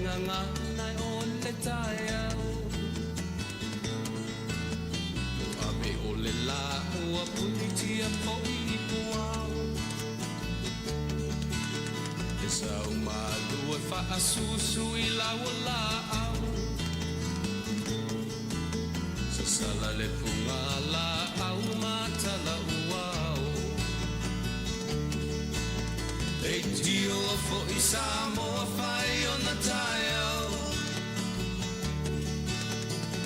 gagana o le taeao. Ua ave o le lā ua punitia foi i puao. E sau malu e faasusu i lau o laau. Sasala le puga laau ma tala uao. Leitio foi Samoa fai ona taeao.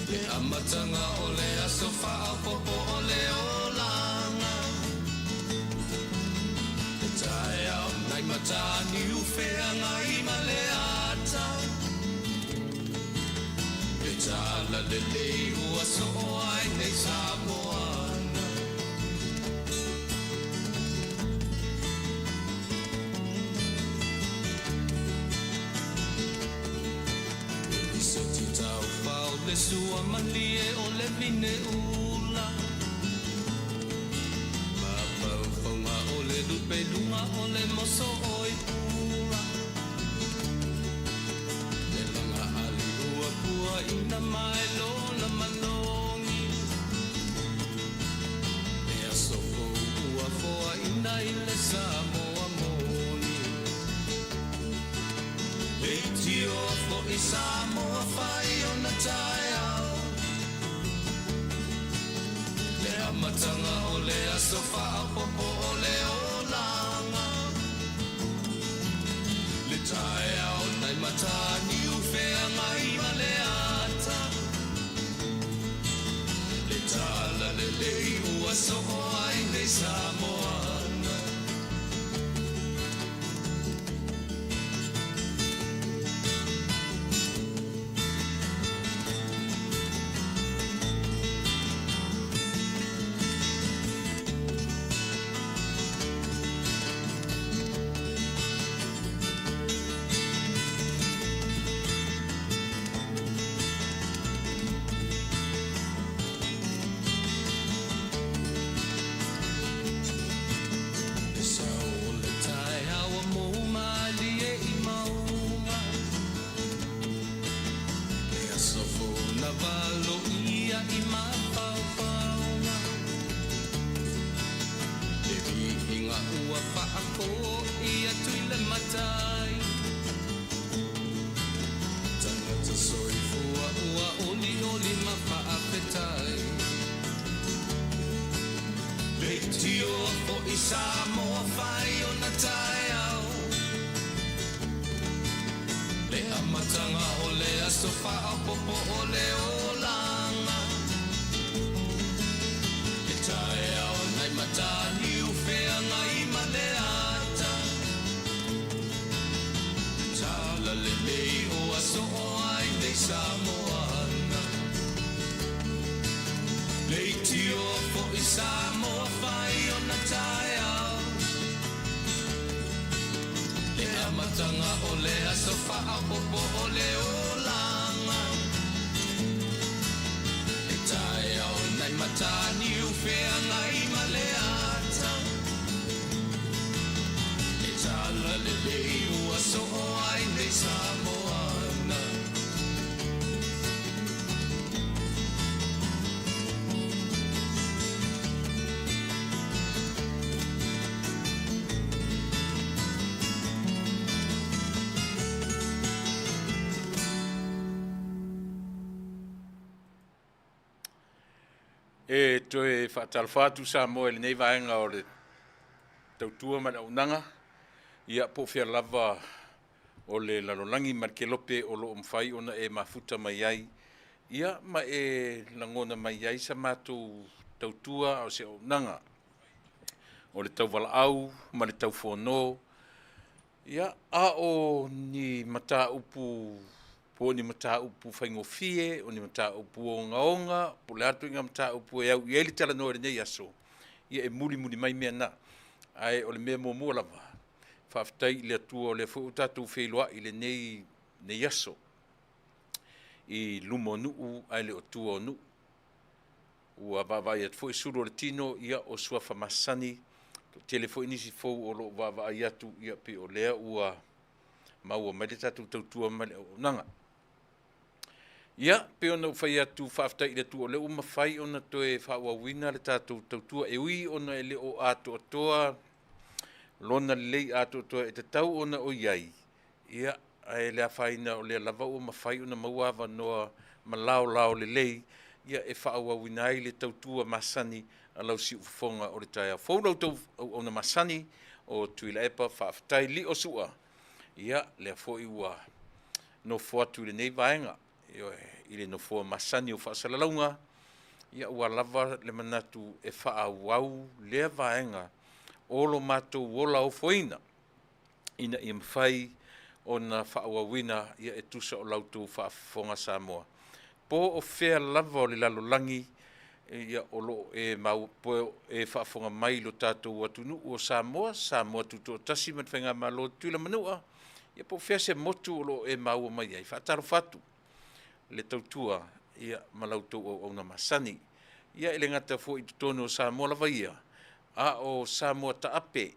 Le amataga o le aso faaopoopo o le olaga. Le taeao nai Mataniu feagai ma le ata. Le tala lelei ua soo ai nei Samoana. E lisoti taufao le sua malie o le vine ula. Mafaufauga o le lupe luga o le moso o i pula. Le laga ali ua puaina mai lona malogi. Le aso fou ua foaina i le Samoa moni. Leitio foi Samoa fai ona taeao. Le amataga o le aso faaopoopo o le olaga. Le taeao nai Mataniu feagai ma le ata. Le tala lelei ua soo ai nei Samoana. Le sao o le taeao ua mou malie i mauga. Le aso fou na valoia i mafaufauga. Le viiga ua faafoi atu i le matai. Tagata soifua ua olioli ma faafetai. Leitio foi Samoa fai ona taeao. Le amataga o le aso faaopoopo o le olaga. Le taeao nai Mataniu feagai ma le ata. Le tala lelei ua soo ai nei Samoana. Leitio foi Samoa fai ona taeao. Le amataga o le aso faaopoopo o le olaga. Le taeao nai Mataniu feagai ma le ata. Le tala lelei ua soo ai nei Samoana. E toe faatalofa atu Samoa i lenei vaega o le tautua ma le auaunaga, ia po o fea lava o le lalolagi ma le kelope o lo o mafai ona e mafuta mai ai, ia ma e lagona mai ai sa matou tautua a o se auaunaga o le tauvalaau ma le taufono, ia, a o ni mataupu po o ni mataupu faigofie, o ni mataupu ogaoga, po o le a le ituaiga mataupu e au i ai le talanoa i lenei aso, ia e mulimuli mai mea na. Ae o le mea muamua lava, faafetai i le Atua o lea foi ua tatou feiloai i lenei aso i luma o nuu ae le o tua o nuu. Ua vaavaai atu foi sulu o le tino, ia o suafa masani, toatele foi nisi fou o lo o vaavaai atu, ia pei o lea ua maua mai le tatou tautua ma le auaunaga. Ia, pei ona ou fai atu, faafetai i le Atua o lea ua mafai ona toe faaauauina le tatou tautua e ui ona e le o atoatoa lona lelei atoatoa e tatau ona o i ai, ia, ae le afaina o lea lava ua mafai ona maua avanoa ma laolao lelei ia e faaauauina ai le tautua masani a lau siufofoga o le taeao fou. La outou auauna masani o Tuilaepa, faafetai lio sua, ia, lea foi ua nofo atu i lenei vaega, ioe, i le nofoa masani o faasalalauga, ia ua lava le manatu e faaauau lea vaega o lo matou ola ofoina ina ia mafai ona faaauauina ia e tusa o la outou faafofoga Samoa. Po o fea lava o le lalolagi ia o lo o e mau po e faafofoga mai i lo tatou atunuu o Samoa, Samoa Tutoatasi ma le Faigamalo Tutuila Manua, ia po o fea se motu o lo o e maua mai ai, faatalofa atu le tautua ia ma la outou auauna masani. Ia e le gata foi i totonu o Samoa lava ia, a o Samoa taape,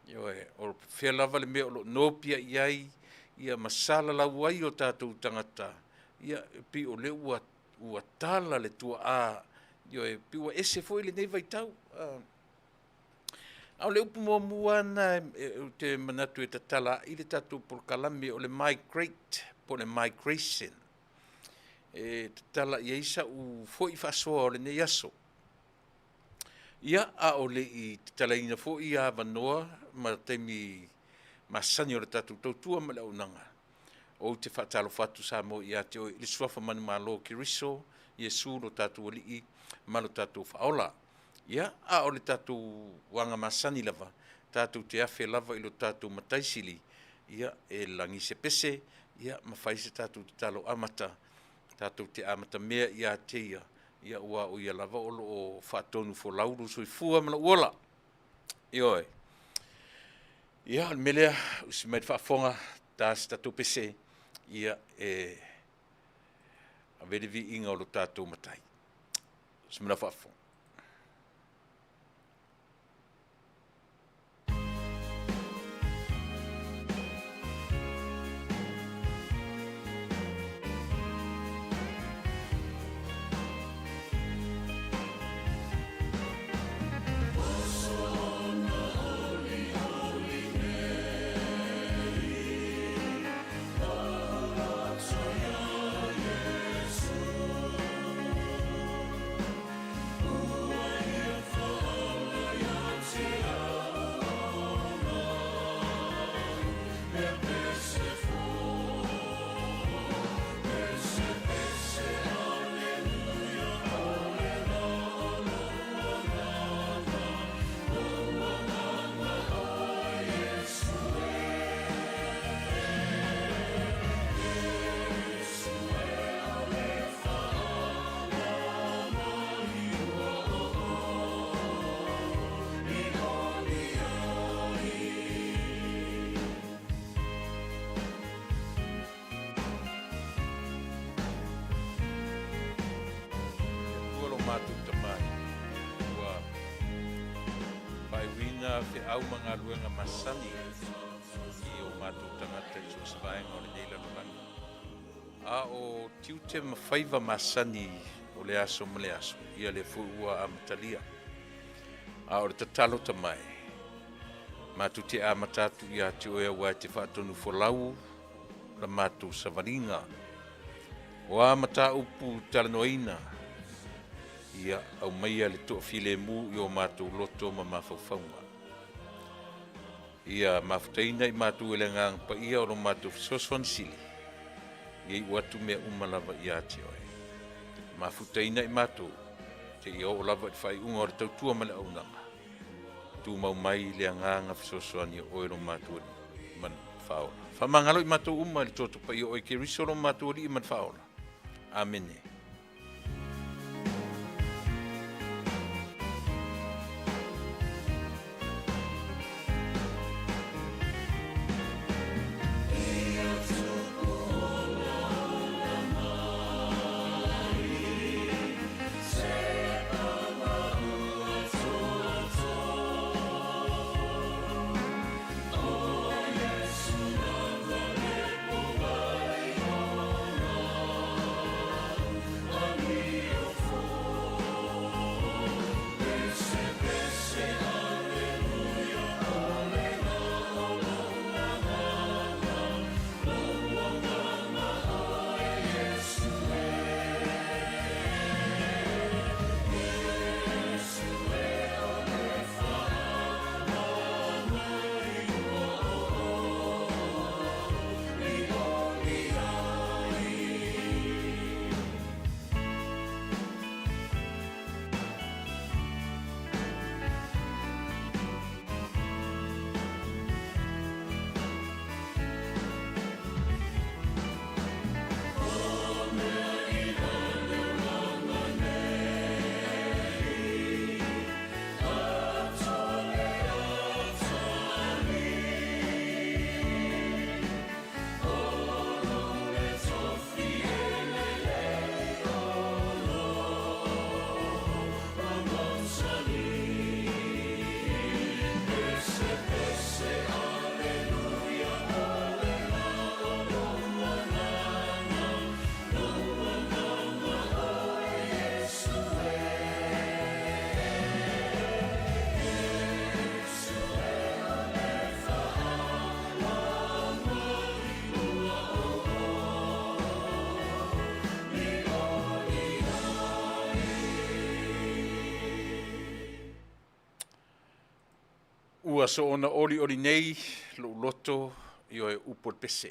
ioe, o fea lava le mea o lo o nopiai ai ia ma salalau ai o tatou tagata, ia e pei o lea ua ua tala le tuaa, ioe, pei ua ese foi lenei vaitau. A o le upu muamua lava lena ou te manatu e tatala ai le tatou polokalame o le migrate po o le migration. E tatala i ai sau foi faasoa o lenei aso. Ia, a o le i tatalaina foi avanoa ma taimi masani o le tatou tautua ma le auaunaga, ou te faatalofa atu Samoa ia te oe i le suafa manumalo o Keriso, Iesu lo tatou Alii ma lo tatou Faaola. Ia, a o le tatou aga masani lava, tatou te afe lava i lo tatou Matai Sili, ia, e lagi se pese, ia, ma fai se tatou tatalo amata, tatou te amatamea ia te ia, ia aua o ia lava o lo o faatonufolau lou soifua ma lou ola. Ioe. Ia, o le mea lea, usi mai le faafofoga, ta se tatou pese, ia, e ave le viiga o lo tatou Matai. Usi mai lau faafofoga. Atua lo matou Tama ua faaiuina feau ma galuega masani i o matou tagata i so o se vaega o lenei lalolagi. A o tiute ma faiva masani o le aso ma le aso, ia lea foi ua amatalia. A o le tatalo tamae, matou te amata atu ia te oe aua e te faatonufolau la matou savaliga. O a mataupu talanoaina, ia aumaia le toafilemu i o matou loto ma mafaufauga. Ia mafutaina i matou e le Agaga Paia o lo matou fesoasoani sili, ia iu atu mea uma lava ia te oe. Mafutaina i matou, seia oo lava i le faaiuga o le tautua ma le auaunaga. Tumau mai le agaga fesoasoani o oe lo matou Alii ma le Faaola. Faamagalo i matou uma i le toto paia o oe Keriso lo matou Alii ma le Faaola. Amene. Ua soona olioli nei lou loto, ioe, upu o le pese.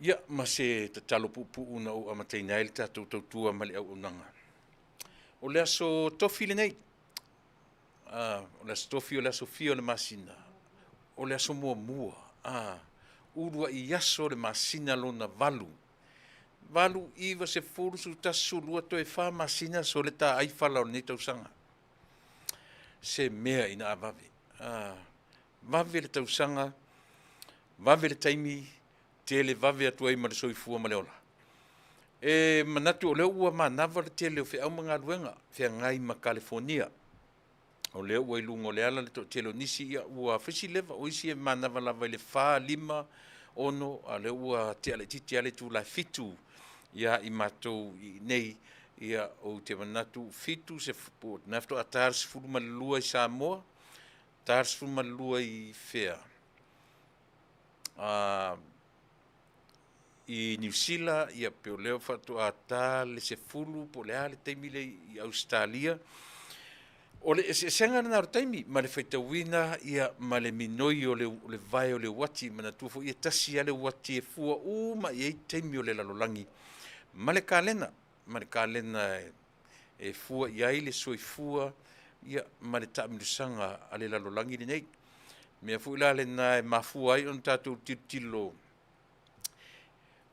Ia, ma se tatalo puupuu na ou amataina ai le tatou tautua ma le auaunaga. O le aso Tofi lenei, o le aso Tofi o le aso fia o le masina, o le aso muamua, uluai aso o le masina lona valu, 8, 9, 10, 11, 12, toe 4 masina sole taai fala o lenei tausaga. Se mea ina a vave. Vave le tausaga, vave le taimi, tele vave atu ai ma le soifua ma le ola. E manatu o lea ua manava le tele o feau ma galuega feagai ma Kalifonia. O lea ua i luga o le ala le toatele o nisi, ia ua fai si leva, o isi e manava lava i le 4, 5, 6, a o lea ua tea laitiiti lava le itula e 7 ia i matou i inei. Ia, ou te manatu 7, po o lena faatoa ta le 12 i Samoa, ta le 12 i fea? I Niu Sila, ia pe o lea faatoa ta le 10 po o le a le taimi lea i Ausetalia. O le eseesega lena o le taimi ma le faitauina ia ma le minoi o le, o le vae o le uati. Manatua foi e tasi lava le uati e fua uma i ai taimi o le lalolagi ma le kalena, ma le kalena e fua i ai le soifua ia ma le taamilosaga a le lalolagi lenei. Mea foi la lena e mafua ai ona tatou tilotilo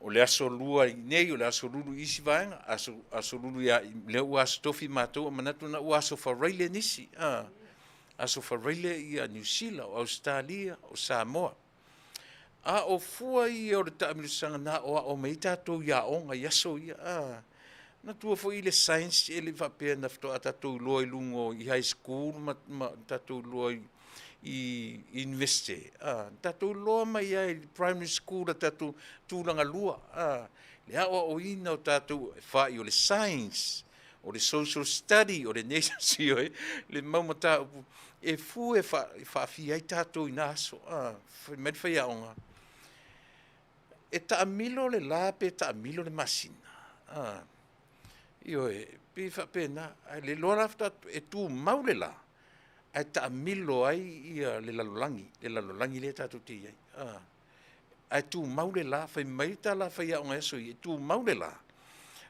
o le aso lua i nei, o le aso lulu i isi vaega, aso, aso lulu ia, lea ua aso tofi matou, a manatu na ua aso faraile nisi, aso faraile ia Niu Sila, o Ausetalia, o Samoa. A o fua ia o le taamilosaga na aoao mai ai tatou i aoga i aso ia, manatua foi le science e le i faapea na faatoa tatou iloa i luga o i high school ma, ma tatou iloa i, i University, na tatou iloa mai lava i primary school a tatou tulaga lua, le aoaoina o tatou e fai o le science, o le social study, o le nation, ioe, le mau mataupu e fua e faafia ai tatou i na aso. Fai mai le faiaoga, e taamilo le la pe taamilo le masina? Ioe, pei e faapena, ae le iloa la faatoa e tumau le la, ae taamilo ai ia le lalolagi, le lalolagi lea tatou te i ai. Ae tumau le la, fai mai le tala a faiaoga i aso ia, e tumau le la,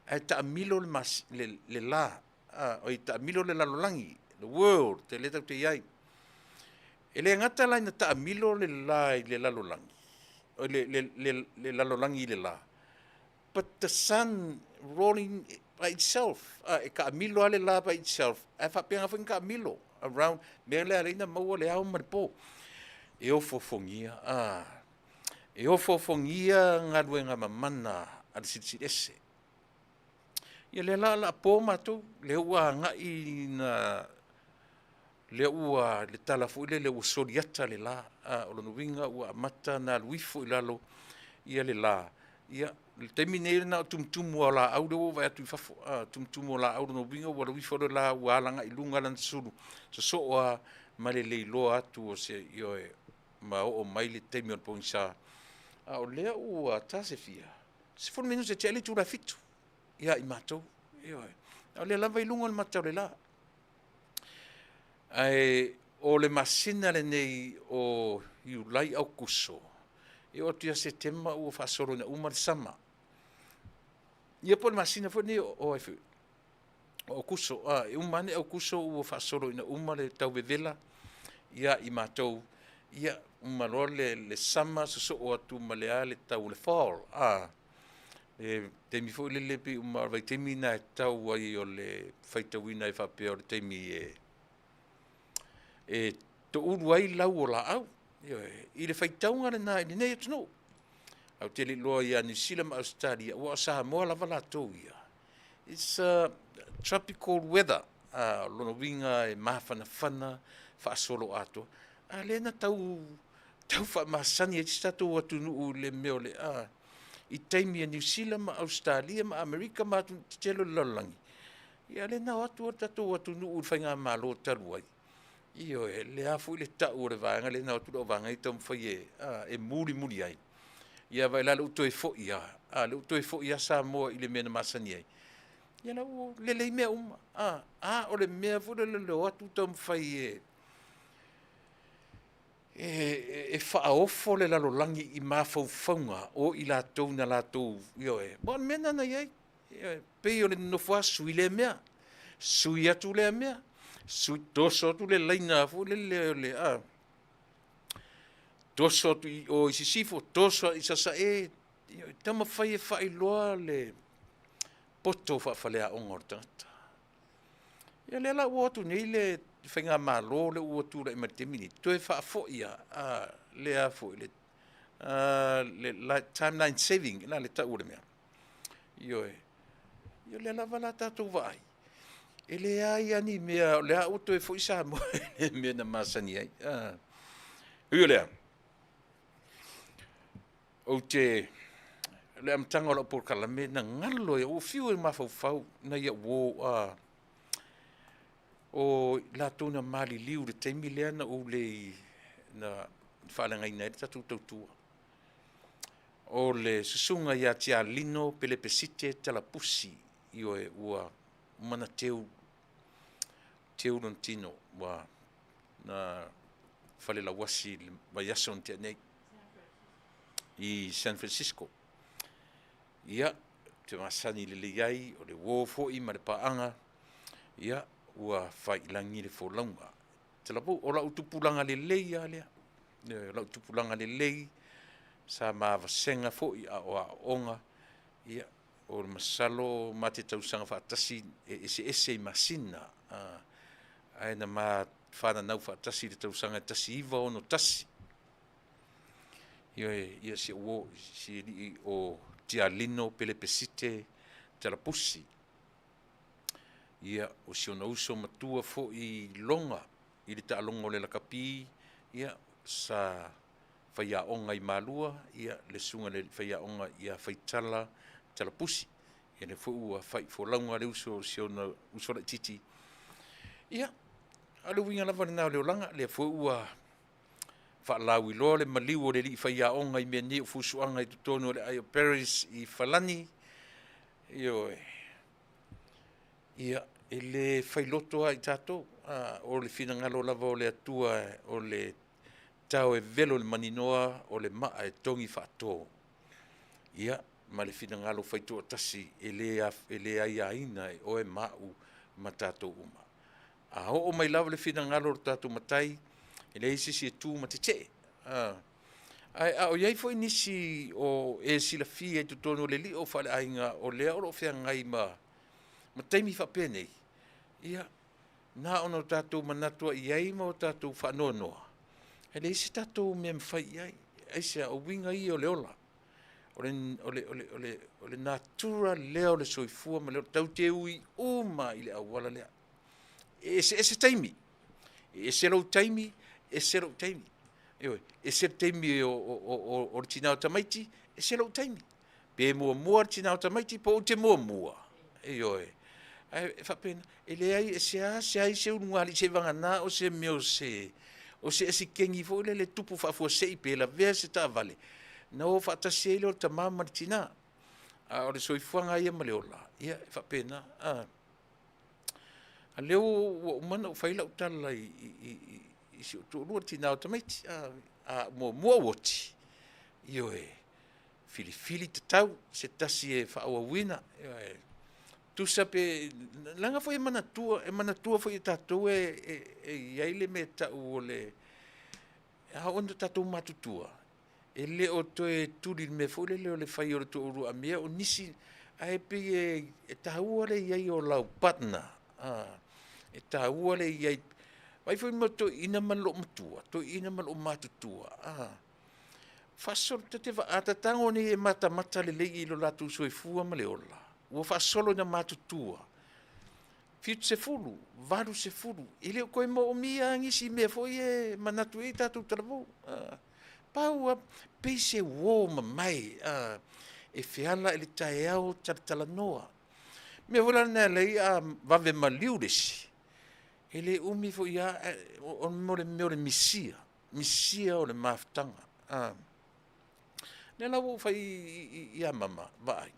ae taamilo le, mas, le, le la, oi, taamilo le lalolagi, the world, te lea tatou te i ai. E le gata la ina taamilo le la i le lalolagi, o le, le, le, le lalolagi i le la, but the sun rolling by itself, e taamilo lava le la by itself, ae faapena foi ona taamilo around, mea lea alai na maua le ao ma le po. E ofoofogia, e ofoofogia galuega mamana a le Silisili Ese. Ia lea la o le a po matou, lea ua agai ina, lea ua le tala foi lele ua soliata le la, o lona uiga ua amata ona alu ifo i lalo ia le la. Ia, le taimi nei na o tumutumu lava o laau lea ua ou vaai atu i fafo, tumutumu o laau, lona uiga ua alu ifo le la ua alaga i luga lana sulu, sosoo lava ma le leiloa atu o se, ioe, ma oo mai le taimi o le pogisa. A o lea ua ta se fia, 10 minute tea le itula e 7 ia i matou, ioe. A o lea lava i luga o le mata o le la. Ae o le masina lenei o Iulai, Aokuso, e oo atu ia Setema ua faasolo ina uma le sama. Ia po o le masina foi lenei o ai foi, o Aokuso, e uma ane Aokuso ua faasolo ina uma le tau vevela ia i matou, ia uma loa le, le sama sosoo atu ma le a le tau o le fall, le taimi foi lele pei uma o le vaitaimi lena e tau ai o le faitauina ai faapea o le taimi e e toulu ai lau o laau. Ioe, i le faitauga lena i lenei atunuu. Ae ou te le iloa ia Niu Sila ma Ausetalia, aua o Samoa lava latou ia. It's a tropical weather. O lona uiga e mafanafana faasolo atoa. A lea na tau tau faamasani ai si tatou atunuu i le mea o le a i taimi a Niu Sila ma Ausetalia ma Amerika ma atunuu tetele o le lalolagi. Ia lea na o atu le tatou atunuu i le faigamalo talu ai. Ioe, le a foi le tau o le vaega lea na o atu lau vaega e taumafai e, e mulimuli ai. Ia vaai la lea ua toe foi lava, a lea ua toe foi lava Samoa i le mea na masani ai. Ia la ua lelei mea uma. A, a o le mea foi lele o le o atu taumafai e, e, e faaofo le lalolagi i mafaufauga o i latou na latou, ioe, aua o le mea lena na i ai. Ioe, pei o le nonofo lava sui lea mea, sui atu lea mea, sui, toso atu le laina foi lele o le, a, toso atu i o i sisifo, toso i sasae, ioe, taumafai e faailoa le poto faafaleaoga o le tagata. Ia lea la ua o atu nei le faigamalo lea ua tulai mai i le taimi nei, toe faafoi lava lea foi le le timeline saving la le tau o le mea. Ioe. Ia o lea lava la tatou vaai, e leai lava ni mea, o lea ua toe foi Samoa i le mea na masani ai. Ui o lea, ou te, o le amataga o lau polokalame na galo ai, ua fiu e mafaufau nai au uo a o i latou na maliliu i le taimi lea na ou le i, na faaleagaina ai le tatou tautua. O le susuga ia Tialino Pelepesite Talapusi, ioe, ua uma ona teu, teu lona tino, ua na falelauasi i le vaiaso na tea nei i San Francisco. Ia, ou te masani lelei ai, o le uo foi ma le paaga, ia, ua fai i lagi le folauga. Talavou, o lau tupulaga lelei lava lea. Ioe, o lau tupulaga lelei, sa ma vasega foi a o aooga, ia, o le masalo ma te tausaga faatasi e eseese i masina, ae na ma fananau faatasi i le tausaga e 1961. Ioe, ia si ou uo, si alii o Tialino Pelepesite Talapusi. Ia, o si ona uso matua foi i Loga i le taaloga o le lakapi, ia, sa faiaoga i Malua, ia, le susuga i le faiaoga ia Faitala Talapusi. Ia lea foi ua fai folauga le uso, si ona uso laitiiti. Ia, a o le uiga lava lena o le olaga, lea foi ua faalauiloa le maliu o le alii faiaoga i mea nei o fusuaga i totonu o le aai o Paris i Falani. Ioe. Ia, e le failoto lava i tatou, a, o le finagalo lava o le Atua o le tao e velo i le maninoa, o le maa e togi faato. Ia, ma le finagalo faitoatasi e le, e le aiaina e oe ma au ma tatou uma. A oo mai lava le finagalo o le tatou Matai, e leai se isi e tu ma tetee. Ae a o i ai foi nisi o e silafia i totonu o le lio faaleaiga o lea o lo o feagai ma, ma taimi faapenei, ia, na ona o tatou manatu ai i ai ma o tatou faanoanoa, e leai se tatou mea e mafai i ai. Aisea? O uiga ia o le ola. O le, o le, o le, o le, o le natura lea o le soifua ma le ola. Tatou te ui uma i le auala lea. E eseese taimi. E ese lou taimi, ese lou taimi. Ioe, ese le taimi o, o, o, o le tina o tamaiti, ese lou taimi. Pe muamua le tina o tamaiti, po ou te muamua. Ioe. Ae e faapena, e leai e seasea ai se ulugalii seiavagana o se mea o se o se esikegi foi lele tupu faafuasei pe lavea se taavale, na o faatasi ai lea o le tama ma le tina. A o le soifuaga ia ma le ola, ia e faapena. A, a lea ua uma ona ou fai lau tala i, i, i, i si ou toalua, le tina o tamaiti, a, a muamua ou oti, ioe, filifili tatau se tasi e faaauauina. Ioe. Tusa pe, leaga foi e manatua, e manatua foi e tatou e, e, e i ai le mea e tau o le, a oo ina tatou matutua, e le o toe tuli i le mea foi lele o le fai o le toalua amia o nisi, ae pei e, e taua le i ai o lau partner, a, e taua le i ai, vaai foi ma toeaiina ma le loomatua, toeaiina ma loomatutua, a, faasolo, ta te, a ta tago nei e matamata lelei i lo latou soifua ma le ola, ua faasolo ina matutua, 70, 80, e le o toe moomia lava nisi mea foi e manatu i ai tatou talavou. Pau lava, pei se uo mamae e feala i le taeao talatalanoa. O le mea foi la lena e ala ai a vave maliu le isi, e le umi foi lava, o le mea o le misia, misia o le mafutaga. Lea la ua ou fai ia mama, vaai,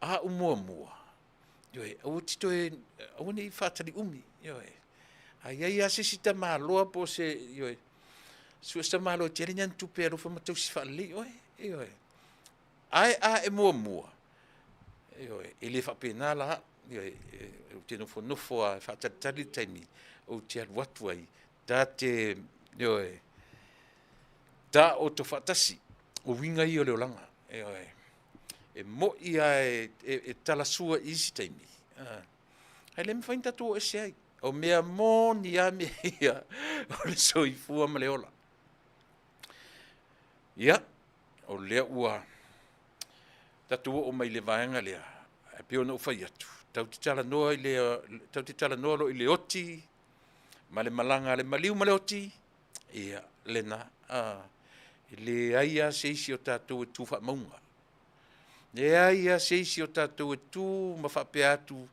a ou muamua, Ioe, aua te toe, aua ne i faatali umi, ioe. A i ai lava se isi tamaloa po o se, ioe, sue se tamaloa e tele ni ana tupe e alofa ma tausi faalelei oe, ioe. Ae a e muamua, ioe, e le faapena la au, ioe, ou te nofonofo lava e faatalitali le taimi ou te alu atu ai, ta te, ioe, taoto faatasi. O uiga ia o le olaga, ioe. E moi lava e talasua i isi taimi, ae le mafai ona tatou o ese ai. O mea moni lava mea ia o le soifua ma le ola. Ia, o lea ua tatou oo mai i le vaega lea, e pei ona ou fai atu, tatou te talanoa i le, tatou te talanoa loa i le oti ma le malaga a le maliu ma le oti, ia, lena. E leai lava se isi o tatou e tu faamauga. Leai lava se isi o tatou e tu ma faapea atu,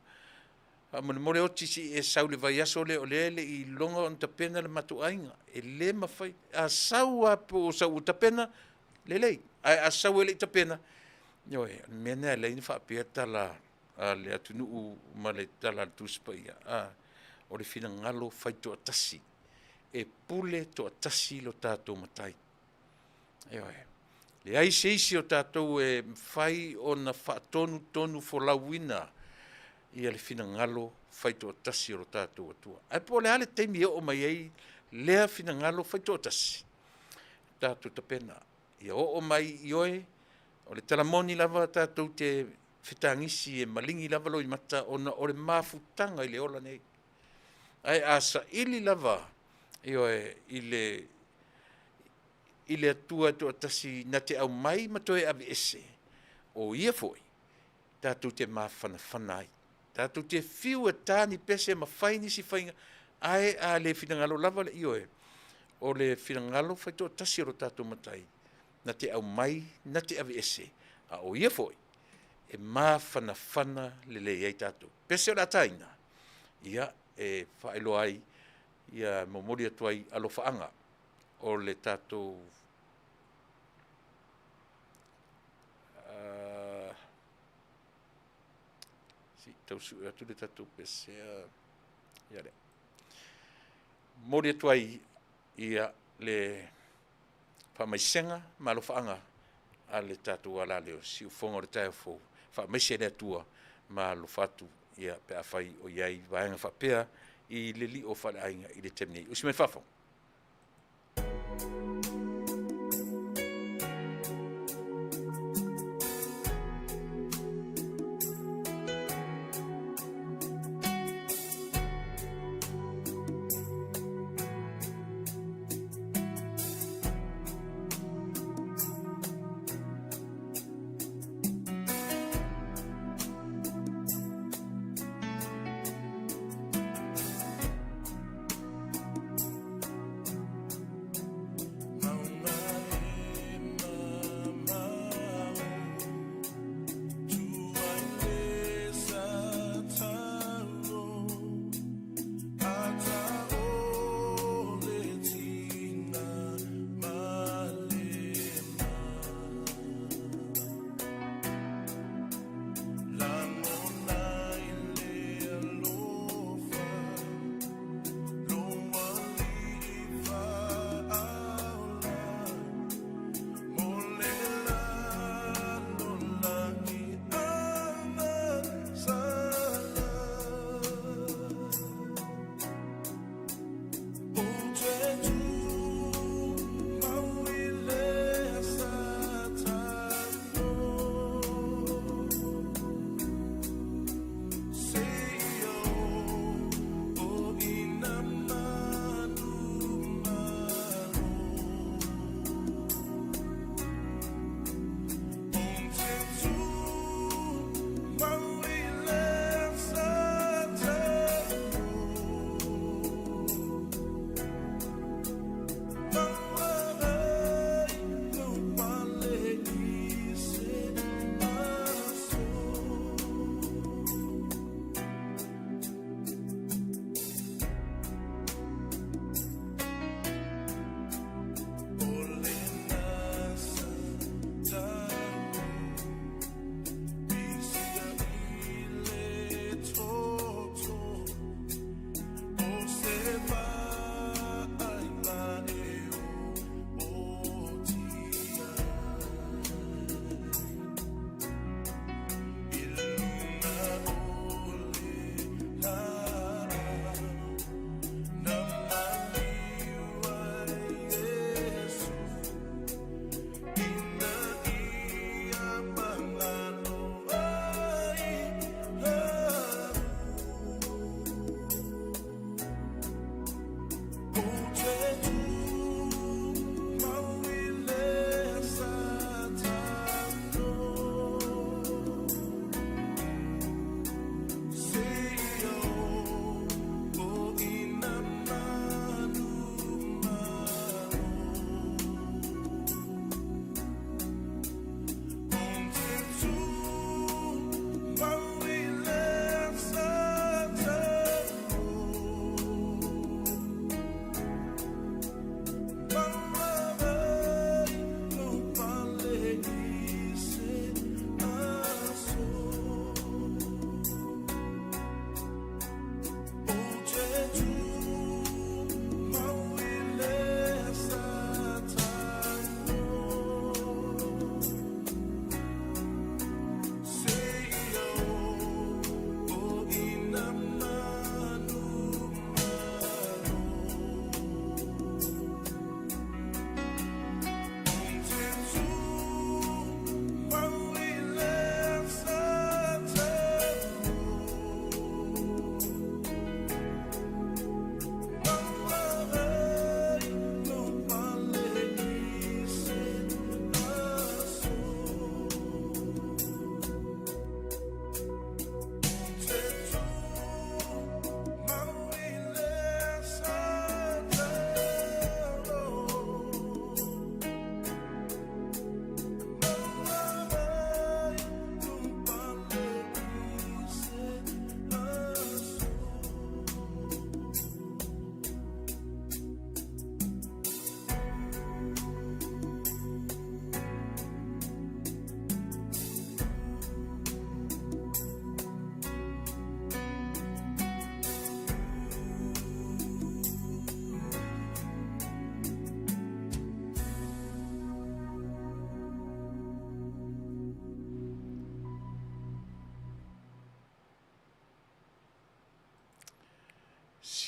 faamolemole oti se i e sau i le vaiaso lea o lea e le i iloga ona tapena le matou aiga. E le mafai, a sau lava po o sau ua tapena, lelei, ae a sau e le i tapena, ioe, o le mea lena e ala ai ona faapea tala a le atunuu ma le tala a le Tusi Paia, a, o le finagalo faitoatasi, e pule toatasi lo tatou Matai. Ioe. Leai se isi o tatou e mafai ona faatonutonufolauina ia le finagalo faitoatasi o lo tatou Atua. Ae po o le a le taimi e oo mai ai lea finagalo faitoatasi, tatou tapena, ia oo mai, ioe, o le tala moni lava tatou te fetagisi e maligi lava loimata ona o le mafutaga i le ola nei. Ae a saili lava, ioe, i le i le Atua e toatasi na te aumai ma toe aveese, o Ia foi tatou te mafanafana ai. Tatou te fiu e ta ni pese ma fai nisi faiga, ae a le finagalo lava le ioe, o le finagalo faitoatasi o lo tatou Matai, na te aumai, na te aveese, a o Ia foi e mafanafana lelei ai tatou. Pese o le a taina, ia, e faailoa ai, ia momoli atu ai alofaaga o le tatou se i tau sue atu le tatou pesea, ia lea. Momoli atu ai ia le faamaisega ma alofaaga a le tatou alaleo siufofoga o le taeao fou, faamaise le Atua ma alofa atu ia pe afai o i ai vaega faapea i le lio faaleaiga i le taimi nei. Usi mai fafo.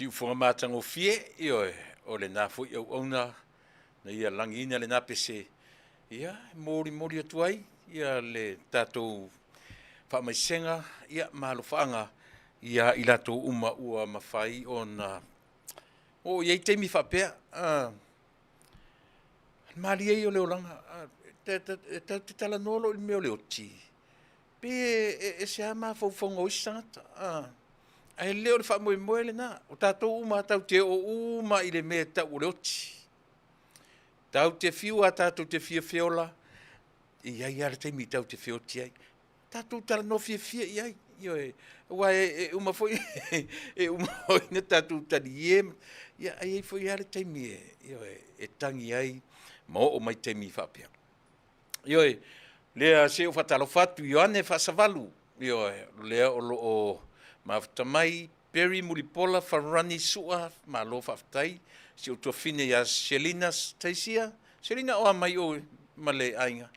Siufoga matagofie, ioe, o lena foi auauna na ia lagiina lena pese, ia, e molimoli atu ai ia le tatou faamaisega, ia, ma alofaaga ia i latou uma ua mafai ona oo i ai taimi faapea. Malie ia o le olaga, e tatou te talanoa loa i le mea o le oti, pei e ese lava mafaufauga o isi tagata, ae le o le faamoemoe lena. O tatou uma lava tatou te oo uma lava i le mea e tau o le oti. Tatou te fiu lava tatou te fia feola, e i ai lava le taimi tatou te feoti ai. Tatou talanoa fiafia i ai, ioe, aua e uma foi e uma foi ona tatou talie, ia ae i ai foi lava le taimi e, ioe, e tagi ai ma oo mai taimi faapea. Ioe, lea se i ou faatalofa atu Ioane Faasavalu, ioe, lea o lo o mafuta mai Perry Mulipola Farani Sua, malo faafetai. Si ou tuafafine ia Selina Taisia, Selina o a mai oe ma le aiga?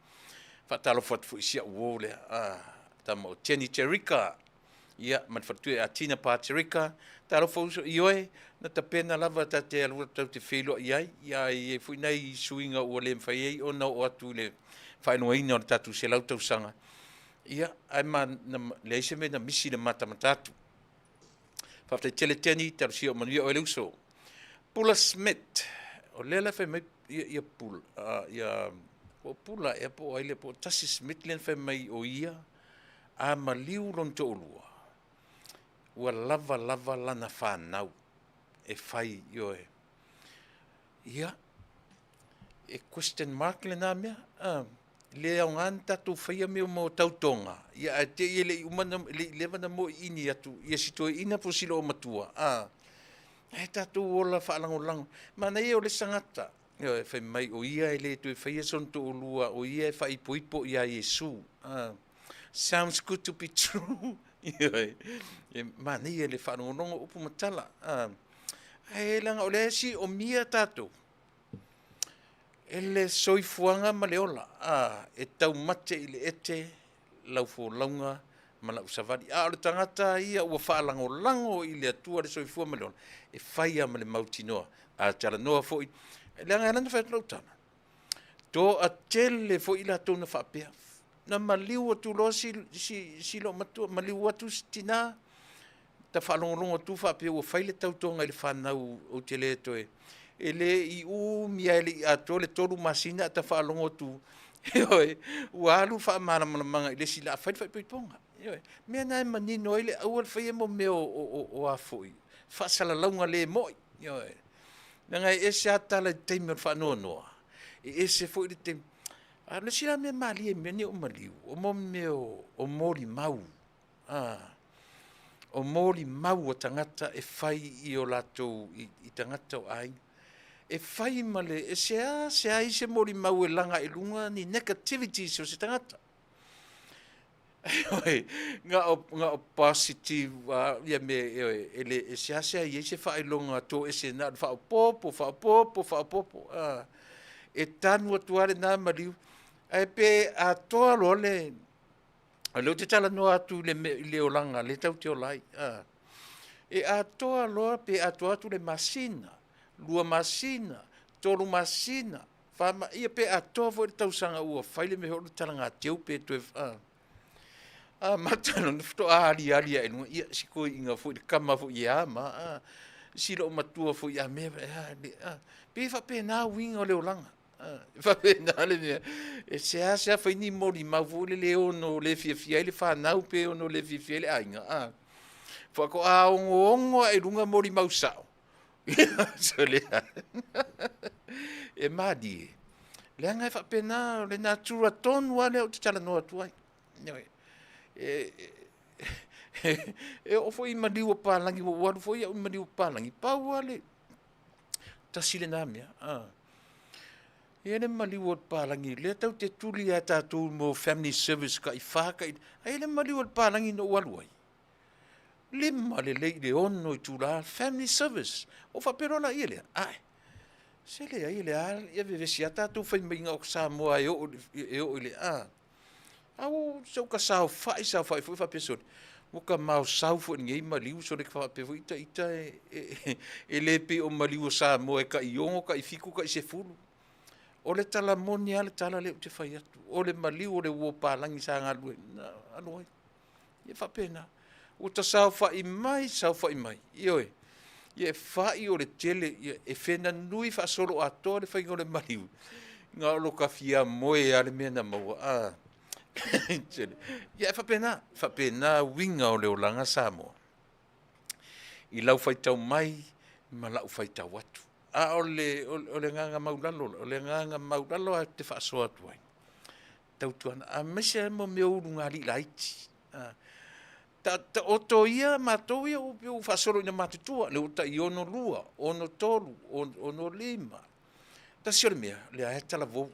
Faatalofa atu foi i si au uo lea, a tama o Jenny Terika, ia, ma le faletua ia Tina Paterika. Talofa uso, ioe, na tapena lava ta te alu atu tatou te feiloai ai, ia ae i ai foi nai suiga ua le mafai ai ona oo atu i le faailogaina o le tatou 100 tausaga, ia, ae ma, na, leai se mea na misi i le matamata atu. Faafetai tele Jenny, talosia o manuia oe le uso. Pula Smith, o lea la fai mai ia, ia Pula, uh, ia, po o Pula ea po o ai lea, po o Tasi Smith lea na fai mai o ia, a maliu lona toalua, ua lava lava lana fanau e fai, ioe. Ia, e question mark lena mea. Le aoga ona tatou faia mea uma o tautoga, ia ae te i e le i uma na, le i leva na moiini atu ia si toeaina po o si loomatua, a, ae tatou ola faalagolago. Manaia o le isi tagata, ioe, fai mai o ia e le toe faia sona toalua, o ia e faaipoipo ia Iesu. A, sounds good to be true. Ioe, e manaia le faalogologo o upu ma tala. A, ae leaga o lea e siomia tatou e le soifuaga ma le ola, a, e taumate i le ete lau folauga ma lau savali. A o le tagata ia ua faalagolago i le Atua le soifua ma le ola, e fai lava ma le mautinoa. A talanoa foi, leaga e ala ona fai atu lau tala, toatele foi i latou na faapea, na maliu atu loa si, si, si loomatua, maliu atu si tinā, ta faalogologo atu faapea ua fai le tautoga i le fanau ou te le toe, e le i umi lava e le i atoa le 3 masina a ta faalogo atu, ioe, ua alu le faamalamalamaga i le isi o le a fai le faaipoipoga. Ioe, mea na e manino ai le aua le faia mo mea o a foi faasalalauga le moi. Ioe, leaga e ese lava tala i le taimi o le faanoanoa, e ese foi le taimi. A o le isi la mea malie i mea nei o maliu, o mo mea o molimau. A, o molimau a tagata e fai i o latou, i tagata o aiga. E fai ma le, e seasea ai se molimau e laga i luga ni negativities o se tagata. Ioe, na o, na o positive lava ia mea, ioe, e le, e seasea i ai se faailoga toese na o le faaopoopo, faaopoopo, faaopoopo. A, e tanu atu lava lena maliu, ae pe atoa loa le, O lea ou te talanoa atu i le, i le olaga lea tatou te ola ai. A. E atoa loa pe atoa atu le masina, 2 masina, 3 masina, 4 ma, ia pe atoa foi le tausaga ua fai le mea o le talagateu pe toe, a. Amata lona faatoa aliali ae i luga, ia si toeaina foi le tama foi e a ma, a. Si loomatua foi a mea, a, a. Pei e faapena uiga o le olaga. E faapena le mea, e seasea fai ni molimau foi lele e ono le fiafia ai le fanau pe ono le fiafia ai le aiga, a. Faatoa ogoogo ae i luga molimau sao. Sole e malie, leaga e faapena, o le natura tonu lava lea ou te talanoa atu ai. E oo foi i maliu o palagi, ua ou alu foi au i maliu o palagi, pau lava le, tasi lena mea. A. E i ai le maliu o le palagi, lea tatou te tuli lava e tatou mo family service tai fa tai, ae i ai le maliu o le palagi na ou alu ai, 5 lelei i le 6 itula family service. Ou faapea loa laia lea, ae, se leai e le a, ia vevesi lava tatou fai mai na o Samoa e oo i le, a. A ua ou ta saofai saofai foi faapea, sole, Ua ka maosau foi i lenei maliu sole faapea foi ita ita e, e, e le pei o maliu o Samoa e tai 6, tai 7, tai 10. O le tala moni lava le tala lea ou te fai atu. O le maliu o le uo palagi sa galulue na alu ai. Ia faapena. Ua ta saofai mai, saofai mai. Ioe. Ia e fai o le tele, ia e fenanui faasoloatoa le faiga o le maliu. Na o lo ta fia moe lava le mea na maua. Ah. Ia e faapena, faapena uiga o le olaga Samoa. I lau faitau mai ma lau faitau atu. A o le, o le agaga maulalo, o le agaga maulalo lava ou te faasoa atu ai, tautuana, aemaise lava mo mea o ulugalii laiti. Taoto ia matou ia ua faasolo ina matutua, lea ua tai 62, 63, 65. Tasi o le mea, o lea lava e talavou.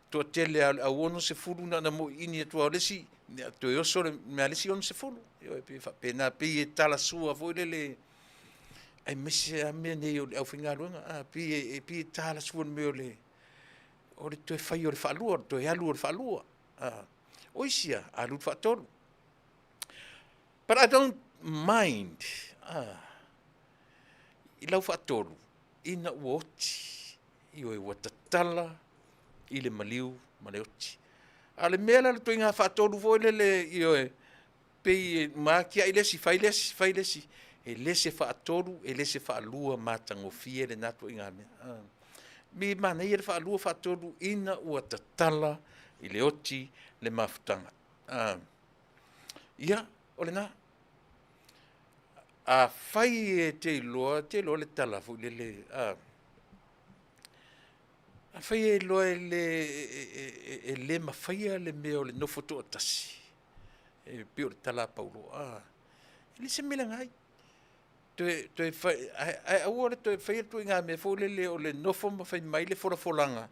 Toatele lava o le au 60 na ona moiini atu lava o le isi, ia toe oso le mea a le isi 60. Ioe, pei e faapena, pei e talasua foi lele, aemaise lava mea nei o le aufaigaluega, pei e talasua i le mea o le toe fai o le faalua, o le toe alu o le faalua. O isi ia, alu le faatolu. But I don't mind i lau faatolu ina ua oti, ioe, ua tatala i le maliu ma le oti. A o le mea la o le ituaiga faatolu foi lele, ioe, pei e matiai le isi, fai le isi, fai le isi, e le se faatolu, e le se faalua matagofie lena ituaiga mea. E manaia le faalua, faatolu ina ua tatala i le oti le mafutaga. Ia, o lena. Afai e te iloa, te iloa le tala foi lele, afai e iloa e le, e le mafaia le mea o le nofo toatasi, e pei o le tala a Paulo, e le se mea leaga ai. Toe fai, ae aua le toe faia le ituaiga mea foi lele o le nofo ma fai mai le folafolaga,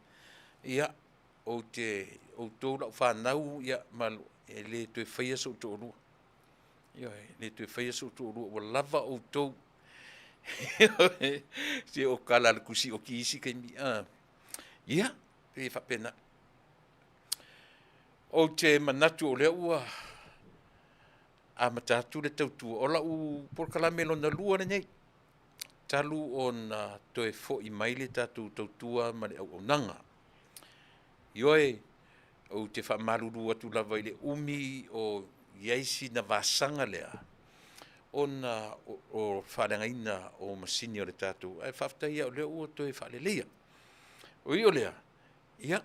ia, ou te, outou lau fanau, ia, ma e le toe faia sou toalua. Ioe, e le toe faia sou toalua, ua lava outou. Se o tala a le tusi oti i isi taimi. Ia, pei e faapena. Ou te manatu o lea ua amata atu le tautua. O lau polokalame lona lua lenei, talu ona toe foi mai le tatou tautua ma le auaunaga. Ioe, ou te faamalulu atu lava i le umi o i ai sina vasaga lea, ona o le faaleagaina o masini o le tatou, ae faafetai lava o lea ua toe faaleleia. Ui o lea, ia,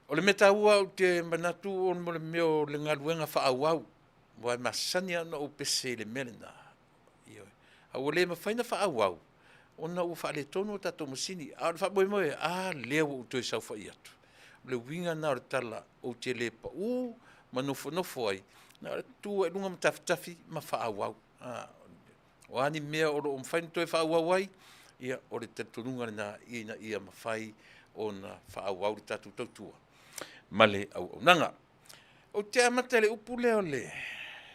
o le mea taua ou te manatu o le mea o le galuega faaauau, aua e masani lava ona ou pese i le mea lena. Ioe. A ua le mafai ona faaauau ona ua faaletonu a tatou masini. A o le faamoemoe, a lea ua ou toe saofai atu. O le uiga lena o le tala, ou te le pau ma nofonofo ai, na o le tu lava i luga ma tafitafi ma faaauau. O a ni mea o lo o mafai ona toe faaauau ai, ia o le talitonuga lena ina ia mafai ona faaauau le tatou tautua ma le auaunaga. Ou te amata i le upu lea o le,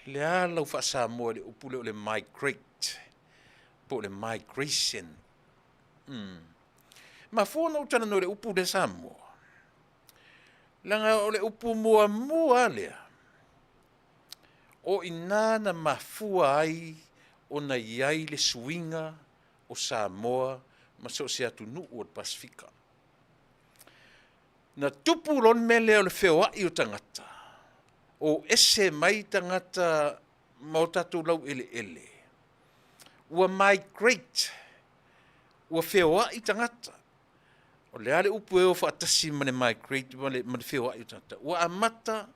le a lau faa-Samoa i le upu lea o le migrate po o le migration. Mafua ona ou talanoa i le upu lea Samoa, leaga o le upu muamua lava lea o i ina na mafua ai ona i ai le suiga o Samoa ma so o se atunuu o le Pasefika. Na tupu loa le mea lea o le feoai o tagata, o ese mai tagata ma o tatou laueleele, ua migrate, ua feoai tagata. O le a le upu e o faatasi ma le migrate ma le feoai o tagata? Ua amata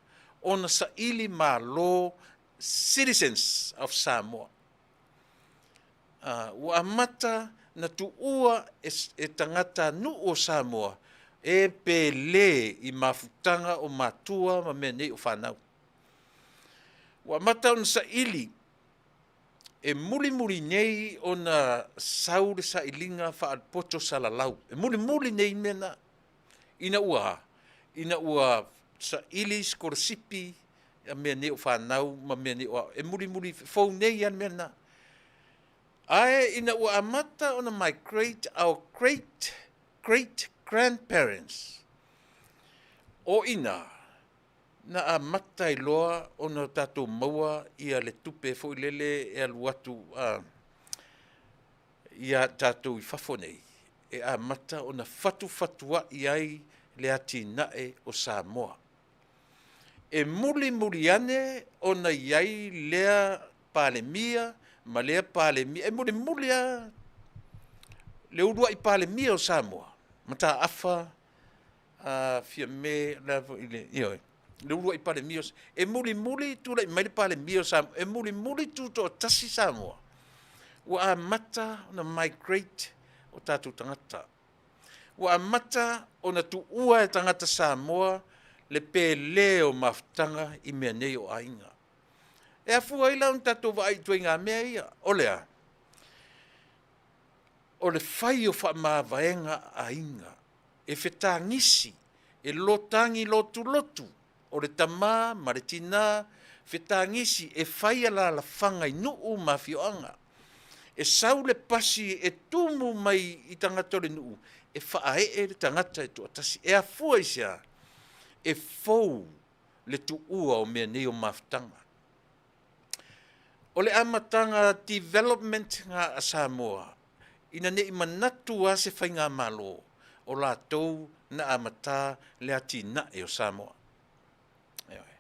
ona saili malo citizens of Samoa. Ua amata na tuua e tagata nuu o Samoa e pele i mafutaga o matua ma mea nei o fanau. Ua amata ona saili e mulimuli nei ona sau le sailiga faalepoto salalau. E mulimuli nei mea na, ina ua a? Ina ua saili sikolasipi a mea nei o fanau ma mea nei o aoga. E mulimuli fou nei lava le mea lena. Ae ina ua amata ona migrate our great great grandparents, o i ina. Na amata ai loa ona tatou maua ia le tupe foi lele e alu atu ia tatou i fafo nei, e amata ona fatufatuai ai le atinae o Samoa. E mulimuli ane ona i ai lea Palemia ma lea Palemia, e mulimuli lava le uluai Palemia o Samoa, Mataafa Fiame, le a foi le, ioe, le uluai Palemia, e mulimuli tulai mai le Palemia o Samoa, e mulimuli tutoatasi Samoa, ua amata ona migrate o tatou tagata. Ua amata ona tuua e tagata Samoa le pele o mafutaga i mea nei o aiga. E afua ai la ona tatou vaai i ituaiga mea ia, o le a? O le fai o faamavaega a aiga e fetagisi, e lotagi lotulotu o le tama ma le tina, fetagisi e fai alalafaga i nuu ma afioaga. E sau le pasi e tumu mai i tagata o le nuu e faaee le tagata e toatasi. E afua i se a? E fou le tuua o mea nei o mafutaga. O le amataga development na a Samoa, ina ne i manatu lava se faigamalo o latou na amata le atinae o Samoa. Ioe.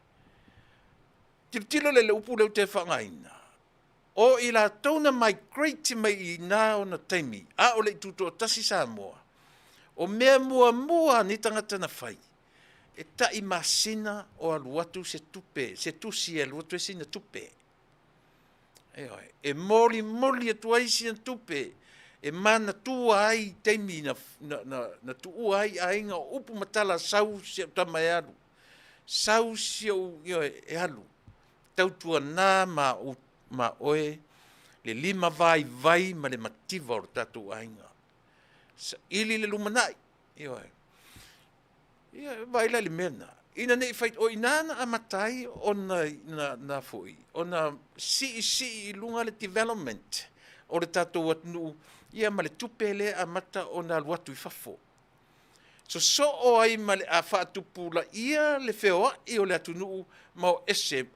Tilotilo lea i le upu lea ou te faaaogaina, o i latou na migrate mai i na ona taimi, a o le i tutoatasi Samoa, o mea muamua a nei tagata na fai, e tai masina o alu atu se tupe, se tusi e alu atu ai sina tupe. Ioe, e molimoli atu ai sina tupe e manatua ai i taimi na, na, na, na tuua ai aiga o upu ma tala sau si au tama e alu, sau si au, ioe, e alu. Tautuana ma, ma oe le lima vaivai ma le mativa o le tatou aiga. Saili le lumanai, ioe. Ia, vaai la i le mea lena. Ina ne i fai, o i ina na amata ai ona, na, na foi, ona siisii i luga le development o le tatou atunuu, ia ma le tupe lea e amata ona alu atu i fafo. Sosoo ai ma le a faatupulaia le feoai o le atunuu ma o ese.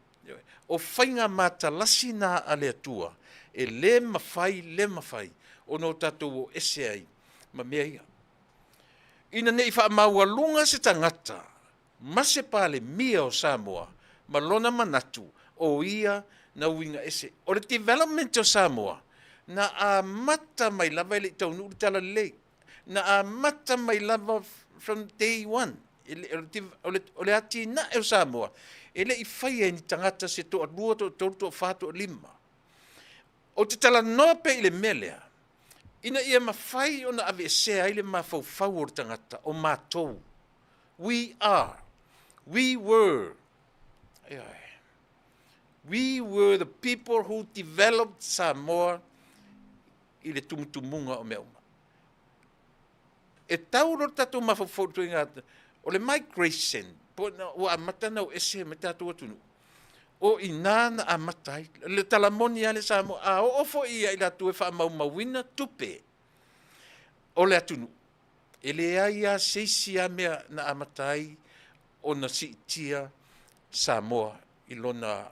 O faiga matalasi na a le Atua, e le mafai, le mafai ona o tatou o ese ai ma mea ia. Ina ne i faamaualuga se tagata ma se Palemia o Samoa ma lona manatu o ia na uiga ese. O le development o Samoa, na amata mai lava e le i taunuu le Talalelei. Na amata mai lava from day one. O le atinae o Samoa, e le i faia e ni tagata se toalua, toatolu, toafa, toalima. Ou te talanoa pea i le mea lea, ina ia mafai ona aveesea ai le mafaufau o le tagata, o matou. We are. We were. We were the people who developed Samoa i le tumutumuga o mea uma. E tau loa le tatou mafaufau i le ituaiga, o le migration, po ua amata ona o ese mai tatou atunuu, o i ina na amata ai. Le tala moni lava le Samoa, a oo foi ia i latou e faamaumauina tupe o le atunuu, e leai lava se isi lava mea na amata ai ona siitia Samoa i lona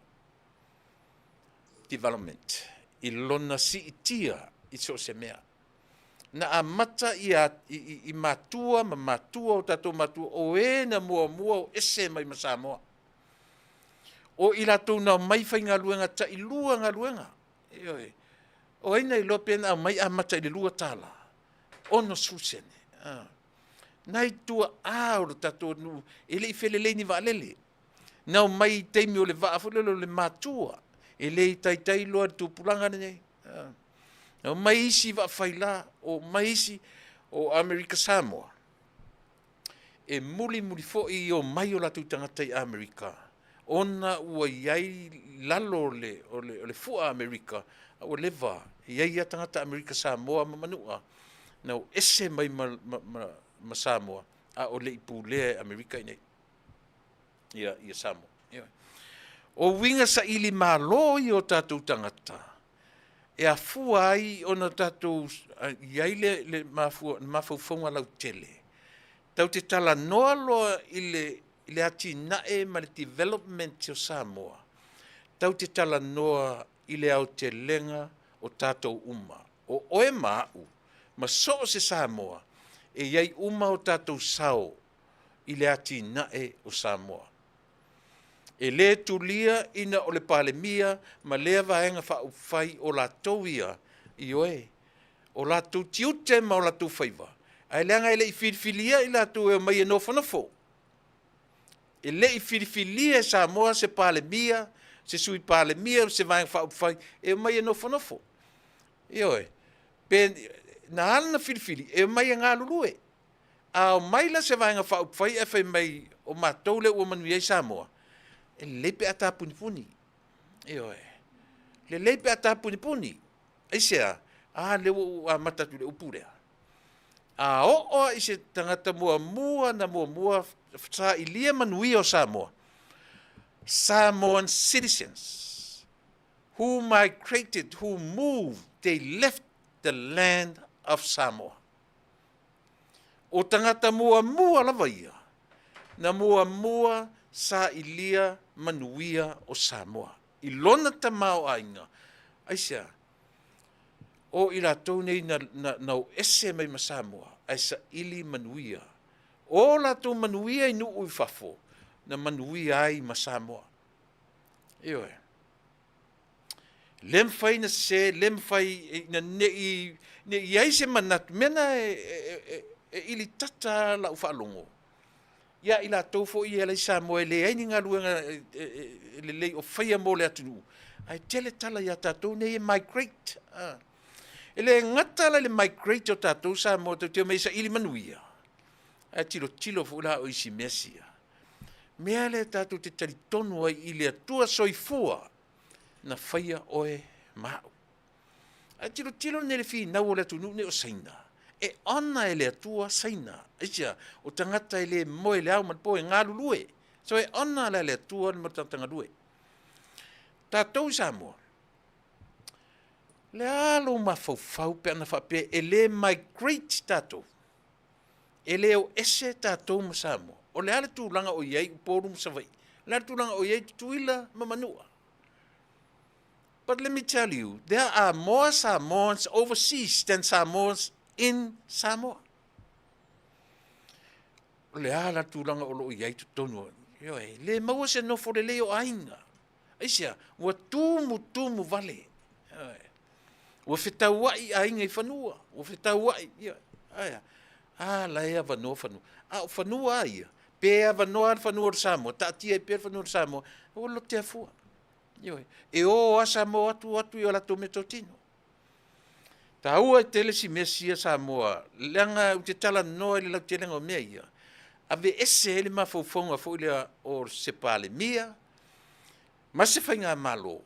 development, i lona siitia i so o se mea. Na amata ia i matua ma matua o tatou matua, o e na muamua o ese mai ma Samoa. O i latou na omai faigaluega tailua galuega. Ioe. O ai na iloa pe na aumai amata i le $2, 60 sene. Ah. Nai tuaa o le tatou atunuu e le i felelei ni vaalele. Na omai i taimi o le vaa foi lele o le matua, e le i taitai loa le tupulaga lenei. Ah. Na omai isi vaa faila, o mai isi o Amerika Samoa, e mulimuli foi i omai o latou tagata i Amerika, ona ua i ai lalo o le, o le, o le fua Amerika, a ua leva, e i ai lava tagata Amerika Samoa ma Manua, na o ese mai ma, ma, ma, ma Samoa, a o le i pulea e Amerika i nei, ia, ia Samoa. Ia. O uiga saili malo ia o tatou tagata, e afua ai ona tatou i ai le, le mafua, mafaufauga lautele. Tatou te talanoa loa i le i le atinae ma le development o Samoa, tatou te talanoa i le aotelega o tatou uma. O oe ma a'u, ma so o se Samoa, e i ai uma o tatou sao i le atinae o Samoa. E lē tulia ina o le Palemia ma lea Vaega Faaupufai o latou ia, ioe, o latou tiute ma o latou faiva, ae leaga e le i filifilia i latou e omai e nofonofo. E le i filifilia e Samoa se Palemia, se Sui Palemia, se Vaega Faaupufai e omai e nofonofo. Ioe, pe na ala ona filifili e omai e galulue. A omai la se Vaega Faaupufai ae fai mai o matou lea ua manuia ai Samoa, e lelei pe a tapunipuni. Ioe, lelei pe a tapunipuni. Aisea? A lea ua ou amata atu i le upu lea. A oo lava i se tagata muamua na muamua sailia manuia o Samoa, Samoan citizens who migrated, who moved, they left the land of Samoa. O tagata muamua lava ia na muamua sailia manuia o Samoa i lona tamaoaiga. Aisea? O i latou nei na o ese mai ma Samoa ae saili manuia. O latou manuia i nuu i fafo na manuia ai ma Samoa. Ioe. Le mafai na sese, le mafai na nei i ai se manatu, mea na e ilitata lau faalogo ia i latou foi ia e alai Samoa e leai ni galuega lelei o faia mo le atunuu, ae tele tala ia tatou nei e migrate. E le gata la i le migrate o tatou Samoa tatou te omai e saili manuia, ae tilotilo foi la o isi mea sia. Mea lea tatou te talitonu ai i le Atua soifua na faia oe ma a'u. Ae tilotilo nei le finau o le atunuu nei o Saina, e ona e le Atua Saina. Aisea? O tagata e le moe i le ao ma le po, e galulue. So e ona la e le Atua le tagata galue. Tatou i Samoa, le a lou mafaufau pe ana faapea e le migrate tatou, e le o ese tatou ma Samoa. O le a le tulaga o i ai Upolu ma Savaii? O le a le tulaga o i ai Tutuila ma Manua? But let me tell you, there are more Samoans overseas than Samoans in Samoa. O le a la tulaga o lo o i ai totonu? Ioe, le maua se nofo lelei o aiga. Aisea? Ua tumutumu vale. Ioe. Ua fetauai aiga i fanua, ua fetauai, ioe. Aia, a la e avanoa fanua. A o fanua a ia, pe avanoa le fanua o le Samoa, taatia ai pea le fanua o le Samoa, ua lote afua. Ioe. E o lava Samoa atu atu i o latou meatotino. Taua tele si mea sia Samoa, leaga ou te talanoa i le lautelega o mea ia, aveese ai le mafaufauga foi lea o se Palemia, ma se Faigamalo,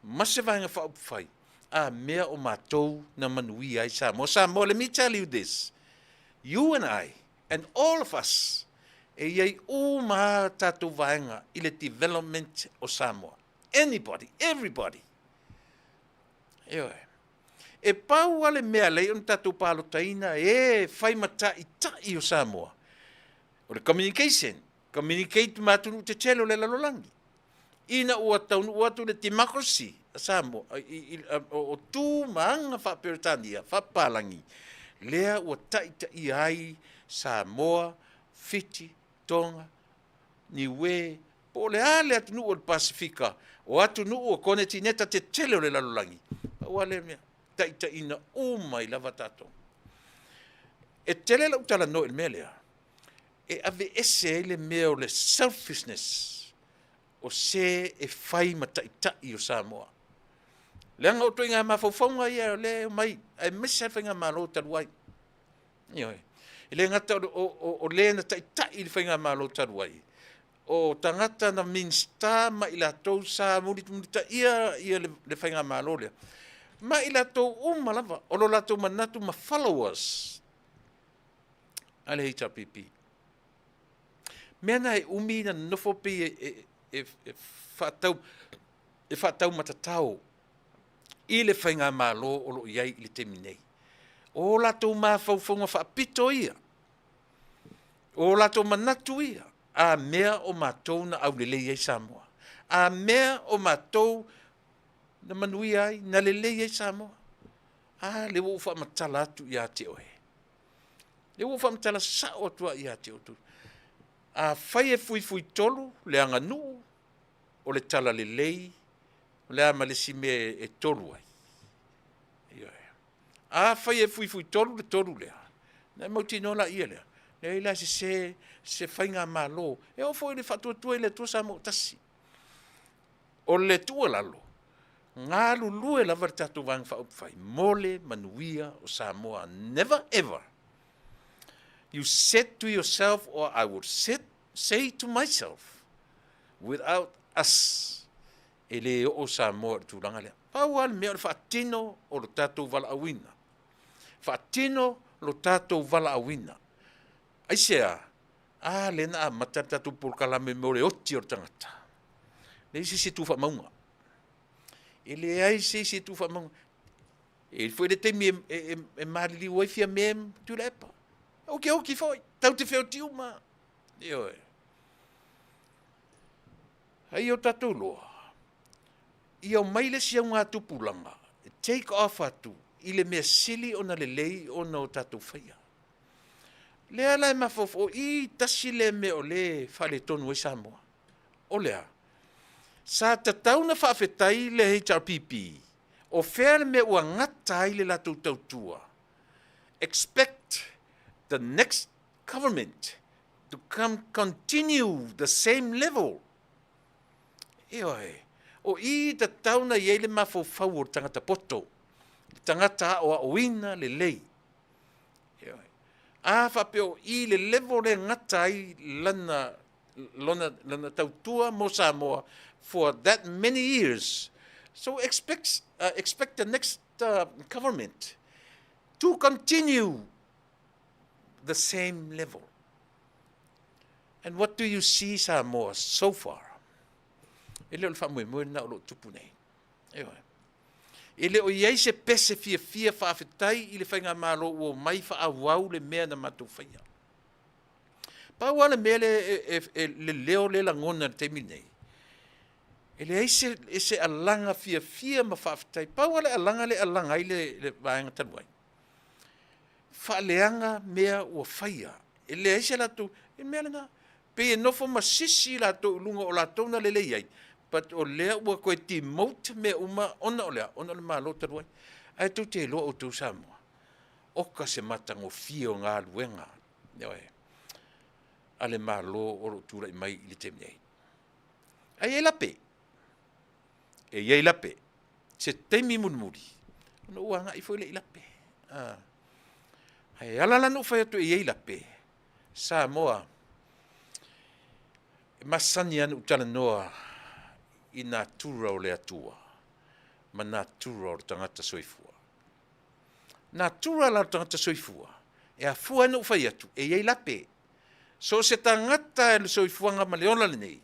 ma se Vaega Faaupufai, a mea o matou na manuia ai Samoa. Samoa, let me tell you this, you and I, and all of us, e i ai uma a tatou vaega i le development o Samoa. Anybody, everybody. Ioe. E pau lava le mea lea ona tatou palotaina e fai ma ta'ita'i o Samoa, o le communication, communicate ma atunuu tetele o le lalolagi. Ina ua taunuu atu le democracy a Samoa, o tu ma aga faa-Peretania, faapapalagi, lea ua ta'ita'ia ai Samoa, Fiti, Tonga, Niue, po o le a le atunuu o le Pasefika, o atunuu o konetineta tetele o le lalolagi, pau lava lea mea, ta'ita'iina uma ai lava tatou. E tele lau talanoa i le mea lea, e aveese ai le mea o le selfishness o se e fai ma ta'ita'i o Samoa. Leaga o ituaiga mafaufauga ia o lea e omai, aemaise lava le Faigamalo talu ai. Ioe. E le gata o le na ta'ita'i i le Faigamalo talu ai, o tagata na Minisita ma i latou sa mulimulitaia ia le Faigamalo lea, ma i latou uma lava, o lo latou manatu ma followers a le HRPP. Mea na e umi na nonofo pei e faataumatatao i le Faigamalo o lo o i ai i le taimi nei. O latou mafaufauga faapito ia, o latou manatu ia. A mea o matou na aulelei ai Samoa? A mea o matou na manuia ai, na lelei ai Samoa? A lea ua ou faamatala atu ia te oe. Lea ua ou faamatala sao atu lava ia te outou. Afai e fuifuitolu le aganuu o le talalelei, o le a ma le isi mea e tolu ai? Ioe. Afai e fuifuitolu le tolu lea, ona e mautinoa laia lea, leai la e sese se faigamalo. E oo foi i le faatuatua i le Atua Samoa ua tasi. O le tuualalo, galulue lava le tatou Vaega Faaupufai mo le manuia o Samoa. Never ever you said to yourself or I would say to myself, without us, e le oo Samoa i le tulaga lea. Pau lava le mea o le faatino o lo tatou valaauina. Faatino lo tatou valaauina. Aisea? A lea na amata le tatou polokalame mo le oti o le tagata. E leai se isi e tu faamauga. E leai se isi e tu faamauga. E i ai foi le taimi e maliliu ai Fiame ma Tuilaepa. Okioki foi, tatou te feoti uma lava. Ioe. A ia o tatou iloa, ia omai le isi augatupulaga e take off atu i le mea sili ona lelei ona o tatou faia. Lea la e mafaufau, o i tasi lea mea o lea e faaletonu ai Samoa. O le a? Sa tatau ona faafetai le HRPP, o fea le mea ua gata ai le latou tautua? Expect the next government to come continue the same level. Ioe, o i tatau ona i ai le mafaufau o le tagata poto, le tagata aoaoina lelei. Ioe. A faapea o i le level lea e gata ai lana, lona, lana tautua mo Samoa for that many years. So expect, expect the next government to continue the same level. And what do you see Samoa so far? E le o le faamoemoe lena o lo o tupu nei. Ioe. E le o i ai se pese fiafia faafetai i le faigamalo ua omai faaauau le mea na matou faia. Pau lava le mea lea e le leo lea e lagona i le taimi lenei, e leai se, se alaga fiafia ma faafetai. Pau lava le alaga lea e alaga ai le vaega talu ai, faaleaga mea ua faia. E leai se latou, e mea lena, pei e nofo ma sisi latou i luga o latou na lelei ai, but o lea ua toe demote mea uma ona o le a? Ona o le Malo talu ai. Ae tou te iloa outou Samoa, oka se matagofie o galuega, ioe, a le Malo o lo o tulai mai i le taimi nei. Ae i ai lape, e i ai lape, se taimi mulimuli, ona ou agai foi lea i lape. Ah. Ae ala la ona ou fai atu e i ai lape, Samoa, e masani lava ona ou talanoa i natura o le Atua ma natura o le tagata soifua. Natura la o le tagata soifua, e afua ai ona ou fai atu, e i ai lape. So o se tagata e le soifuaga ma le ola lenei,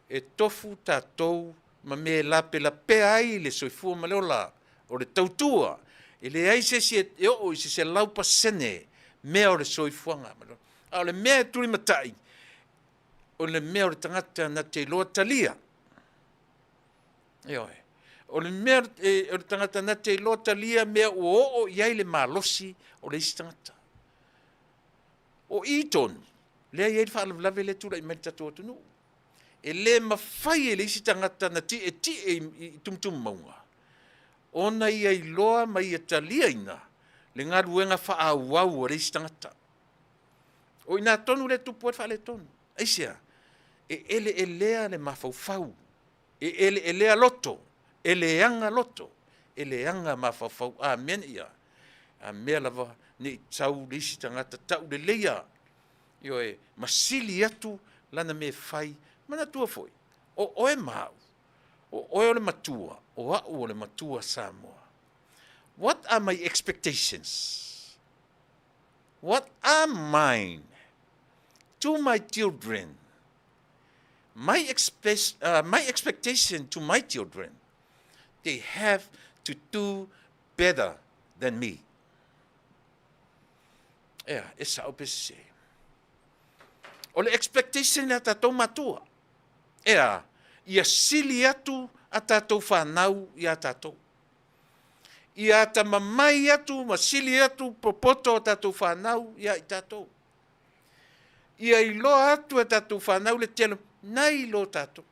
e tofu tatou ma mea e lapelapea ai le soifua ma le ola, o le tautua. E leai se isi e oo i se 100% mea o le soifuaga ma le ola. A o le mea e tulimatai, o le mea o le tagata na te iloa talia. Ioe. O le mea o le tagata na te iloa talia mea ua oo i ai le malosi o le isi tagata. O i tonu, lea e i ai le faalavelave lea e tulai mai i le tatou atunuu. E le mafai e le isi tagata na tietie i tumutumu mauga ona ia iloa ma ia taliaina le galuega faaauau a le isi tagata. O i ina tonu lea e tupu ai le faaletonu. Aisea? E eleelea le mafaufau, e eleelea loto, e leaga loto, e leaga mafaufau. A mea nei a? A mea lava ne i tau le isi tagata tauleleia, ioe, ma sili atu lana mea e fai. Manatua foi, o oe ma au, o oe o le matua, o au o le matua Samoa. What are my expectations? What are mine to my children? My, expect, my expectation to my children, they have to do better than me. Ea, e sao pe sese. O le expectation ia tatou matua, e a? Ia sili atu a tatou fanau ia tatou. Ia atamamai atu ma sili atu popoto a tatou fanau ia i tatou. Ia iloa atu e tatou fanau le tele nai lo tatou.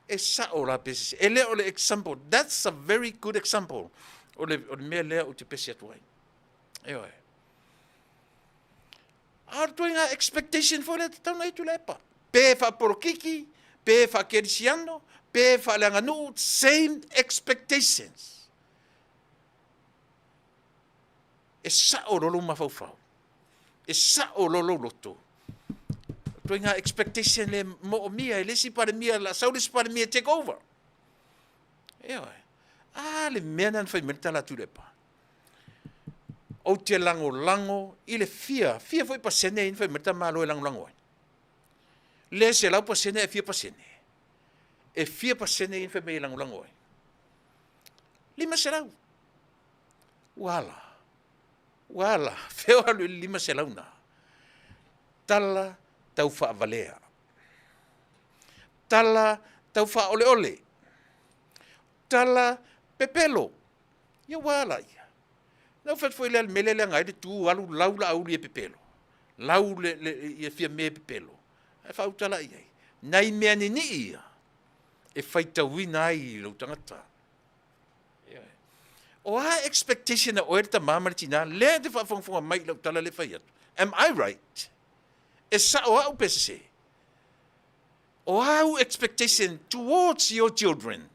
E sao la pe sese. E le o le example. That's a very good example o le mea lea ou te pese atu ai. Ioe. A o le ituaiga expectation foi lea e tatau ona i ai Tuilaepa. Pe faapolokiki, pe faakerisiano, pe faaleaganuu, same expectations. E sao loa lou mafaufau, e sao loa lou loto. O ituaiga expectation lea e moomia e le isi Palemia, o le a sau le isi Palemia e take over. Ioe. A le mea lena na fai mai le tala a Tuilaepa. Ou te lagolago i le fia, fia foi pasene ia na fai mai le ta Malo e lagolago ai? Le 100% ae fia pasene? E fia pasene ia na fai mai e lagolago ai? 500. Ua ala, ua ala, fea o alu i le 500 na? Tala tau faavalea. Tala tau faaoleole. Tala pepelo. Ia ua ala ia. Na ou fai atu foi lea i le mea lea e leaga ai le tu alu lau laauli e pepelo. Lau le, le, ia fia mea e pepelo. Ae faauta la i ai. Nai mea ninii ia e faitauina ai lou tagata. O a expectation a oe le tama ma le tina lea e te faafogafoga mai i lau tala lea e fai atu? Am I right? E sao au pe sese? O a expectation towards your children?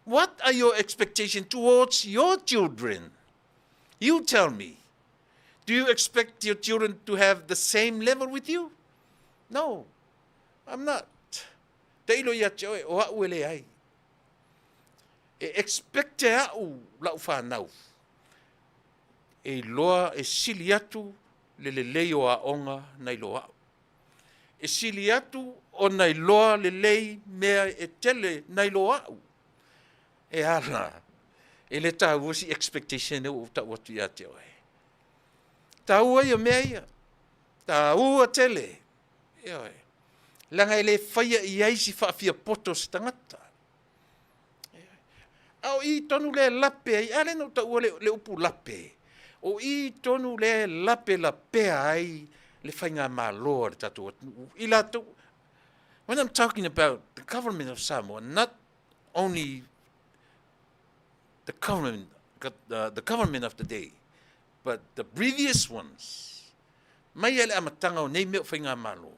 What are your expectations towards your children? You tell me. Do you expect your children to have the same level with you? No, I'm not. Tailo ia te oe, o au e leai. E expect e au lau whanau. E iloa e sili atu le lelei o aoga nai lo au. E sili atu ona iloa lelei mea e tele nai lo au. E ala, e le taua si expectation lea ua ou tau atu ia te oe. Taua ia mea ia. Taua tele. Ioe. Leaga e le faia i ai si faafiapoto o se tagata. A o i tonu lea e lape ai, a lea na ou taua le, le upu lape, o i tonu lea e lape lapea ai le faigamalo a le tatou atunuu. I latou, when I'm talking about the government of Samoa, not only the government, the government of the day, but the previous ones, mai lava i le amataga o nei mea o faigamalo,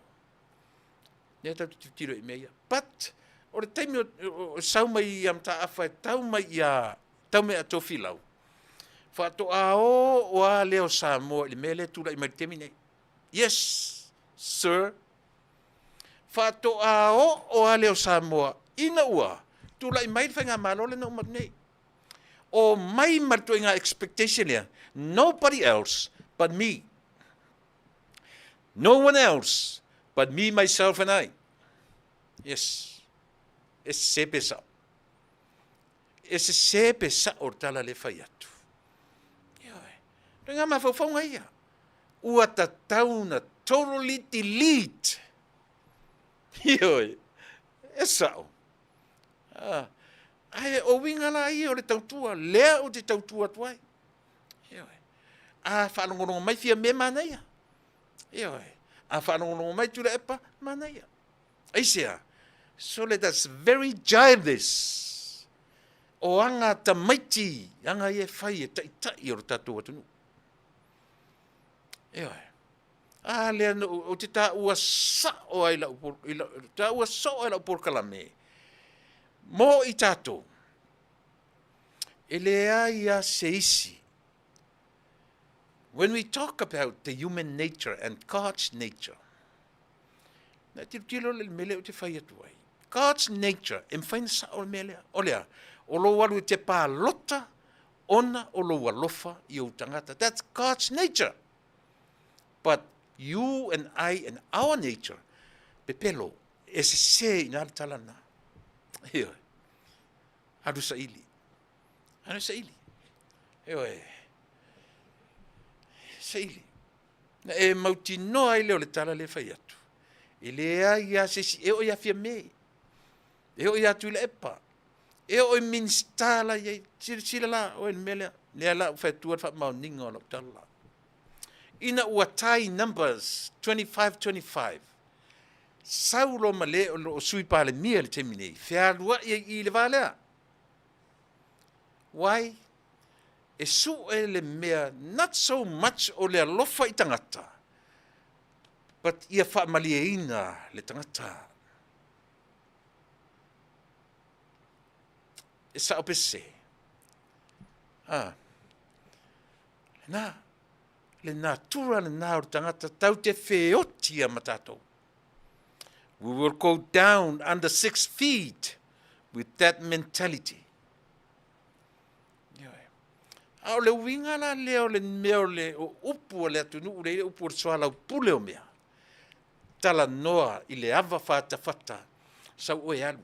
Lea tatou te tilotilo i mea ia. But, o le taimi o sau mai ia Mataafa e tau mai ia, tau mai ia Tofilau, faatoa oo lava lea o Samoa i le mea lea e tulai mai i le taimi nei. Yes, sir. Faatoa oo lava lea o Samoa ina ua tulai mai le faigamalo lea na uma atu nei. O mai ma le ituaiga expectation lea, nobody else but me. No one else but me, myself and I. Yes. E sese pe sao. E sese pe sao le tala lea fai atu. Ioe. Ituaiga mafaufauga ia. Ua tatau na totally delete. Ioe. E sao. Ah. Ae o uiga la ia o le tautua, lea ou te tautua atu ai. Ioe. A faalogologo mai Fiame, manaia. Ioe. A faalogologo mai Tuilaepa, manaia. Aisea? Sole, that's very childish. O aga tamaiti, aga ia e fai e taitai o le tatou atunuu. Ioe. A lea na ou te taua sao ai lau, i lau, taua soo ai lau polokalame mo i tatou. E leai lava se isi. When we talk about the human nature and God's nature, na tilotilo le mea lea ou te fai atu ai. God's nature, e mafai ona sao le mea lea. O le a? O lou alu e te palota ona o lou alofa i ou tagata. That's God's nature. But you and I and our nature, pepelo, e sese i ina le tala lena. Ioe. Alu saili. Alu saili. Ioe. Saili. Na e mautinoa ai lea o le tala lea e fai atu. E leai lava se isi, e oo ia Fiame, e oo ia Tuilaepa, e oo i Minisita la i ai. Silasila la oe i le mea lea, lea la ua fai atua le faamaoniga o lau tala. Ina ua tie numbers 25-25, sau loa ma le o lo o Sui Palemia i le taimi nei, fealuai ai i i le va lea. Why? E sue le mea not so much o le alofa i tagata, but ia faamalieina le tagata. E sao pe sese? Ah. Lena, le natura lena o le tagata tau te feoti ia ma tatou. We will go down under 6 feet with that mentality. A o le uiga la lea o le mea o le o upu a le atunuu lea i le upu o le soalaupule o mea, talanoa i le ava fatafata, sau oe alu.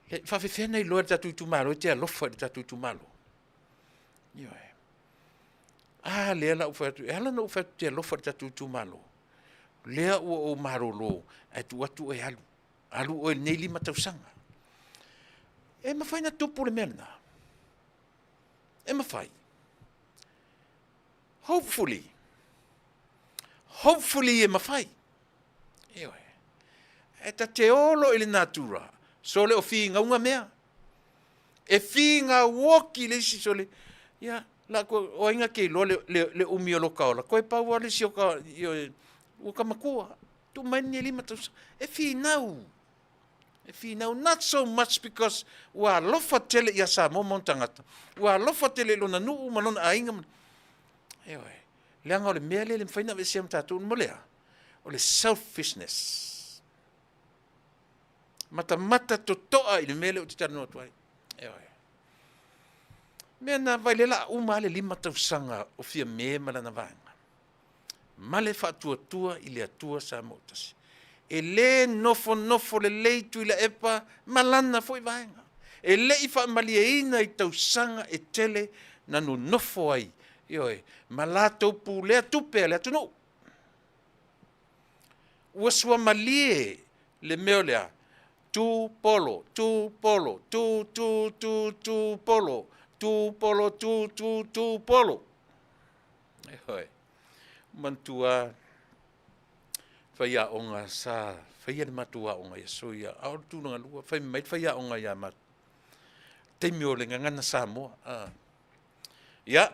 E faafefea ona iloa e le tatou itumalo e te alofa i le tatou itumalo? Ioe. A lea la ua fai atu, e ala ona ou fai atu ou te alofa i le tatou itumalo, lea ua ou malolo ae tuu atu oe e alu. Alu oe i lenei 5 tausaga. E mafai ona tupu le mea lena? E mafai. Hopefully. Hopefully e mafai. Ioe. E ta te olo i le natura, sole o figauga mea. E figauoki le isi sole. Ia, la ko, o ai nga ke iloa le, le, le umi o lo ka ola. Koe pau lava le isi o ka, ioe, ua ka matua. Tuu mai lenei 5 tausaga. E finau. E finau. Not so much because ua alofa tele ia Samoa ma ona tagata. Ua alofa tele i lona nuu ma lona aiga. Ioe. Leaga o le mea lea e le mafai ona aveesea ma tatou mo le a? O le selfishness. Matamata totoa i le mea lea ou te talanoa atu ai. Ioe. Mea na vai le la uma lava le 5 tausaga o Fiame ma lana vaega ma le faatuatua i le Atua Samoa tasi. E le nofonofo lelei Tuilaepa ma lana foi vaega. E le i faamalieina i tausaga e tele na nonofo ai, ioe, ma latou pulea tupe a le atunuu. Ua suamalie le mea o lea, tu polo, tu polo, tu, tu, tu, tu polo, tu polo, tu, tu, tu polo. Ioe. Manatua faiaoga sa faia le matou aoga i aso ia, a o le tulaga lua, fai mai le faiaoga ia matou, taimi o le Gagana Samoa. Ia,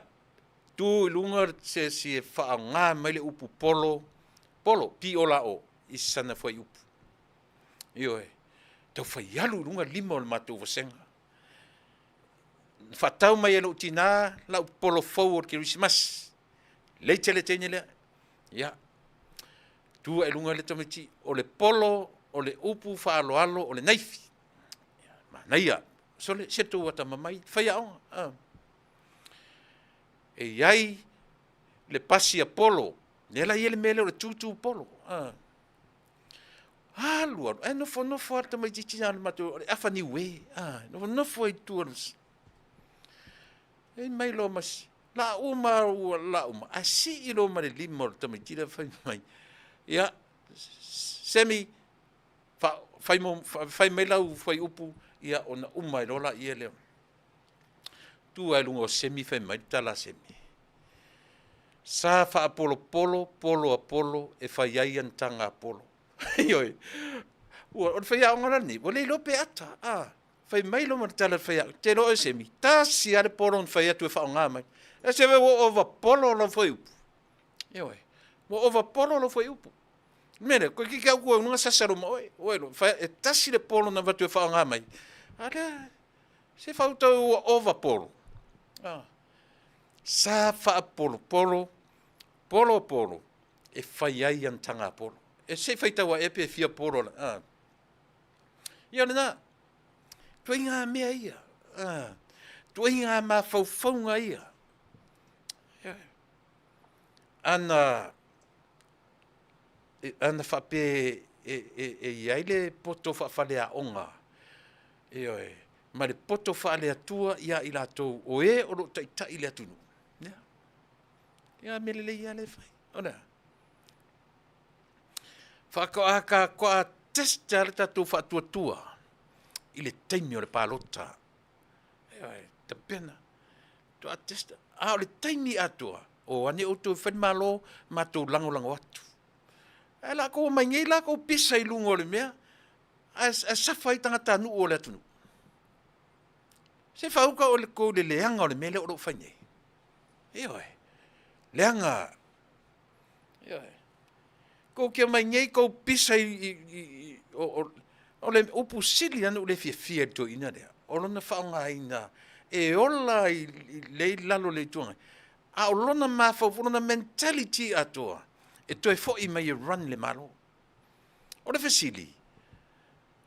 tu i luga se isi e faaaoga mai le upu polo, polo, P-O-L-O, i sana fuaiupu. Ioe, tau fai alu i luga lima o le matou vasega. Na faatau mai e lou tina lau polo fou o le Kerisimasi. Lei tele teine lea. Ia, tu ae luga le tamaiti, o le polo, o le upu faaaloalo, o le naifi. Ia, manaia. Sole, se tou atamamai, faiaoga. Ah. E i ai le pasi a polo, lea la i ai le mea lea o le tutu polo. Ah. Alu alu, ae nofonofo lava le tamaitiiti na o le matou, o le afa niue. Ah, nofonofo ai i tua. E mai loa ma si, la uma ua la uma, ae sii loa ma le lima o le tamaiti lea fai mai. Ia, Semi, fa, fai, mo, fai mai lau fuaiupu, ia ona uma ai loa laia lea. Tu ai luga o Semi fai mai le tala a Semi. Sa faapolopolo polo a polo e fai ai ana taga a polo. Ioe. Ua, o le faiaoga la lenei, ua le iloa pe ata. Ah, fai mai loa ma le tala a le faiaoga, te iloa oe Semi, tasi lava le polo na fai atu e faaaoga mai. E se ua ova polo lau fuaiupu. Ioe. Ua ova polo lau fuaiupu. Le mea lea, koe kiki au kua unuga sasa lo ma oe. Oe lo, fai, e tasi le polo na avatu e faaaoga mai. A lea, se fautau ua ova polo. Ah. Sa faapolopolo, polo polo, e fai ai ana taga polo. E se i faitau ae pe fia polo la. Ah. Ia lena, tuaiga mea ia. Ah. Tuaiga mafaufauga ia. Ana, ana faapea e i ai le poto faafaleaoga, ioe, ma le poto faale-Atua ia i latou o e o lo o taitai i le atunuu. Ia, ia mea lelei lava lea e fai. O le a? Faatoa test lava le tatou faatuatua i le taimi o le palota. Ioe, tapena, faatoa test. A o le taimi atoa, o ane outou e fai le Malo, matou lagolago atu. Ae o le a outou omai nei la outou pisa i luga o le mea, ae suffer ai tagatanuu o le atunuu. Se faauta outou i le leaga o le mea lea o lo o fai nei. Ioe, leaga, ioe. Tou te omai nei tou pisa i, o le upu sili lava ona ou le fiafia i le toeaina lea, o lona faaaogaina e ola lea i lalo o le Itu Agai, a o lona mafaufau, lona mentality atoa, e toe foi mai e run le Malo. O le fesili,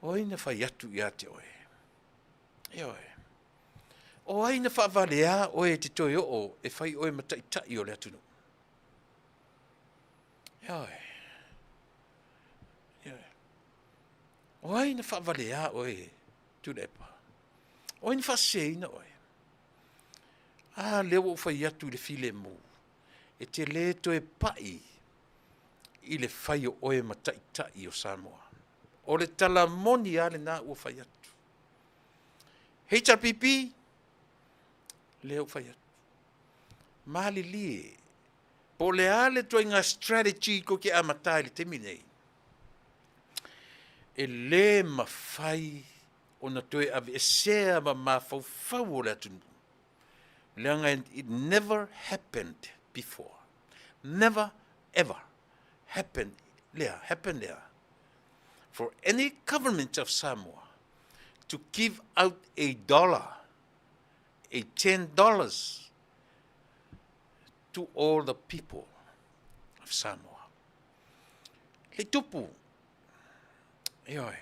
o ai na fai atu ia te oe? Ioe. O ai na faavalea oe e te toe oo e fai oe ma taitai o le atunuu? Ioe. Ioe. O ai na faavalea oe, Tuilaepa? O ai na faaseseina oe? A lea ua ou fai atu i le filemu, e te le toe pai i le fai o oe ma taitai o Samoa. O le tala moni lava lena ua fai atu. HRPP, lea ua fai atu. Malilie, po o le a le ituaiga strategy tou te amata i le taimi lenei, e le mafai ona toe aveesea ma mafaufau o le atunuu, leaga it never happened before. Never ever happened lea, happened lea for any government of Samoa to give out a dollar, a $10 to all the people of Samoa. Le tupu, ioe,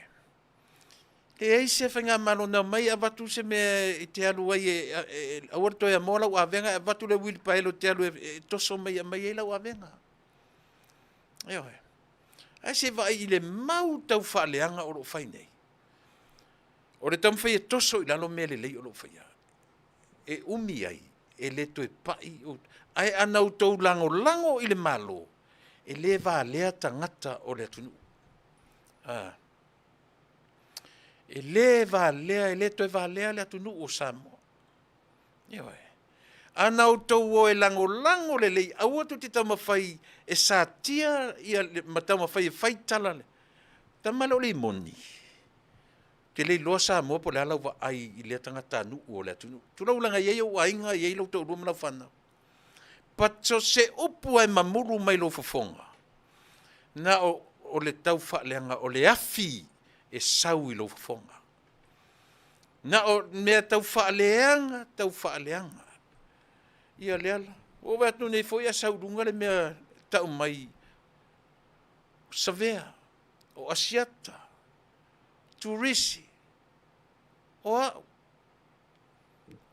leai se faigamalo na omai avatu se mea e te alu ai e aua le toe amoa lau avega, e avatu le uilipaelo e te alu e toso mai e aumai ai lau avega. Ioe. Ae se i vaai i le mau tau faaleaga o lo o fai nei. O le taumafai e toso i lalo mea lelei o lo o faia. E umi ai, e le toe pai, ae ana outou lagolago i le Malo, e le valea tagata o le atunuu. E le valea, e le toe valea le atunuu o Samoa. Ioe. Ana outou o e lagolago lelei, aua tou te taumafai e satia ia, ma taumafai e fai tala. Tama lea o Limoni, ou te le iloa Samoa po o le a lau vaai i lea tagatanuu o le atunuu. Tulou leaga e i ai ou aiga, e i ai lou toalua ma lau fanau. But so se upu lava e mamulu mai lou fofoga, na o le tau faaleaga, o le afi e sau i lou fofoga. Na o mea tau faaleaga, tau faaleaga. Ia lea la. Ua ou vaai atu nei foi a sau i luga le mea tau mai o Savea, o Asiata, Turisi, o au.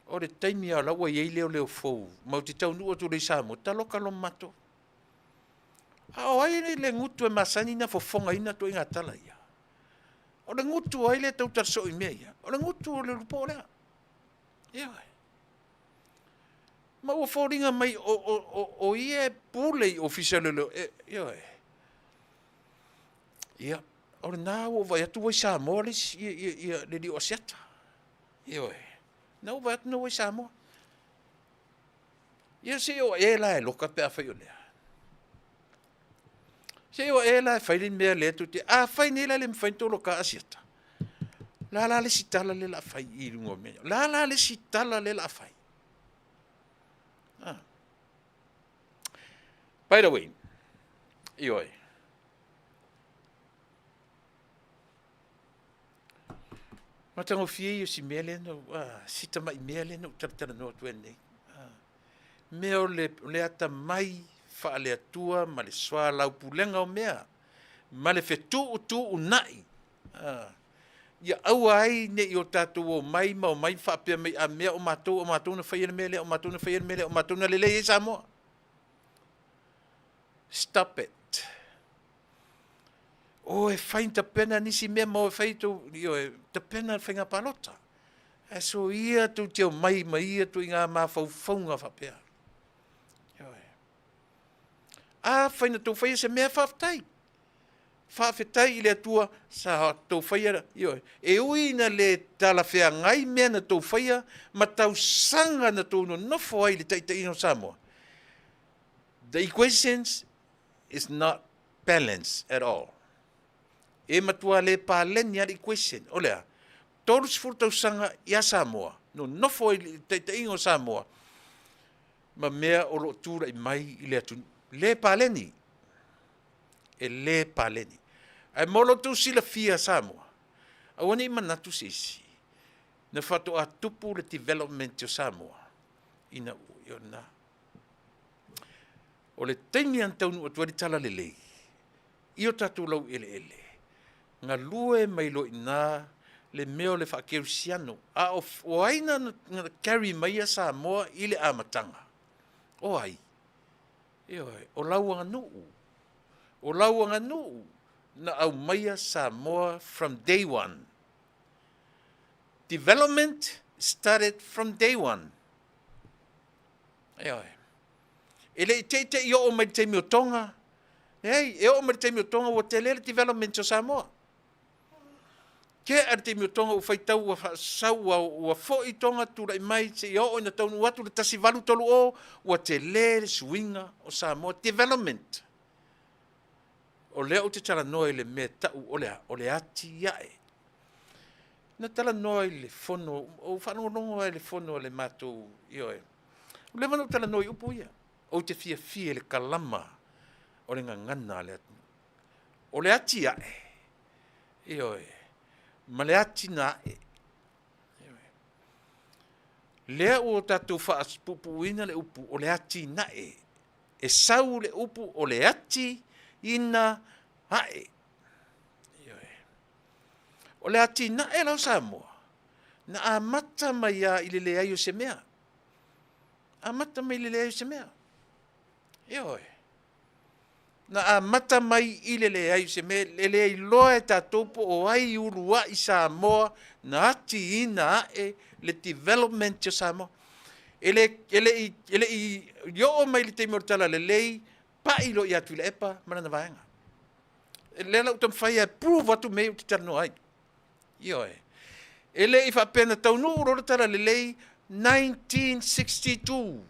O le taimi lava o la ua i ai leoleo fou, ma ou te taunuu atu loa i Samoa, taloka loa ma matou. A o ai le gutu e masani ona fofogaina ituaiga tala ia? O le gutu o ai lea e tautala soo i mea ia? O le gutu o le ulupo lea. Ioe. Ma ua foliga mai o ia e pule i ofisa o leoleo. Ioe. Ia, o lena ua ou vaai atu ua i Samoa le isi, ia, le alii o Asiata. Ioe. Na ou vaai atu na ua i Samoa. Ia se i o e la e loka pe afai o lea. Se i o e la e fai le mea lea tou te... Afai nei la e le mafai ona tou loka Asiata, o le a la le isi tala lea o le a fai i luga o mea ia? O le a la le isi tala lea o le a fai? Ah. By the way, ioe, matagofie ia o si mea lea na, si tamai mea lea na ou talatalanoa atu ai nei. Mea o le atamai faale-Atua ma le soalaupulega o mea, ma le fetuutuunai, ia aua ai ne i o tatou omai ma omai faapea mai, a mea o matou, o matou na faia le mea lea, o matou na faia le mea lea, o matou na lelei ai Samoa. Stop it. O e fai tapena nisi mea ma o e fai tou, ioe, tapena le faiga palota. Ae soia tou te omai ma ia ituaiga mafaufauga faapea. Ioe. Afai na tou faia se mea, faafetai. Faafetai i le Atua sa tou faia, ioe, e ui ina le talafeagai mea na tou faia ma tausaga na tou nonofo ai i le taitaiga o Samoa, the equations is not balanced at all. E matua le paleni lava le equation. O le a? 30 tausaga ia Samoa, nonofo ai i le taitaiga o Samoa, ma mea o lo o tulai mai i le atunuu. Le paleni. E le paleni. Ae mo lo outou silafia Samoa, aua ne i manatu se isi, na faatoa tupu le development o Samoa ina ua, na. O le taimi lava na taunuu atu ai le talalelei i o tatou laueleele, galue mai loa i ina le mea o le faakerisiano. A o ai na carry maia Samoa i le amataga? O ai? Ioe, o lau aganuu. O lau aganuu na aumaia Samoa from day one. Development started from day one. Ioe. E le i te i te i oo mai le taimi o Tonga. Leai, e oo mai le taimi o Tonga ua tele le development o Samoa. Tea le taimi o Tonga ua faitau ua faasau ua, ua foi Tonga tulai mai seia oo ina taunuu atu le 1830 ua tele le suiga o Samoa development. O lea ou te talanoa i le mea tau o le a? O le atiae. Na talanoa i le fono, ou faalogologo lava i le fono a le matou, ioe. Ua leva ona ou talanoa i upu ia. Ou te fiafia i le kalama o le gagana a le atunuu. O le atiae, ioe, ma le atinae. Ioe. Lea ua tatou faapuupuuina le upu o le atinae. E sau le upu o le ati ina ae. Ioe. O le atinae la o Samoa, na amata mai lava i le leai o se mea. Amata mai i le leai o se mea. Ioe. Na amata mai i le leai o se mea, e le iloa e tatou po o ai uluai Samoa na atiina ae le development o Samoa. E le, e le i, e le i oo mai le taimi o le Talalelei, pai loa ia Tuilaepa ma lana vaega. Lea la ou taumafai e prove atu mea ia ou te talanoa ai. Ioe. E le i faapea na taunuu loa le Talalelei 1962,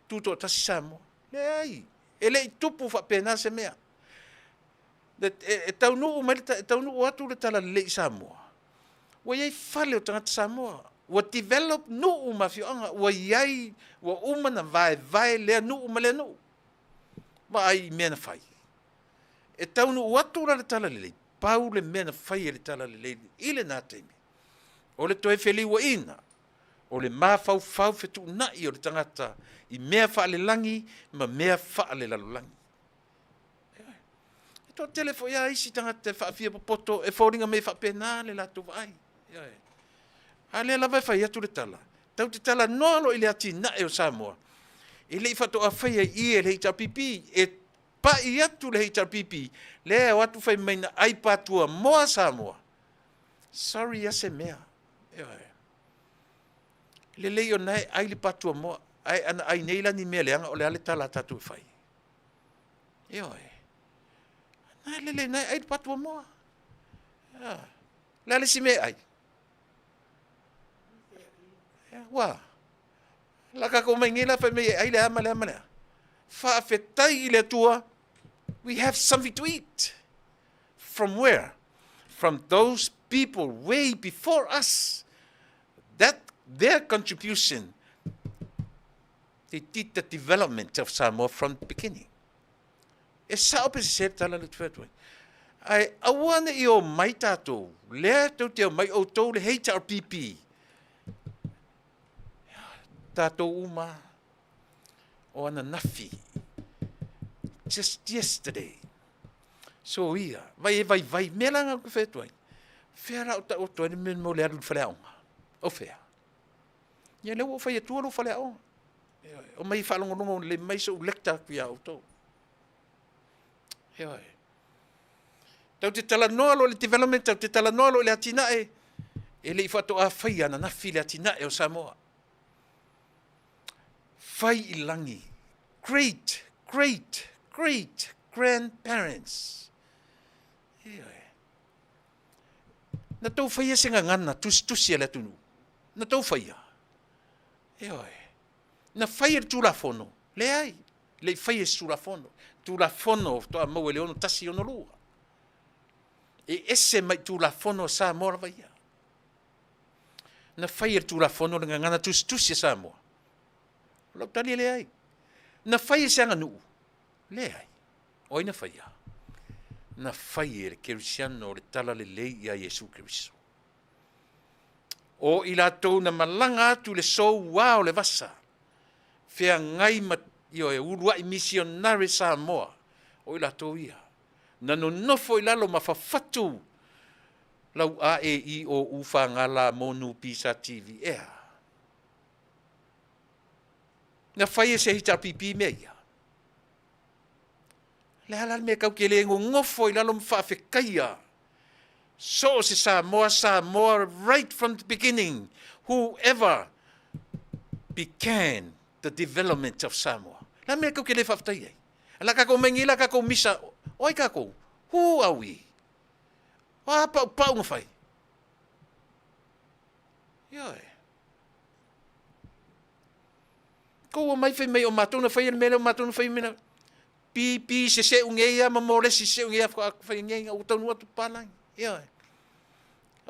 tutoatasi Samoa. Leai, e le i tupu faapena se mea. E taunuu mai e taunuu atu le Talalelei i Samoa, ua i ai fale o tagata Samoa, ua develop nuu ma afioaga, ua i ai, ua uma ona vaevae lea nuu ma lea nuu. Vaai i mea na fai. E taunuu atu la le Talalelei, pau le mea na fai e le Talalelei i lena taimi, o le toe feliuaina o le mafaufau fetuunai o le tagata i mea faalelagi ma mea faalelalolagi. E toatele foi lava isi tagata e faafia popoto e foliga mai e faapena le latou vaai. A lea lava e fai atu le tala, tatou te talanoa loa i le atinae o Samoa, e le i faatoa faia i i e le HRPP, e pai atu le HRPP, lea e o atu fai mai na ai patuamoa Samoa. Sorry ia se mea. Ioe. Lelei ona e ai le patuamoa, ae ana ai nei la ni mea leaga, o le a le tala a tatou e fai? Ioe. Na lelei na e ai le patuamoa. Le a le isi mea e ai? Ua. La tatou mai nei la fai mai e ai le a ma le a ma le a. Faafetai i le Atua, we have something to eat. From where? From those people way before us. That their contribution, they did the development of Samoa from the beginning. E sao pe sese le tala lea ou te fai atu ai. Ae aua ne i omai tatou, lea tou te omai outou le HRPP, tatou uma o ananafi, just yesterday. So ia, vai e vaivai, mea la na ou te fai atu ai, fea la o tau atu ai le mea mo le alu i le faleaoga? O fea? Ia lea ua ou fai atua lou faleaoga. Omai e faalogologo lelei mai se i ou lecture atu iā outou. Ioe. Tatou te talanoa loa i le development, tatou te talanoa loa i le atinae, e le i faatoa faia ananafi le atinae o Samoa. Fai i lagi. Great, great, great grandparents. Ioe. Na tou faia se gagana tusitusi a le atunuu. Na tou faia. Ioe. Na fai e le Tulafono? Leai, le i faia e se Tulafono. Tulafono faatoa maua i le 61, 62. E ese mai Tulafono a Samoa lava ia. Na fai e le Tulafono le gagana tusitusi a Samoa? O lau tali e leai. Na fai e se aganuu? Leai. O ai na faia? Na fai e le Kerisiano o le Talalelei ia Iesu Keriso. O i latou na malaga atu i le soua o le vasa, feagai ma ioe, uluai misionare Samoa, o i latou ia, na nonofo i lalo ma fafatu lau A E I O U F G L M N P S T V, e a? Na fai e se HRPP mea ia? Le a la le mea kau ke le gogofo i lalo ma faafetaia so o se Samoa, Samoa right from the beginning, whoever began the development of Samoa. La mea kau ke le faafetai ai. La kakou mai nei la kakou misa, o ai kakou? Who are we? O a pau pau nga fai? Ioe. Kou mai fai mai o matou na fai le mea lea, o matou na fai le mea lea. Pipi seseu nei ia ma molesi seseu nei ia fai nei ua taunuu atu papalagi. Ioe.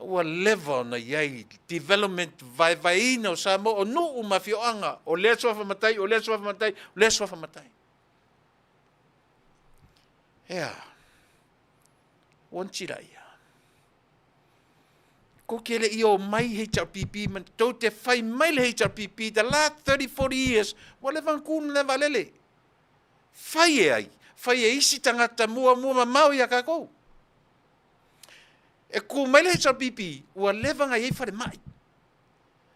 Ua leva ona i ai development vaevaeina o Samoa, o nuu ma afioaga, o lea suafa matai, o lea suafa matai, o lea suafa matai. Ea, ua ntila ia. Kou te le i o mai HRPP, ma tou te fai mai le HRPP, the last 30, 40 years, ua leva ona tu le vaalele. Fai e ai, fai e isi tagata muamua mamao ia tatou. E tu mai le HRPP, ua leva ona i ai falemai.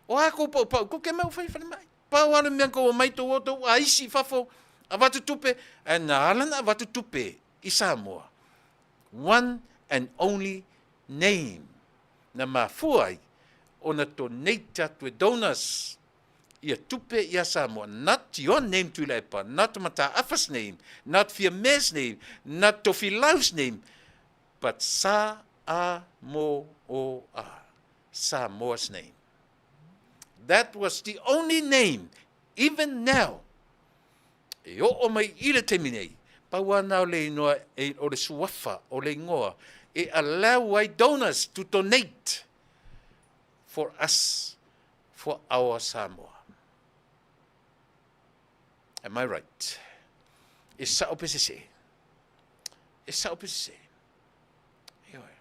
O a kou paupau, kou te mai ua fai falemai. Pau lava le mea na tou omai tou o tou aisi i fafo, avatu tupe, ae na ala ona avatu tupe i Samoa, one and only name na mafua ai ona donate atu e donors ia tupe ia Samoa, not your name Tuilaepa, not Mataafa's name, not Fiame's name, not Tofilau's name, but Sa A Mo O A, Samoa's name. That was the only name, even now, e oo mai i le taimi nei, pau lava na o le inoa, e, o le suafa, o le ingoa, e allow ai donors to donate for us, for our Samoa. Am I right? E sao pe sese? E sao pe sese? Ioe.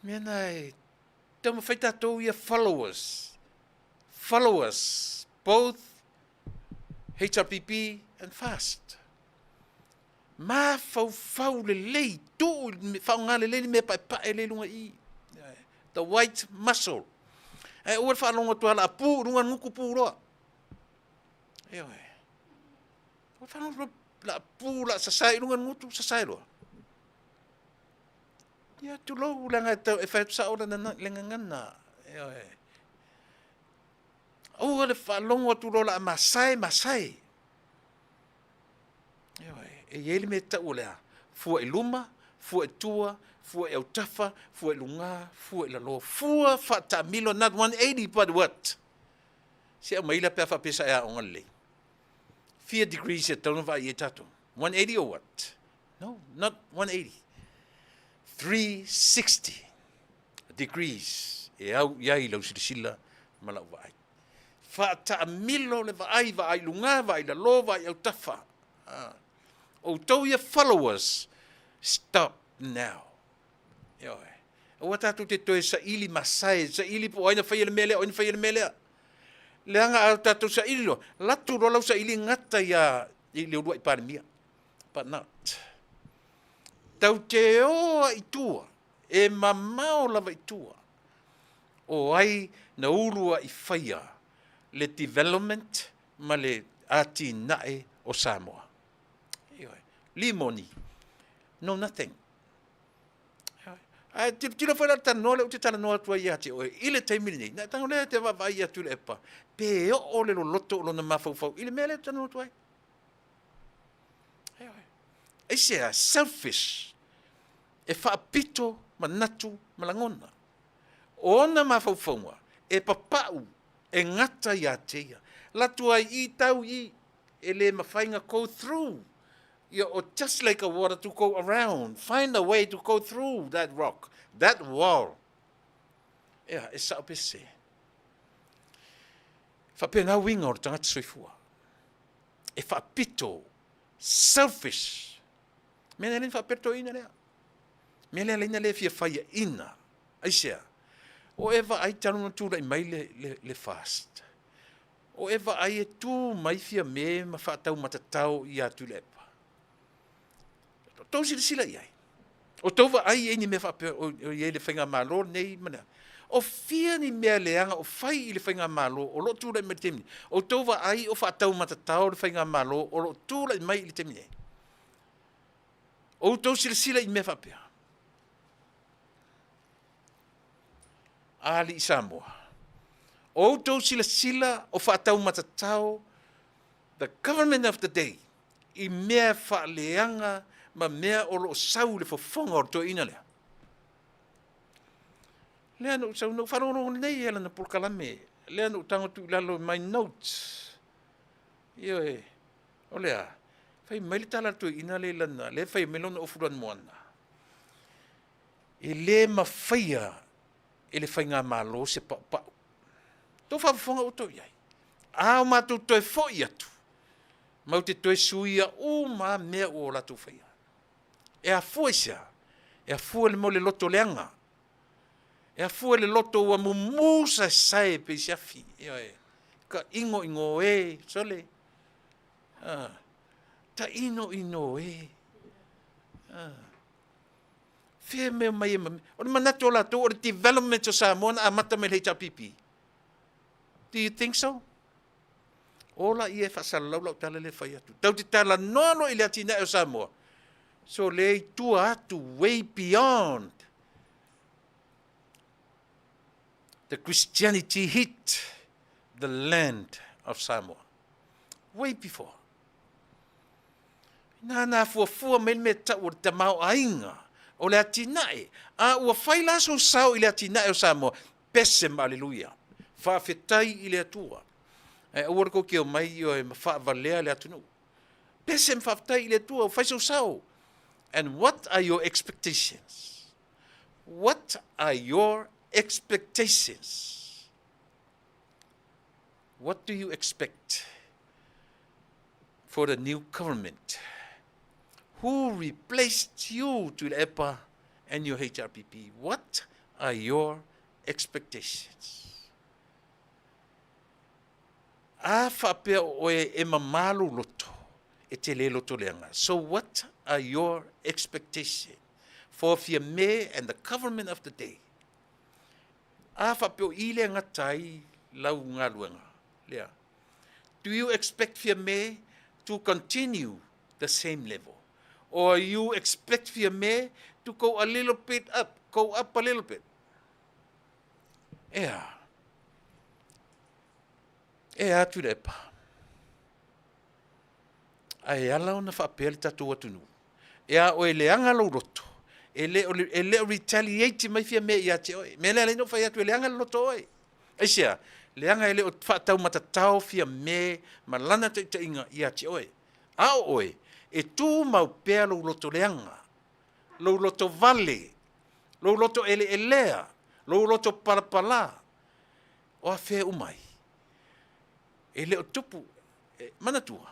Mea na e taumafai tatou ia followers, followers, both HRPP and FAST. Mafaufau lelei, tuu, faaaoga lelei le mea paepae lea i luga i i. The white muscle. Ae aua le faalogo atu lava o le a pu i luga le gutu pu loa. Ioe. Aua le faalogo atu o le a pu, o le a sasae i luga le gutu, sasae loa. Ia tulou, leaga e, tau, e fai atu sao le, le gagana. Ioe. Aua le faalogo atu loa o le a masae, masae. Ioe, e i ai le mea e tau o le a? Fua i luma, fua i tua, fua i autafa, fua i luga, fua i lalo, fua faataamilo, not 180 but what? Se aumai la pe a faapea sa e aoga lelei. Fia degrees e tatau ona vaai ai tatou? 180 or what? No, not 180. 360 degrees e au i ai lau silasila ma lau vaai. Faataamilo le vaai, vaai luga, vaai lalo, vaai autafa. Ah. Outou ia followers, stop now. Ioe. Aua tatou te toe saili masae, saili po o ai na faia le mea lea, o ai na faia le mea lea. Leaga a tatou saili loa, latu loa lau saili gata ia i le uluai Palemia. But not. Tau te o i tua, e mamao lava i tua. O ai na uluai faia le development ma le atinae o Samoa. Ioe. Limoni, no nothing. Ae tilotilo foi la le talanoa lea ou te talanoa atu ai ia te oe i le taimi lenei, na tago lea te vaavaai atu i le epa, pe oo le loloto o lona mafaufau i le mea lea ou te talanoa atu ai. Ioe. Aisea? Selfish. E faapito manatu ma lagona. O ona mafaufauga e papau, e gata ia te ia. Latu ai i tau i, e le mafai na go through. Ia, o just like a water to go around, find a way to go through that rock, that wall. Ea, e sao pe sese. Faapena uiga o le tagata soifua. E faapito, selfish. Mea lea le faapitoina lea. Mea lea leina le fia faiaina. Aisea? O e vaai talu ona tulai mai le, le, le fast. O e vaai e tu mai Fiame ma faataumatatao ia Tuilaepa. Tou silasila i ai. O tou vaai i ai ni mea faapea o i ai le faigamalo lenei ma le a. O fia ni mea leaga o fai i le faigamalo o lo o tulai mai i le taimi nei? O tou vaai o faataumatatao le faigamalo o lo o tulai mai i le taimi nei? O outou silasila i mea faapea? Alii Samoa, o outou silasila o faataumatatao the government of the day i mea faaleaga ma mea o lo o sau i le fofoga o le toeaina lea. Lea na ou sau, na ou faalogologo lelei ia lana polokalame, lea na ou tago atu i lalo i my notes. Ioe, o le a? Fai mai le tala a le toeaina lea i lana, lea e fai mai lona ofu lanumoana. E le mafaia e le faigamalo se paupau. Tou faafofoga outou i ai. A o matou toe foi atu, matou te toe suia uma lava mea ua o latou faia. E afua i se a? E afua i le mea o le loto leaga. E afua i le loto ua mumu saesae e pei se afi. Ioe. Ka inoino e, sole. Ah. Ta inoino e. Ah. Fea mea mai e ma... O le manatu o latou, o le development o Samoa na amata mai le HRPP. Do you think so? Ola ia e faasalalau lau tala lea e fai atu. Tau te talanoa loa i le atinae o Samoa, so le i tua atu way beyond the Christianity hit the land of Samoa. Way before. Inā nā fuafua mai le mea tau o le tamaoaiga o le atinae, a ua fai la sou sao i le atinae o Samoa, pese ma aleluia. Faafetai i le Atua. Ae aua le kou te omai ioe ma faavalea le atunuu. Pese ma faafetai i le Atua, ua fai sou sao. And what are your expectations? What are your expectations? What do you expect for the new government who replaced you, Tuilaepa, and your HRPP? What are your expectations? A faapea o oe e mamā lou loto, e te le loto leaga. So what are your expectations for Fiame and the government of the day? A faapea o i lea gata ai lau galuega lea. Do you expect Fiame to continue the same level? Or you expect Fiame to go a little bit up, go up a little bit? Ea. Ea Tuilaepa. Ae ala ona faapea le tatou atunuu, e a oe leaga lou loto, e le o, e le o retaliate mai Fiame ia te oe. Mea lea na ou fai atu, e leaga le loto oe. Aisea? Leaga e le o faataumatatao Fiame ma lana taitaiga ia te oe. A o oe, e tumau pea lou loto leaga, lou loto vale, lou loto eleelea, lou loto palapala. O afea uma ai? E le o tupu. E, manatua,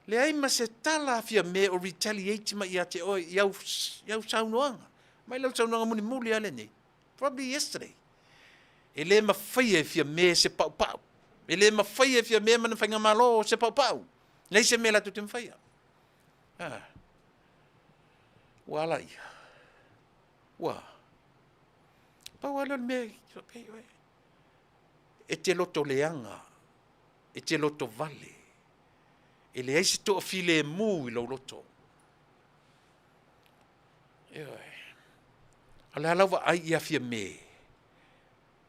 leai ma se tala a Fiame o retaliate mai ia te oe i au, i au saunoaga. Mai lau saunoaga mulimuli lava lenei. Probably yesterday. E le mafaia e Fiame se paupau. E le mafaia e Fiame ma na faigamalo se paupau. Leai se mea latou te mafaia. Ah. Ua ala ia. Ua. Pau lava lea o le mea, e te loto leaga, e te loto vale, e leai se toafilemu i lou loto. Ioe. A o le a lau vaai ia Fiame?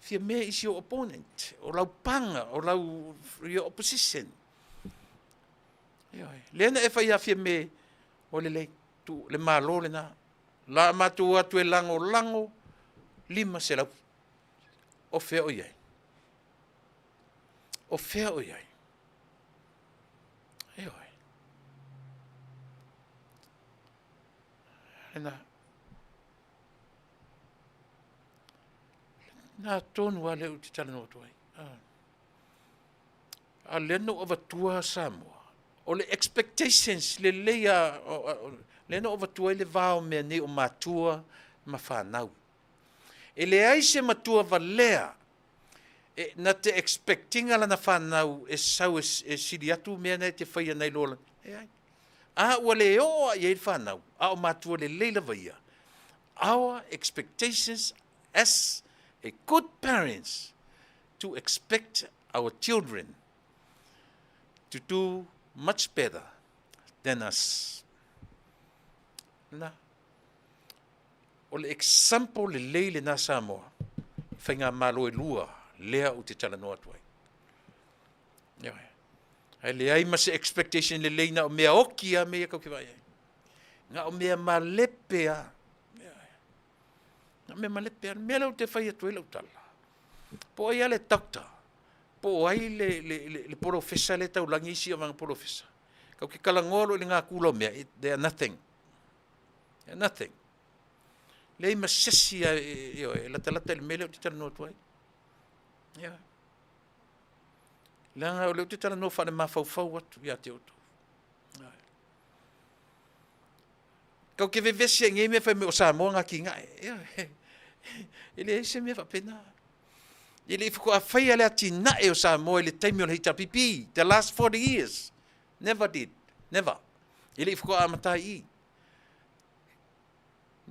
Fiame is your opponent, o lau paga, o lau, your opposition. Ioe. Lea na e fai ia Fiame, ua lelei. Tu, le Malo lena. La matou o atu e lagolago 500. O fea o i ai? O fea o i ai? Ioe. Lena. Na tonu lava lea ou te talanoa atu ai. Ah. A lea na ou avatua Samoa, o le expectations lelei a, lea na ou avatua ai le va o mea nei o matua ma fanau. E leai se matua valea e, na te expect ina lana fanau e sau e, e sili atu mea na e te faia nai lo lana. Leai. A ua le oo a i ai le fanau, a o matua lelei lava ia. Our expectations as a good parents to expect our children to do much better than us. Na. O le example lelei lena Samoa, faigamalo e lua lea ou te talanoa atu ai. Ioe. Ae leai ma se expectation lelei na o mea oki a mea ia kau ke vaai ai. Na o mea malepe a. Ioe. Na o mea malepe a. Le mea lea ou te fai atu ai lau tala. Po o ai lava le doctor, po o ai le, le, le, le polofesa lea e taulagi isi avanga polofesa. Kau ke talanoa loa i le gakula o mea, they are nothing. They are nothing. Leai ma sesi a e, e, e latalata i le mea lea ou te talanoa atu ai. Ia. Leaga o lea ou te talanoa faale-mafaufau atu ia te outou. Kau ke vevesi ai nei mea fai mai o Samoa ngā kīngae. Ia, e leai se mea faapena. E le i faatoa faia le atinae o Samoa i le taimi o le HRPP, the last 40 years. Never did. Never. E le i faatoa amata ai i.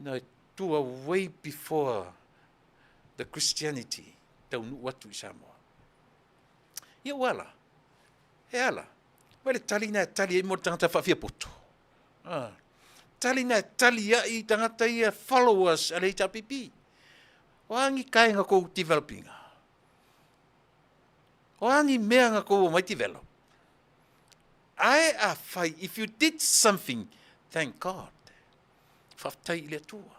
Na tua way before the Christianity taunuu atu i Samoa. Ia ua ala. E ala. Vai le tali na e tali ai mo le tagata faafiapoto. Ah. Tali na e tali ai i tagata ia followers a le HRPP. O a ni kainga kou developinga? O a ni mea nga kou o mai develop? Ae a fai, if you did something, thank God. Faafetai i le Atua.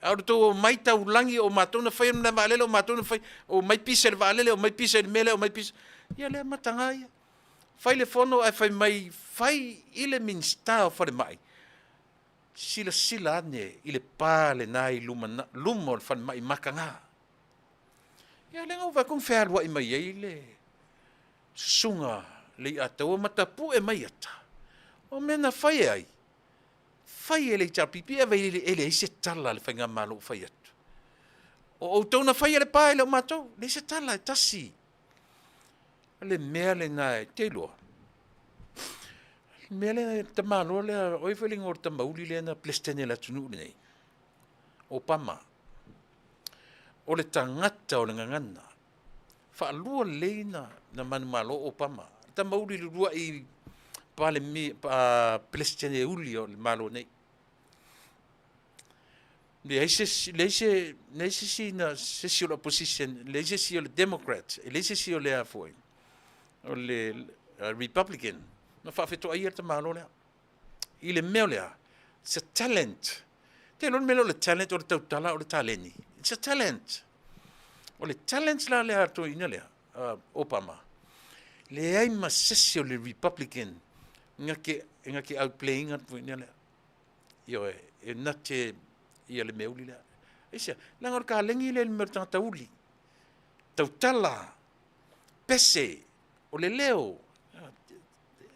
A o le tou omai taulagi o matou na faia le vaalele, o matou na fai, omai pisa i le vaalele, omai pisa i le mea lea, omai pisa. Ia lea mataga ia. Fai le fono ae fai mai, fai i le Minisita o Falemai, silasila ane i le pa lena i luma, luma o le falemai mataga. Ia lea na ou vaai atu na fealuai mai ai le susuga Leiataua ma tapue mai ata. O mea na fai e ai, Fai e le HRPP ave i e leai se tala a le faigamalo ua fai atu. O outou na faia le pa e le o matou, leai se tala e tasi. O le mea lena e te iloa. Le mea lea, le tamaloa lea, o ai foi le igoa o le tamauli lea na Peresetene o le atunuu lenei? Obama. O le tagata o le gagana. Faalua lelei na, na manumalo o Obama. Le tamauli i le uluai Palemia, pa, Peresetene uli o le Malo nei. Leai se, leai se, leai se isi na, se isi o le opposition, leai se isi o le Democrat, e leai se isi o le a foi, o le Republican, na faafetoaia le tamaloa lea. I le mea o le a? It's a talent. Te iloa le mea lea o le talent, o le tautala, o le taleni. It's a talent. O le talent la lea a le toeaina lea, Obama, leai ma sese o le Republican na te, na te outplay ina le toeaina lea. Ioe, e na te ia le mea uli lea. Aisea? Leaga o le kaleni lea i le mea o le tagata uli. Tautala, pese, o le leo,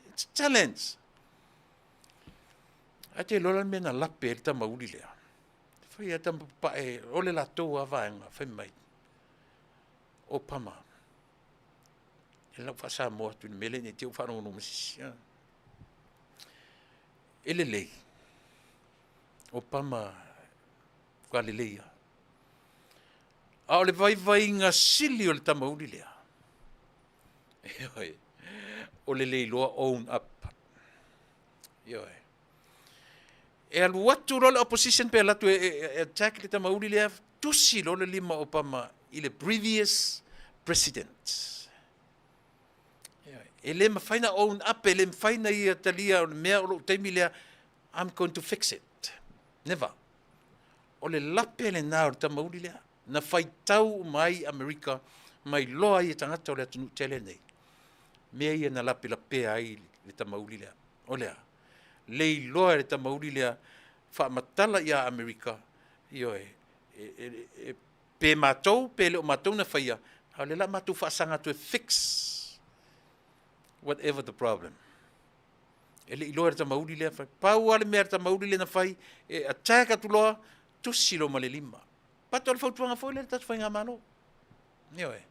it's a talent. Ae te iloa la le mea na lape ai le tama uli lea. Fai a tama papae, o le latou a vaega, fai mai, o Pama, e lau faa-Samoa atu i le mea lea ne i te i ua faalogologo mai se isi. E lelei, o Pama, ua lelei lava. A o le vaivaiga sili o le tama uli lea, Ioe. O le le iloa own up. Ioe. E alu atu loa le opposition pe alu atu e, e, e attack le tamauli lea, tusi loa le lima o Obama i le previous president. Ioe. E le mafai na own up, e le mafai na ia talia o le mea o lou taimi lea. I'm going to fix it. Never. O le lape lena o le tamauli lea. Na faitau uma ai Amerika ma iloa ai e tagata o le atunuu tele nei mea ia na lapelapea ai le tamauli lea. O le a? Le iloa e le tamauli lea faamatala ia Amerika, ioe, e, e, e, pe matou pe le o matou na faia, a o le la matou faasaga atu e fix whatever the problem. E le iloa e le tamauli lea fai. Pau lava le mea a le tamauli lea na fai, e attack atu loa, tusi loa ma le lima. Pata o le fautuaga foi lea i le tatou faigamalo. Ioe.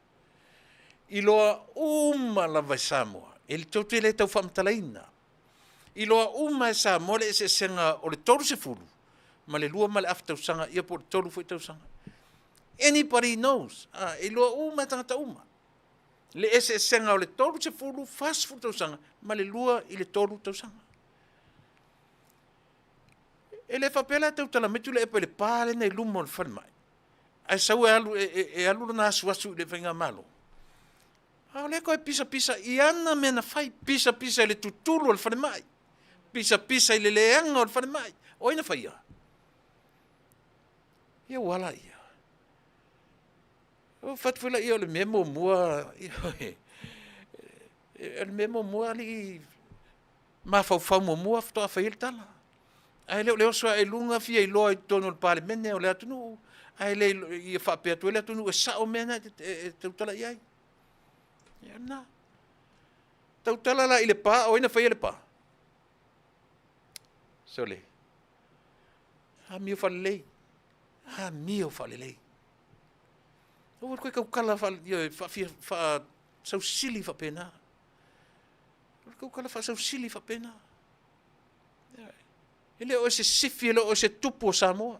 Iloa uma lava e Samoa, e tou te le tau faamatalaina. Iloa uma e Samoa le eseesega o le 30 ma le 2 ma le afa tausaga, ia po o le 3 foi tausaga. Anybody knows. Ah, iloa uma e tagata uma le eseesega o le 30, 40 tausaga ma le 2 i le 3 tausaga. E le faapea la e tautala mai Tuilaepa i le pa lena i luma o le falemai, ae sau e alu, e, e, e alu lona asuasu i le faigamalo. A o lea toe pisapisa i ana mea na fai, pisapisa i le tutulu o le falemai, pisapisa i le leaga o le falemai. O ai na faia? Ia ua ala ia. Ua fatu foi laia o le mea muamua, o le mea muamua alii mafaufau muamua faatoa fai ai le tala. Ae le o le oso ae i luga fia iloa i totonu o le Palemene o le atunuu, ae le ia faapea atu ai le atunuu e sao mea na e tautala i ai. Ia lena. Tautala la i le pa, o ai na faia le pa? Sole. Amio faalelei. Amio faalelei. Aua le toe tautala faasausili faapena. O le tautala faasausili faapena. E le o se sifi, e le o se tupu o Samoa.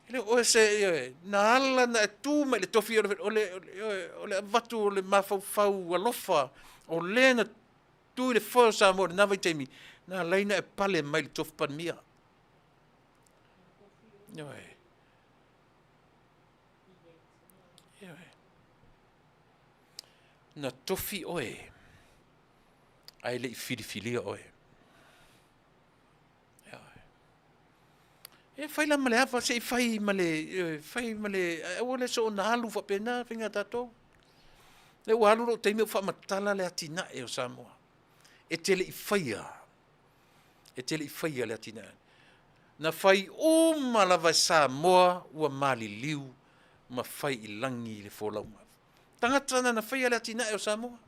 E le o se, na ala na e tu mai le tofi o le, o le, o le avatu o le mafaufau alofa o le na tu i le foe o Samoa i lena vaitaimi, na ala ai na e pale mai le tofi Palemia. Ioe. Ioe. Na tofi oe, ae le i filifilia oe. Ioe. E fai la ma le ava, se i fai ma le, ioe, fai ma le, aua le soona alu faapena faiga a tatou. Lea ua alu lou taimi o faamatala le atinae o Samoa. E te le i faia, e te le i faia le atinae. Na fai uma lava e Samoa ua maliliu ma fai i lagi le folauga. Tagata na na faia le atinae o Samoa.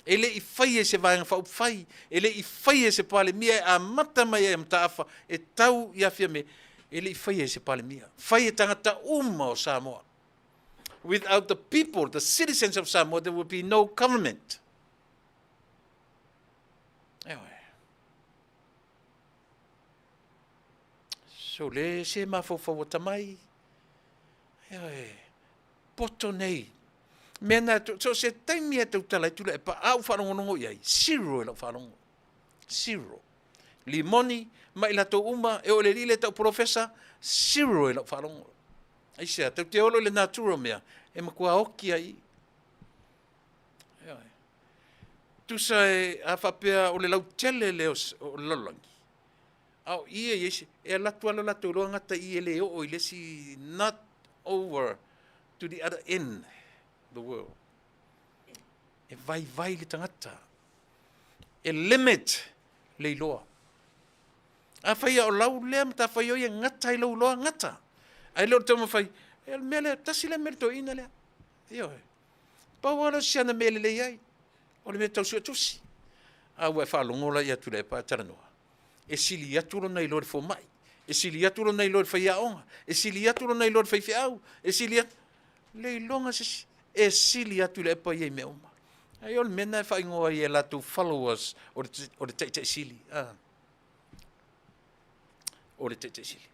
E le i faia e se Vaega Faaupufai, e le i faia e se Palemia e amata mai ai a Mataafa e tau i Afiame, e le i faia e se Palemia. Fai e tagata uma o Samoa. Without the people, the citizens of Samoa, there will be no government. Eoe. So le se mafaufau atamai. Eoe. Poto nei. Mea na, so se taimi e tautala ai Tuilaepa, a ou faalogologo i ai, zero i lau faalogo. Zero. Limoni, ma i latou uma, e oo i le alii lea e tau polofesa, zero i lau faalogo. Aisea, tau te olo i le natura o mea, e matua oki ai i. Eoe. Tusa e, a faapea o le lautele lea o le lalolagi, a o i e i ai se, e alu atu lava lo latou iloa gata i e le oo i le isi, not over to the other end of the world. E vaivai le tagata. E limit le iloa. Afai o lau lea matafaioi e gata i lou iloa, gata. Ae le o le taumafai, e o le mea lea, tasi lea mea le toeaina lea. Ioe. Pau lava lea o si ana mea e lelei ai, o le mea tau suetusi. A ua e faalogo la ia Tuilaepa e talanoa, e sili atu lona iloa i le fomai, e sili atu lona iloa i le faiaoga, e sili atu lona iloa i le faifeau, e sili atu le iloga se isi, e sili atu Tuilaepa ia i mea uma. Ai o le mea lena e faaigoa ai e latou followers o le, o le taitai sili. Ah. O le taitai sili.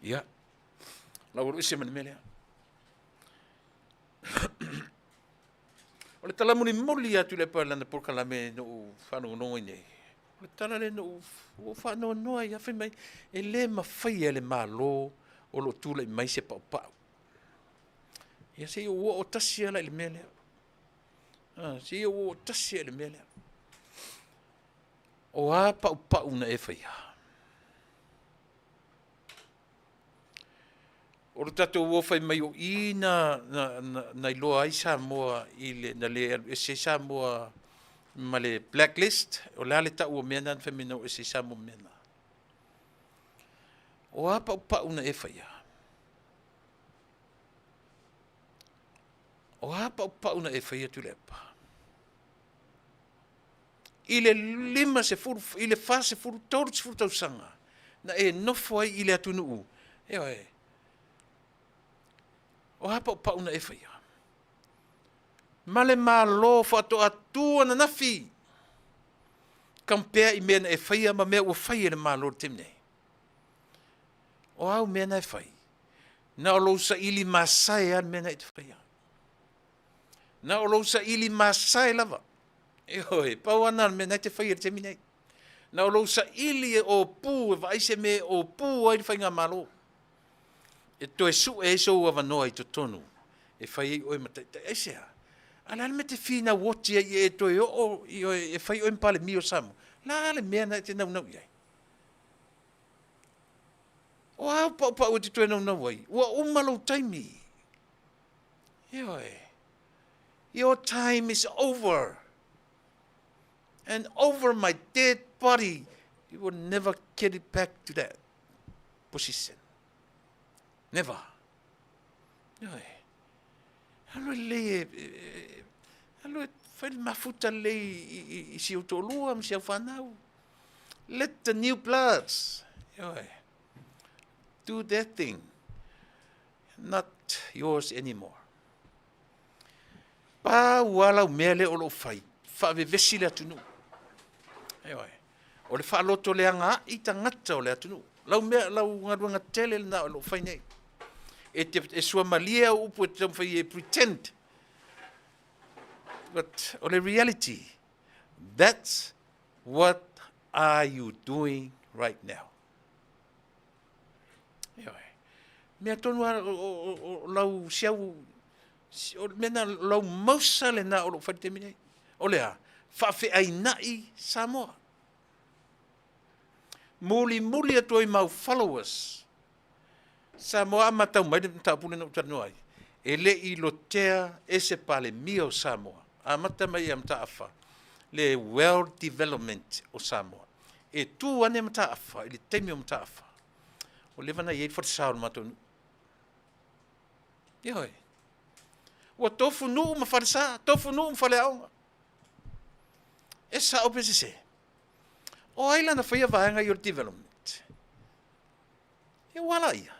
Ia, lau alu ese ma le mea lea. O le tala mulimuli atu le pa lana polokalame na ou faalogologo ai nei, o le tala lea na ou ua ou faanoanoa ai lava, fai mai, e le mafaia e le Malo o lo o tulai mai se paupau. Ia se i ou oo tasi lava la i le mea lea. Ah, se i ou oo tasi lava i le mea lea. O a paupau na e faia? O le tatou o fai mai o i na, na, na, na iloa ai Samoa i le, na le alu ese ai Samoa ma le blacklist, o le a le tau o mea na na fai mai na o ese ai Samoa ma mea na. O a paupau na e faia? O a paupau na e faia Tuilaepa? I le 50, i le 40, 30 tausaga na e nofo ai i le atunuu, ioe, o a paupau na e faia? Ma le Malo faatoa tu ananafi, compare i mea na e faia ma mea ua fai e le Malo i le taimi nei. O au mea na e fai? Na o lou saili masae lava le mea na e te faia. Na o lou saili masae lava. Ioe, pau lava lena o le mea na e te faia i le taimi nei. Na o lou saili e opu e vaai se mea e opu ai le faigamalo. E toe sue ai sou avanoa i totonu e fai ai oe ma taitai. Aisea? A o le a le mea e te finau oti ai e toe oo ioe e fai oe ma Palemia o Samoa? O le a le mea lena e te naunau i ai? O a au paupau e te toe naunau ai? Ua uma lou taimi. Ioe. Your time is over. And over my dead body, you will never get it back to that position. Never. Ioe. Alu e lelei e, e, e alu e fai le mafuta lelei i, i, i si ou toalua ma si au fanau. Let the new bloods, ioe, do their thing. Not yours anymore. Pau lava lau mea lea o lo o fai, faavevesi le atunuu. Ioe. O le faalotoleagaai tagata o le atunuu. Lau mea, lau galuega tele lena o lo o fai nei. E te e suamalie au upu e te taumafai e pretend. But o le reality, that's what are you doing right now? Ioe. Mea tonu lava o lau siau, o le mea lena, o lau mausa lena o lo o fai i le taimi nei. O le a? Faafeainai Samoa. Mulimuli atu ai mau followers. Samoa a matau mai le mataupu lea na ou talanoa ai, e le i lotea e se Palemia o Samoa, amata mai ia Mataafa, le World Development o Samoa. E tu ane Mataafa i le taimi o Mataafa, ua leva ona i ai le falesa o le matou nuu. Ioe. Ua tofu nuu ma falesa, tofu nuu ma faleaoga. E sao pe sese? O ai lana faia vaega i o le development? E ua ala ia.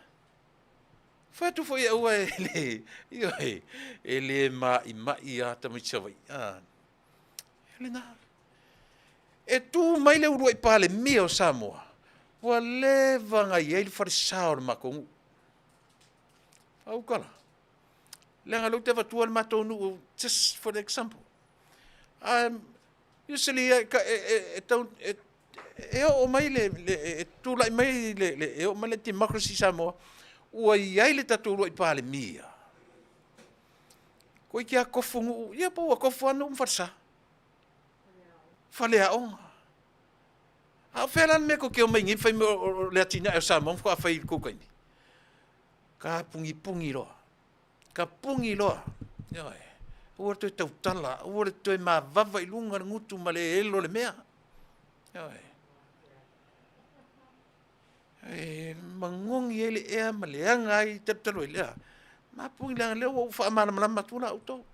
Fai atu foi aua e le, ioe, e le maimai a tamaiti Savaii. Ah, e lena. E tu mai le uluai Palemia o Samoa, ua leva ona i ai le falesa o le matou nuu. Aukala. Leaga lea ou te avatua le matou nuu, just for the example. Um, usually e, e, e, e, tau, e, e oo mai le, le e tulai mai le, le, e oo mai le democracy Samoa, ua i ai le tatou uluai Palemia. Koe ki a kofu nuu, ia po ua kofu a nuu ma falesa. Faleaoga. A o fea la le mea kou te omai nei ma fai mai o le atinae o Samoa ma faatoa fai i le kou taimi? Ka pugipugi loa. Ka pugi loa. Ioe. Aua le toe tautala, aua le toe mavava i luga le gutu ma le elo le mea. Ioe. E magogi ai le ea ma leaga ai talutalu ai lea. Mapugi leaga lea ua ou faamalamalama atu la outou.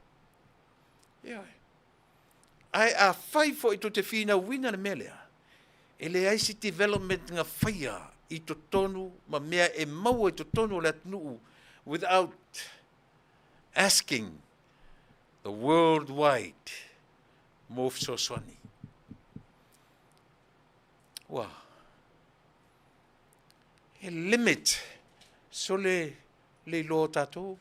Ioe. Ae afai foi tou te finauina le mea lea, e leai se development na faia i totonu ma mea e maua i totonu o le atunuu without asking the world wide mo fesoasoani. Ua e limit sole le iloa o tatou.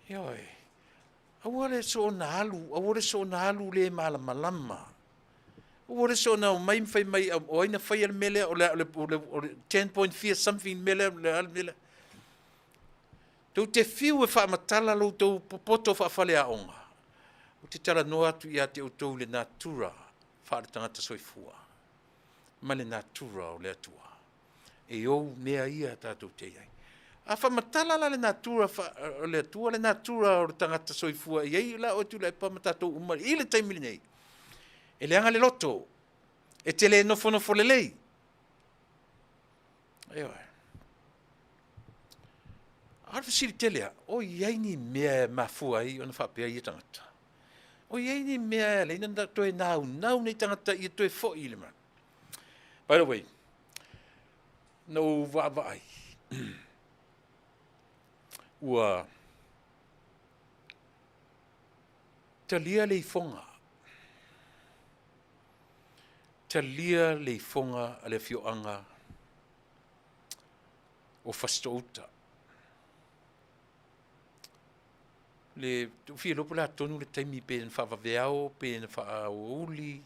Ioe. Aua le soona alu, aua le soona alu le malamalama. Aua le soona omai ma fai mai, o ai na faia le mea lea, o le, o le, o le, o le 10.4 something mea lea, le a le mea lea. Tou te fiu e faamatala lo outou popoto faafaleaoga. Ou te talanoa atu ia te outou i le natura. faale-tagata soifua ma le natura o le Atua. E ou mea ia tatou te i ai. A faamatala la le natura o le Atua, le natura o le tagata soifua e i ai la oe Tuilaepa ma tatou uma i le taimi lenei, e leaga le loto, e te le nofonofo lelei. Ioe. A o le fesili tele lava, o i ai ni mea e mafua ai ona faapea ia tagata? O i ai ni mea e ala ai ona toe naunau nei tagata ia toe foi i le mea? By the way, na ou vaavaai, ua talia le ifoga, talia le ifoga a le afioaga o Fasitoo-uta. Le, ou fia iloa po o le a tonu le taimi pe na faavaveao pe na faaaoauli.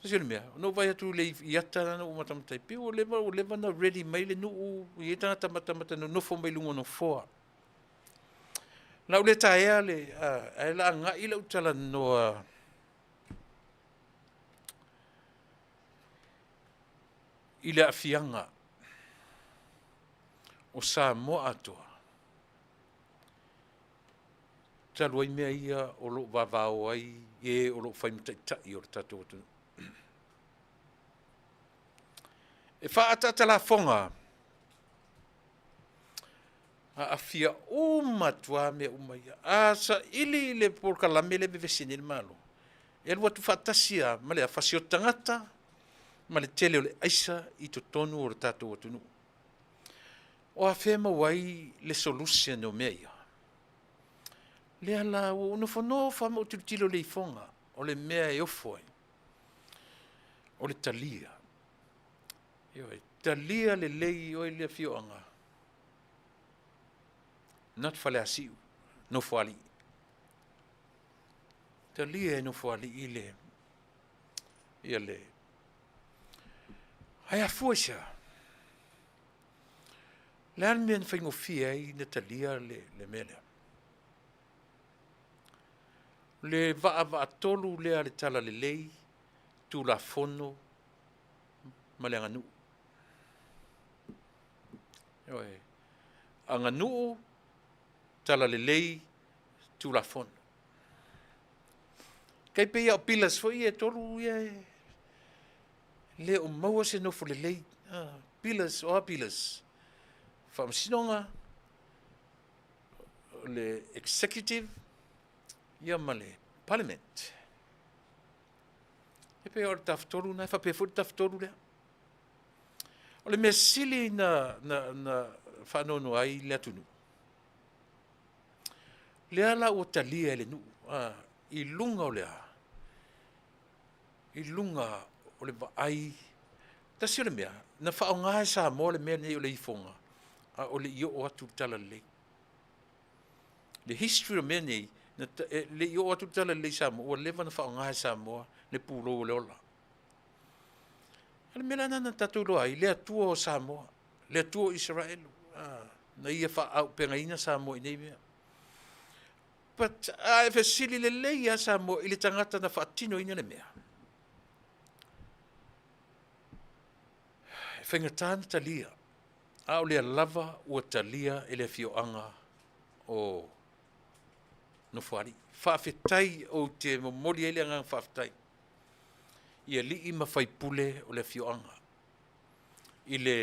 Tasi o le mea, na ou vaai atu i le i ata lea na ou matamata ai, pei ua leva, ua leva ona ready mai le nuu, e i ai tagata matamata nonofo mai luga o nofoa. O le a ou le taea le, ae o le a agai lau talanoa i le aafiaga o Samoa atoa talu ai mea ia o lo o vavao ai e o lo o fai ma taitai o le tatou atunuu. E faaataata lafoga aafia uma atu lava mea uma ia. A saili le polokalame lea e vevesi nei le Malo, e alu atu faatasi lava ma le fasioti tagata ma le tele o le aisa i totonu o le tatou atunuu. O afea e maua ai le solution o mea ia? Lea la ua ou nofonofo lava ma ou tilotilo i le ifoga, o le mea e ofo ai, o le talia. Ioe, talia lelei oe le afioaga, not Faleasiu, Nofoalii. Talia e Nofoalii le, ia le, ae afua i se a? Le a le mea na faigofie ai ona talia le mea lea? Le vaavaatolu lea a le Talalelei, Tulafono ma le aganuu. Ioe. Aganuu, Talalelei, Tulafono. Tai pei lava o pillars foi ia e tolu ia e le o maua se nofo lelei. Pillars, o a pillars? Faamasinoga, o le executive, ia ma le parliament. E pei o le tafatolu lena, e faapea foi le tafatolu lea. O le mea sili na, na, na faanoanoa ai le atunuu, lea la ua talia e le nuu i luga o le a? I luga o le vaai, tasi o le mea, na faaaoga e Samoa le mea lenei o le ifoga, a o le i oo atu le talalelei. Le history o mea nei, na, e le i oo atu le talalelei i Samoa, ua leva ona faaaoga e Samoa le pulou o le ola. O le mea la lena na tatou iloa ai, le Atua o Samoa, le Atua o Isaraelu, na ia faaaupegaina Samoa i nei mea. But a e fesili lelei lava Samoa i le tagata na faatinoina le mea, e faigata ona talia, a o lea lava ua talia e le afioaga o Nofoalii. Faafetai, ou te momoli ai le agaga faafetai i alii ma faipule o le afioaga i le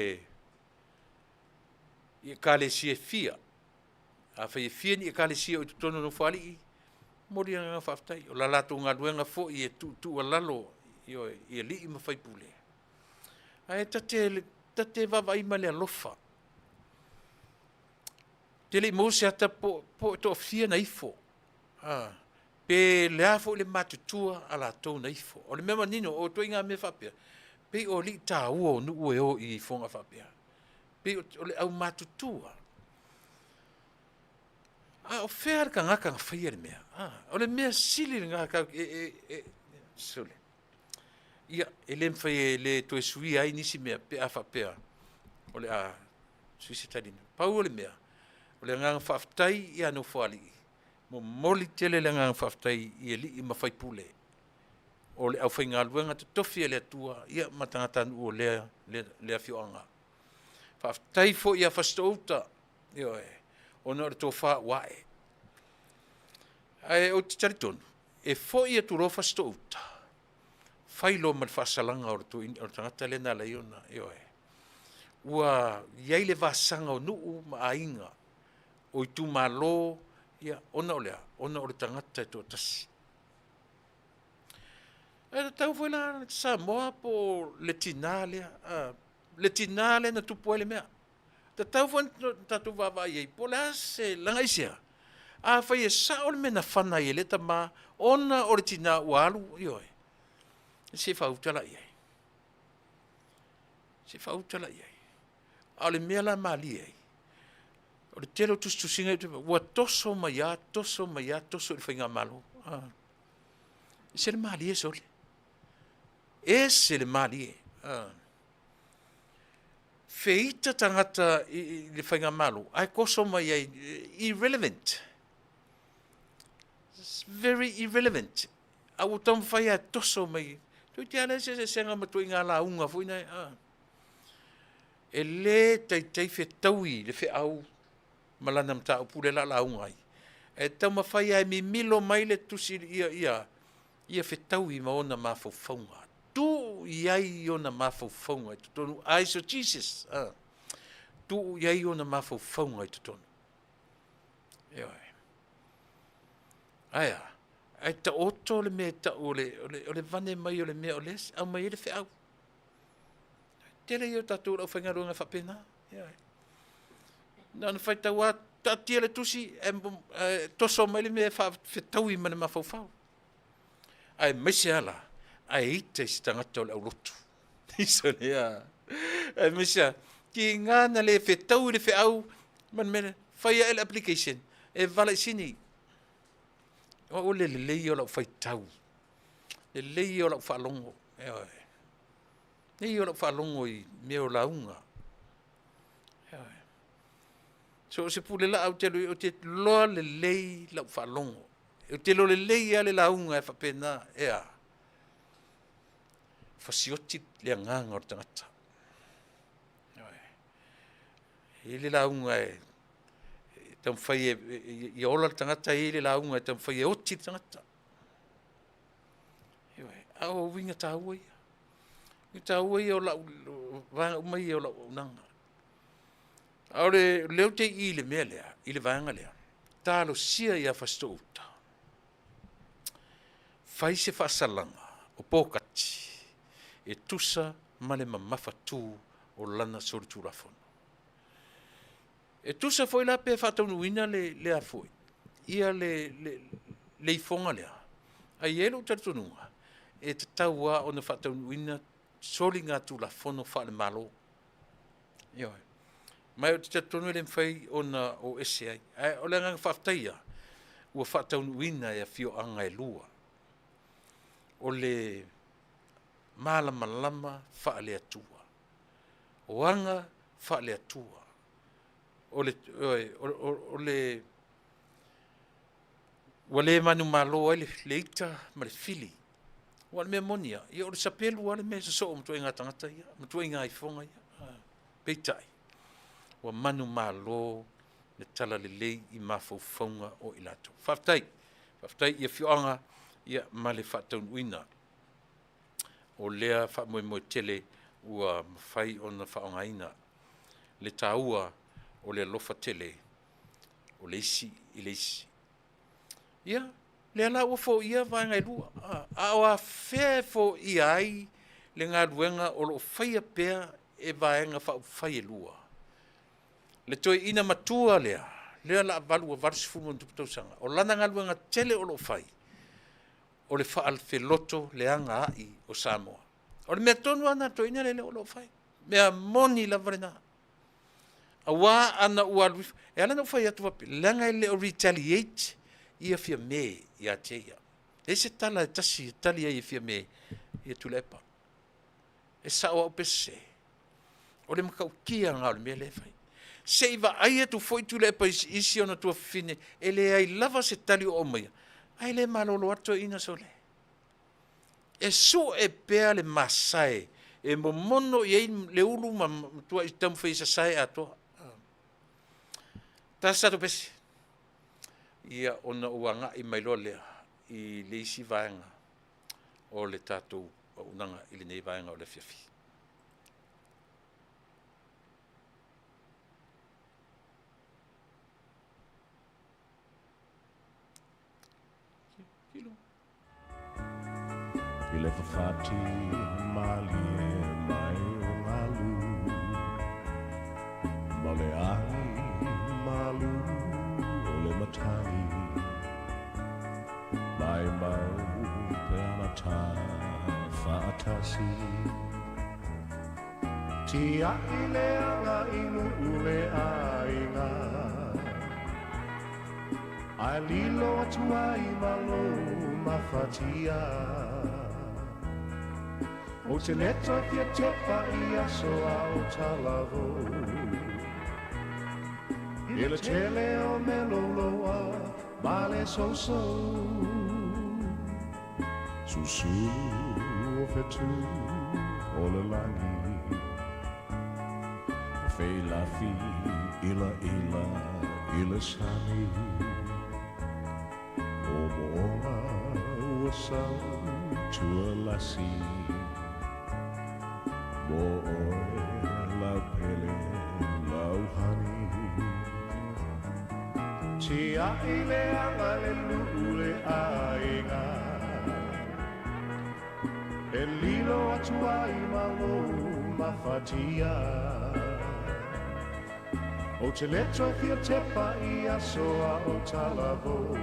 i Ekalesia e fia. Afai e fia ni Ekalesia o i totonu o Nofoalii, momoli le agaga faafetai. O la latou galuega foi e tuutuualalo i alii ma faipule. Ae ta te, ta te vaavaai ma le alofa. Te le i maua se ata po, po e toafia na ifo. A, pe le a foi le matutua a latou na ifo. O le mea manino, o ituaiga mea faapea, pei o alii taua o nuu e o i ifoga faapea. Pei o le aumatutua. A o fea le tagata na faia le mea? A, o le mea sili lena e, e, e, sole. Ia, e le mafai e le toe suia ai nisi mea pe a faapea o le a sui se tali. Pau o le mea, o le agaga faafetai ia Nofoalii, momoli tele le agaga faafetai i alii ma faipule. o le aufaigaluega totofi a le Atua ia ma tagatanuu o lea, lea, lea afioaga. Faafetai foi ia Fasitoo-uta, ioe, ona o le tofa ua ae. Ae ou te talitonu, e foi atu loa Fasitoo-uta, fai loa ma le faasalaga o le, o le tagata lea na ala ai ona, ioe, ua i ai le vasaga o nuu ma aiga, o itumalo, ia, ona o le a? Ona o le tagata e toatasi. E tatau foi la Samoa po o le tina lea, le tina lea na tupu ai le mea. Tatau foi ona tatou vaavaai i ai po o le a se, leaga aisea? Afai e sao le mea na fana ai e lea tama ona o le tina ua alu, ioe, se i faauta la i ai. Se i faauta la i ai. A o le mea la e malie ai, o le tele o tusitusiga ua toso mai lava, toso mai lava, toso i le faigamalo. Ah. Ese le malie sole. Ese le malie. Ah. Feita tagata i le faigamalo, ae toso mai ai, irrelevant. It's very irrelevant. A ua taumafai lava e toso mai. Toeitiiti lava leai se eseesega ma ituaiga lauga foi nei. Ah. E le taitai fetaui le feau ma lana mataupu lea o le a lauga ai. E taumafai lava e mimilo mai le tusi ia, ia, ia fetaui ma ona mafaufauga. Tuu i ai ona mafaufauga i totonu. Eyes of Jesus. Ah. Tuu i ai ona mafaufauga i totonu. Ioe. Ae a? Ae taoto le mea e tau o le, o le, o le vane mai o le mea o lea e aumai ai le feau. Tele ia o tatou le aufaigaluega e faapena. Ioe. Na ona faitau lava, taatia le tusi, e toso mai le mea e faafetaui ma le mafaufau. Aemaise lava la, ae ita i se tagata o le aulotu. Aemaise lava, tiga na le fetaui le feau ma le mea lea, fai ae le application e valaisini. O au o le lelei ia o lau faitau, lelei ia o lau faalogo, ioe. Lelei ia o lau faalogo i mea o lauga. Ioe. So o se pule laa ou te alu i ai, ou te iloa lelei lau faalogo. Ou te iloa lelei lava le lauga e faapena, e a? Fasioti le agaga o le tagata. Ioe. E i ai le lauga e taumafai e ia ola le tagata, e i ai le lauga e taumafai e oti le tagata. Ioe. A o uiga taua ia. Uiga taua ia o lau vaega uma ia o lau auaunaga. A o le lea ou te i i le mea lea, i le vaega lea, talosia ia Fasitoo-uta, fai se faasalaga o Pokati e tusa ma le mamafatu o lana solitulafono. E tusa foi la pe faataunuuina le, le a foi, ia le, le, le ifoga lea, ae i ai lou talitonuga, e tatau lava ona faataunuuina soligatulafono faale-Malo. Ioe. Ma ou te talitonu e le mafai ona o ese ai. Ae o le agaga faafetai ia, ua faataunuuina e afioaga e lua. O le malamalama faale-Atua. O aga faale-Atua. O le, o, o, o le ua le manumalo ai le, le ita ma le fili. Aua o le mea moni lava, ia o le sapelu lava le mea e sosoo ma ituaiga tagata ia, ma ituaiga ifoga ia. Peitai, ua manumalo le talalelei i mafaufauga o i latou. Faafetai, faafetai i afioaga ia ma le faataunuuina o lea faamoemoe tele ua mafai ona faaaogaina le taua o le alofa tele o le isi i le isi. Ia, lea la ua foia vaega e lua, a o afea e foia ai le galuega o lo o faia pea e Vaega Faaupufai e lua? Le toeaina matua lea, lea o le a 80 ma tausaga, o lana galuega tele o lo o fai, o le faafeloto leaga a'i o Samoa. O le mea tonu lava lena a le toeaina lea o lo o fai. Mea moni lava lena. Aua ana ua alu ifo, e ala ona ou fai atu faapea, leaga e le o retaliate ia Fiame ia te ia. E leai se tala e tasi e tali ai e Fiame ia Tuilaepa. E sao au pe sese. O le matautia lena o le mea lea e fai. Se i vaai atu foi Tuilaepa i isi ona tuafafine, e leai lava se tali o aumaia, ae le malolo atu toeaina sole. E sue pea le masae e momono i ai le ulu ma matuai taumafai e sasae atoa. Tasi tatou pese. Ia ona ou agai mai loa lea i le isi vaega o le tatou auaunaga i lenei vaega o le afiafi. I le fafati malie mai o galu ma le agi malu o le matagi mai mau pe ana tā faatasi Tia'i le aga i nuu le aiga Ae lilo atu ai ma lou mafatia Ou te le toe fia tepa i aso a o talavou I le tele o mea louloua ma le sousou Susulu o fetu o le lagi O feilafi ilaila i le sami O mooga ua sau tualasi Mo oe lau pele lau honey Tia'i le aga le nuu le aiga E lilo atu ai ma lou mafatia Ou te le toe fia tepa i aso a o talavou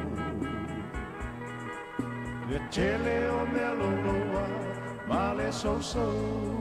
Le tele o mea louloua ma le sousou.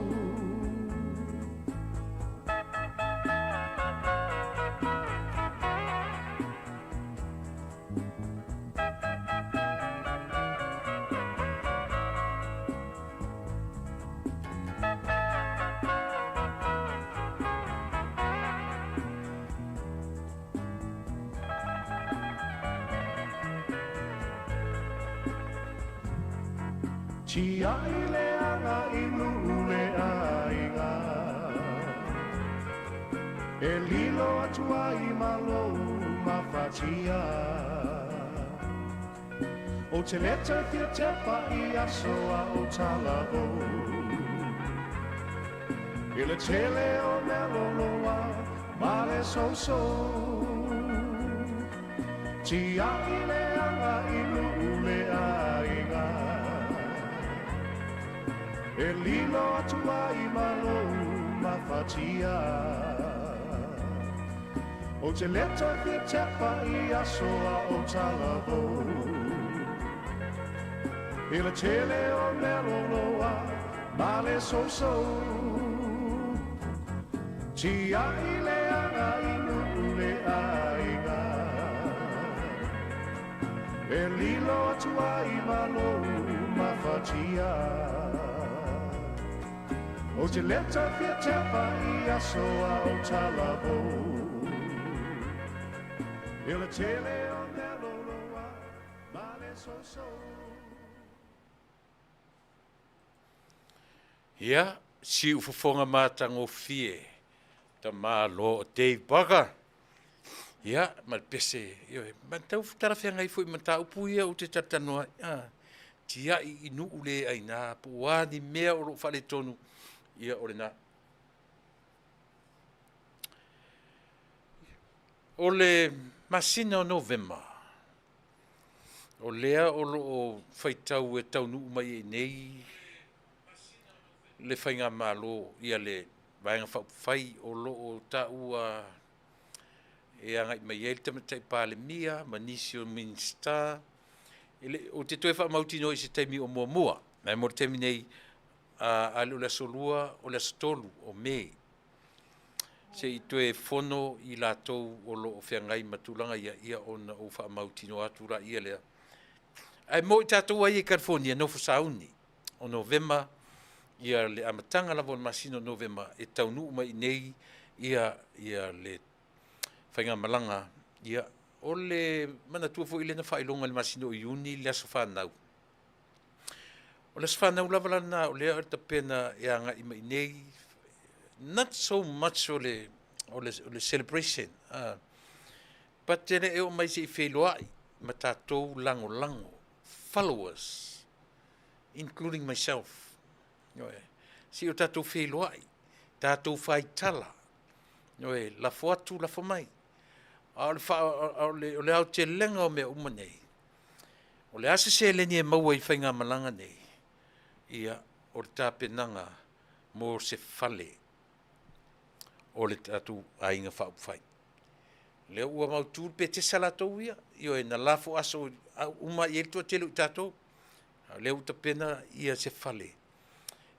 Tia'i le aga i nuu le aiga E lilo atu ai ma lou mafatia Ou te le toe fia tepa i aso a o talavou I le tele o mea louloua ma le sousou Tia'i le aga i nuu le aiga E lilo atu ai ma lou mafatia Ou te le toe fia tepa i aso a o talavou I le tele o mea louloua ma le sousou Tia'i le aga i nuu le aiga E lilo atu ai ma lou mafatia Ou te le toe fia tepa i aso a o talavou I le tele o mea louloua ma le sousou. Ia, siufofoga matagofie, tamaloa o Dave Barker. Ia, ma le pese, ioe, ma tau talafeagai foi ma mataupu ia ou te talatalanoa ai. Ah, tiai i nuu le aina, po o a ni mea o lo o faaletonu, ia o lena. O le masina o Novema, o lea o lo o faitau e taunuu mai ai nei le Faigamalo, ia le Vaega Faaupufai o lo o taua e agai mai ai le Tamaitai Palemia ma nisi o Minisita. E le, ou te toe faamautinoa i se taimi o muamua, ae mo le taimi nei, a, a le o le aso 2, o le aso 3 o Me, se i toe fono i latou o lo o feagai ma tulaga ia, ia ona ou faamautinoa atu laia lea. Ae mo i tatou ai i California, nofo sauni o Novema, ia le amataga lava o le masina o Novema e taunuu mai i nei ia, ia le faigamalaga. Ia, o le manatua foi lena faailoga i le masina o Iuni le aso fanau. O le aso fanau lava la lena o lea o le tapena e agai mai nei, not so much o le, o le, o le celebration, but e le e oo mai se i feiloai ma tatou lagolago, followers, including myself. Ioe. Se i o tatou feiloai, tatou faitala, ioe, lafo atu, lafo mai. A o le, fa, o le, o le aotelega o mea uma nei, o le a se seleni e maua i faigamalaga nei, ia, o le tapenaga mo se fale o le tatou aiga faaupufai. Lea ua mautu le petesa latou ia, ioe, na lafo aso uma i ai le toatele o i tatou, a o lea ua tapena ia se fale,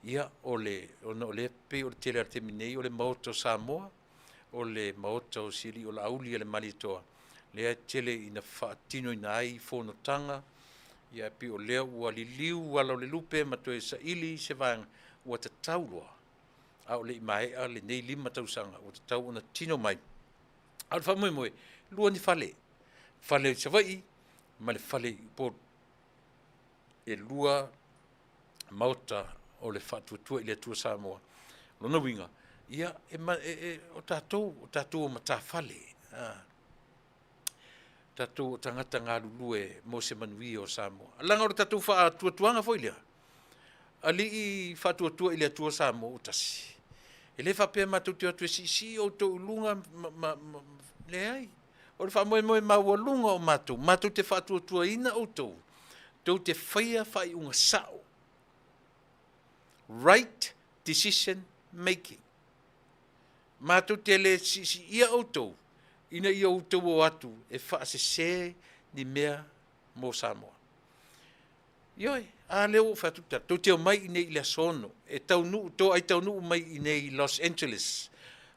ia, o le, ona o lea pei o le tele lava o le taimi nei o le Maota o Samoa, o le Maota o si alii o Laauli a le Malietoa, lea e tele ina faatinoina ai fonotaga, ia e pei o lea ua liliu ala o le lupe ma toe saili se vaega, ua tatau loa, a o le i maea lenei 5 tausaga, ua tatau ona tino mai. A o le faamoemoe, 2 ni fale, fale i Savaii ma le fale i Upolu. E 2 maota o le Faatuatua i le Atua Samoa. O lona uiga, ia, e, e, e, o tatou, o tatou o matafale, tatou o tagata galulue mo se manuia o Samoa. Leaga o le tatou faatuatuaga foi lea, alii faatuatua i le Atua Samoa ua tasi. E le faapea matou te o atu e siisii outou i luga, ma, ma, ma, leai. O le faamoemoe maualuga o matou, matou te faatuatuaina outou, tou te faia faaiuga sao. Right decision making. Matou te le siisiia outou, ina ia outou o atu e faasese ni mea mo Samoa. Ioe, a lea ua ou fai atu le tala, tou te omai i inei i le aso 6, e taunuu, toai taunuu mai i inei i Los Angeles,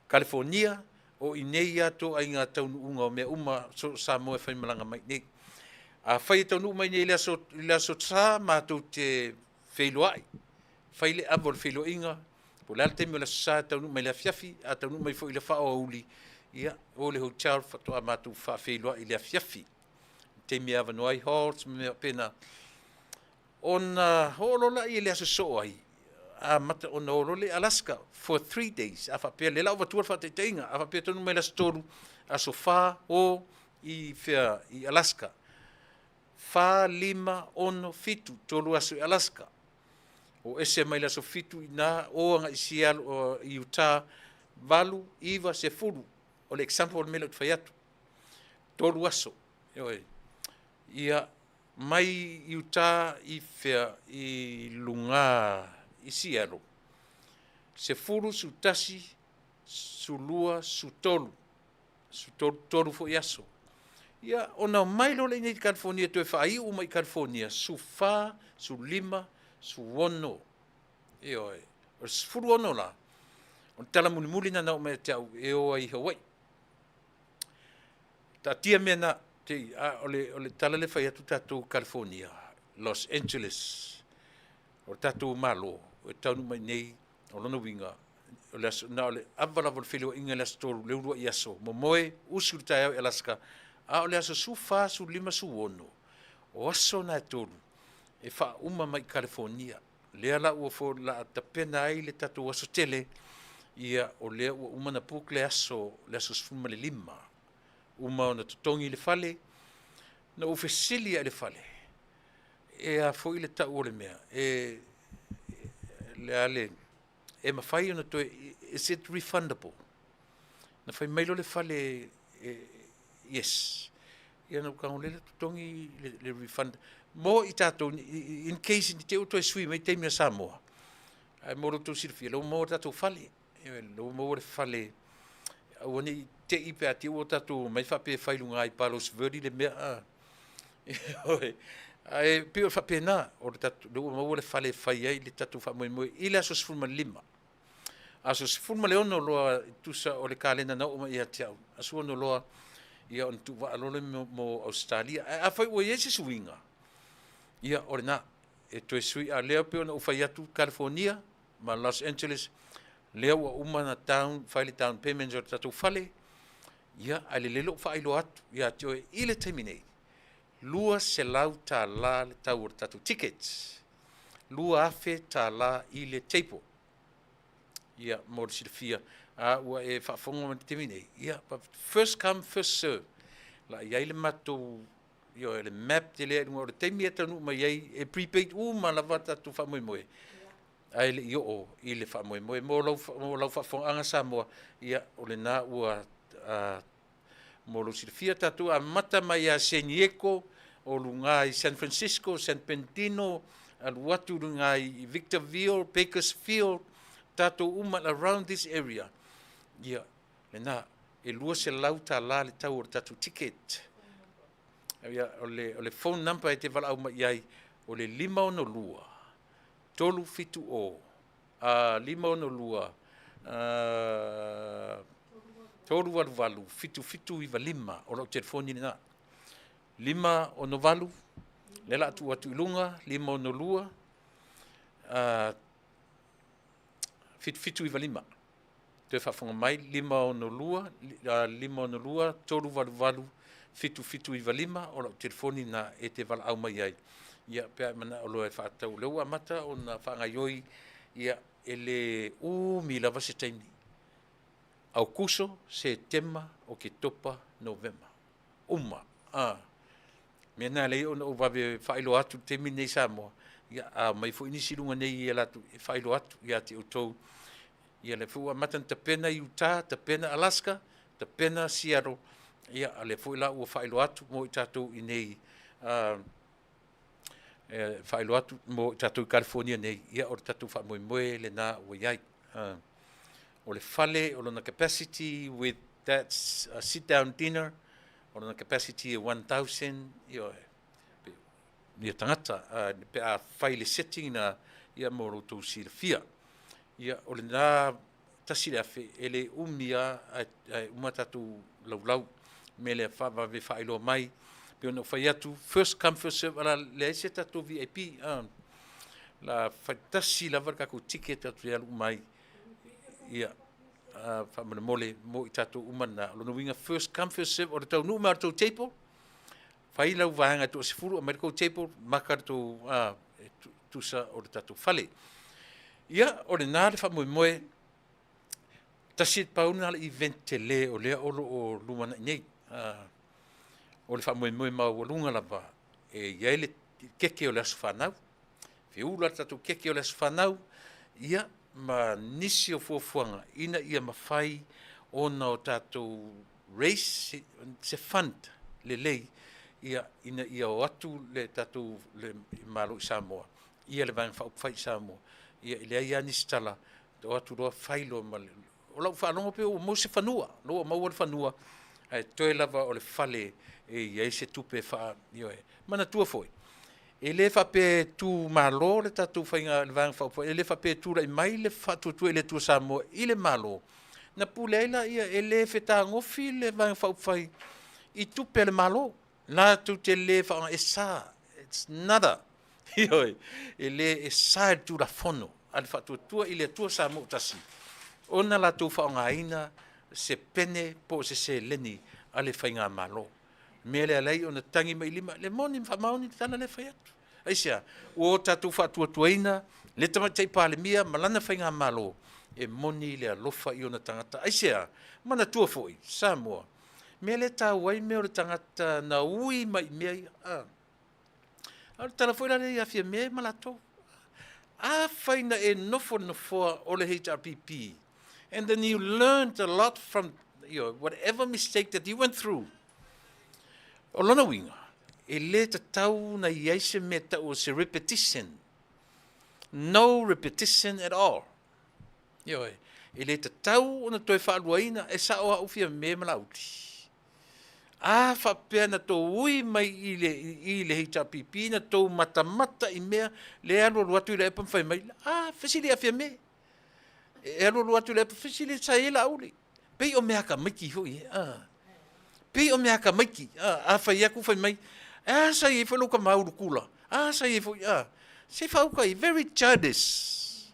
California, o i inei lava toaiga taunuuga o mea uma so o Samoa e faimalaga mai i inei. Afai e taunuu mai i inei i le aso, i le aso Sa, matou te feiloai, fai le ava o le feiloaiga, po o le a le taimi o le aso Sa e taunuu mai i le afiafi, a taunuu mai foi i le faaoauli, ia, o le hotel faatoa matou faafeiloai i le afiafi. Taimi e avanoa ai halls ma mea faapena. Ona oo loa lea i le aso soo ai, amata ona o loa lea i Alaska for 3 days. A faapea, lea la ua avatua le faataitaiga, a faapea taunuu mai le aso 3, aso 4 o i fea, i Alaska. 4, 5, 6, 7, 3 aso i Alaska. O ese mai le aso 7 i ina, o agai i Seattle, i Utah, 8, 9, 10. O le example o le mea lea ou te fai atu. 3 aso. Ioe. Ia, mai Utah i fea, i luga i Seattle. 10, 11, 12, 13. 13, 3 foi aso. Ia, ona omai loa lea i inei i California, toe faaiu mai i California, 14, 15, 16. Ioe. O le 16 la, o le tala mulimuli na na oo mai ia te au e o ai i Hawaii. Taatia mea na, te i, a o le, o le tala lea e fai atu tatou California, Los Angeles, o le tatou Malo, e taunuu mai nei, o lona uiga, o le aso, na o le ava lava o le feiloaiga i le aso 3, le uluai aso, momoe, usu i le taeao i Alaska, a o le aso 14, 15, 16, o aso na e 3, e faauma mai i California. Lea la ua fo, la tapena ai le tatou aso tele, ia, o lea ua uma ona book le aso, le aso 15, uma ona totogi le fale. Na ou fesili lava i le fale, e a foi le tau o le mea, e, le a le, e mafai ona toe, is it refundable? Na fai mai loa le fale, e, yes. Ia na ou tago lea totogi le, le refund mo i tatou, in case ni te i ua toe sui mai taimi a Samoa. Ae mo lo outou silafia, lea ua maua le tatou fale. Ioe, lea ua maua le fale. Aua ne i te i pe a te i ua tatou omai faapea e fai i luga i Palos Verdes le mea. A. Ioe. Ae pei o le faapena, o le tatou, lea ua maua le fale e fai ai le tatou faamoemoe i le aso 15. Aso 16 loa e tusa o le kalena na oo mai ia te au, aso 16 loa, ia ona tuuvaa loa lea mo Ausetalia. Ae afai ua i ai se suiga, ia o lena, e toe sui, a o lea pei ona ou fai atu, California ma Los Angeles, lea ua uma ona down, fai le down payment o le tatou fale, ia, ae lelei lou faailoa atu ia te oe i le taimi nei, $200 le tau o le tatou tickets. $2,000 i le table. Ia, mo le silafia, a ua e faafofoga mai i le taimi nei, ia, first come, first serve. La i ai le matou, ioe, le map tele i luga o le taimi e taunuu mai ai, e prepaid uma lava tatou faamoemoe, ae le i oo i le faamoemoe. Mo lau, mo lau faafofogaaga Samoa, ia, o lena ua mo lou silafia, tatou amata mai ia San Diego, o luga i San Francisco, San Bernardino, alu atu luga i Victorville, Bakersfield, tatou uma around this area. Ia, lena, e $200 le tau o le tatou ticket. Ia, o le phone number e te valaau mai i ai, o le 562 370 562 388 7795. O lau telefoni lena. 568, lea la tuu atu i luga, 562 7795. Toe faafofoga mai, 562 562 388 7795, o lau telefoni na e te valaau mai ai. Ia, pe a e manao loa e faatau, lea ua amata ona faagaioi, ia, e le umi lava se taimi. Aokuso, Setema, Oketopa, Novema. Uma. A. Mea na lea ona ou vave faailoa atu i le taimi lenei Samoa, ia, a omai foi nisi i luga nei ia latou, e faailoa atu ia te outou. Ia lea foi ua amata ona tapena Utah, tapena Alaska, tapena Seattle, ia, a lea foi la ua faailoa atu mo i tatou i nei, e faailoa atu mo i tatou i California nei, ia, o le tatou faamoemoe lena ua i ai. O le fale, o lona capacity with that sit down dinner, o lona capacity e 1,000, ia, ia tagata, pe a fai le setting na, ia, mo lo outou silafia. Ia, o lena 1,000, e le umi a, ae uma tatou laulau. Me lea faavave faailoa mai, pe ona fai atu, first come first serve, ala leai se tatou VIP, la faitasi lava le tatou ticket atu e alu mai. Ia, faamolemole mo i tatou uma na. O lona uiga first come first serve, o le taunuu mai o le tou table, fai lau vaega e toa-10, aumai le tou table, maka le tou tusa o le tatou fale. Ia, o lena le faamoemoe, tasi pau lena le event tele o lea o lo o lumanai nei. O le faamoemoe maualuga lava, e i ai le keke o le aso fanau, feula le tatou keke o le aso fanau, ia, ma nisi o fuafuaga ina ia mafai ona o tatou raise se fund lelei, ia, ina ia o atu le tatou le Malo i Samoa, ia le Vaega Faaupufai i Samoa. Ia, e leai lava nisi tala, o atu loa fai loa ma le, o lau faalogo pe ua maua se fanua, ua maua le fanua, ae toe lava o le fale e i ai se tupe faa, ioe. Manatua foi, e le faapea e tu malo le tatou faiga le Vaega Faaupufai, e le faapea e tulai mai le Faatuatua i le Atua Samoa i le Malo, na pule ai laia, e le fetagofi le Vaega Faaupufai i tupe a le Malo. Latou te le faaaoga, e sa, it's nada. Ioe, e le e sa i le Tulafono a le Faatuatua i le Atua Samoa tasi, ona latou faaaogaina se pene po o se seleni a le faigamalo. Mea lea alai ona tagi mai lima, le moni ma faamaoni le tala lea fai atu. Aisea, ua o tatou faatuatuaina le tamaitai Palemia ma lana faigamalo, e moni le alofa i ona tagata. Aisea, manatua foi, Samoa, mea lea taua ai mea o le tagata na ui mai mea ia. A o le tala foi la lea ia Fiame ma latou. Afai na e nofo le nofoa o le HRPP, and then you learned a lot from whatever mistake that you went through. O lona uiga, e le tatau na i ai se mea tau o se repetition. No repetition at all. Ioe, e le tatau ona toe faaluaina, e sao au Fiame ma Laauli. A faapea na tou ui mai i le HRPP, na tou matamata i mea, le alu alu atu i le epa ma fai mai, a, fesili ia Fiame. E alu alu atu i le epa, fesili sa i ai Laauli. Pei o mea tamaiti foi e. A. Pei o mea tamaiti. A, a fai atu fai mai, a sa i ai foi lou tama ulukula. A sa i ai foi, a. Se faauka i, very childish.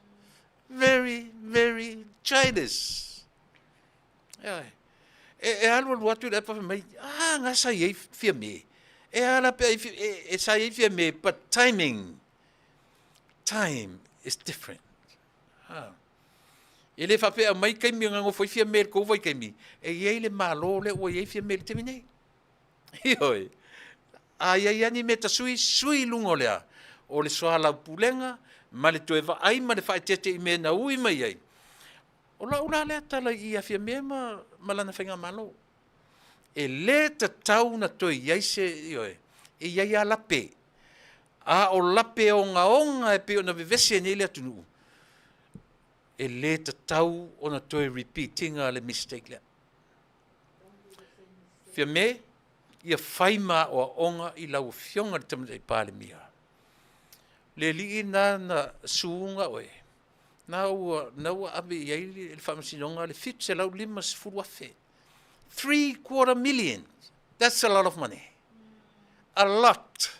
Very, very childish. E alu alu atu i le epa fai mai, a, nga sa i ai Fiame. E ala pe ai, e sa i ai Fiame, but timing. time is different. Ha. E le faapea aumai taimi na nofo ai Fiame i le tou vaitaimi, e i ai le Malo lea ua i ai Fiame i le taimi nei. Ioe. A i ai lava ni mea ta sui, sui i luga o le a? O le soalaupulega ma le toe vaai ma le faaeteete i mea na ui mai ai. O lau la lea tala i ia Fiame ma, ma lana faigamalo. E le tatau ona toe i ai se, ioe, e i ai lava lape. A o lape ogaoga e pei ona vevesi ai nei le atunuu, e le tatau ona toe repeat ina le mistake lea. Fiame, ia fai ma aoaoga i lau Afioga i le Tamaitai Palemia. Le alii lena na suga oe, na ua, na ua ave i ai le faamasinoga le 750,000. $750,000. That's a lot of money. A lot.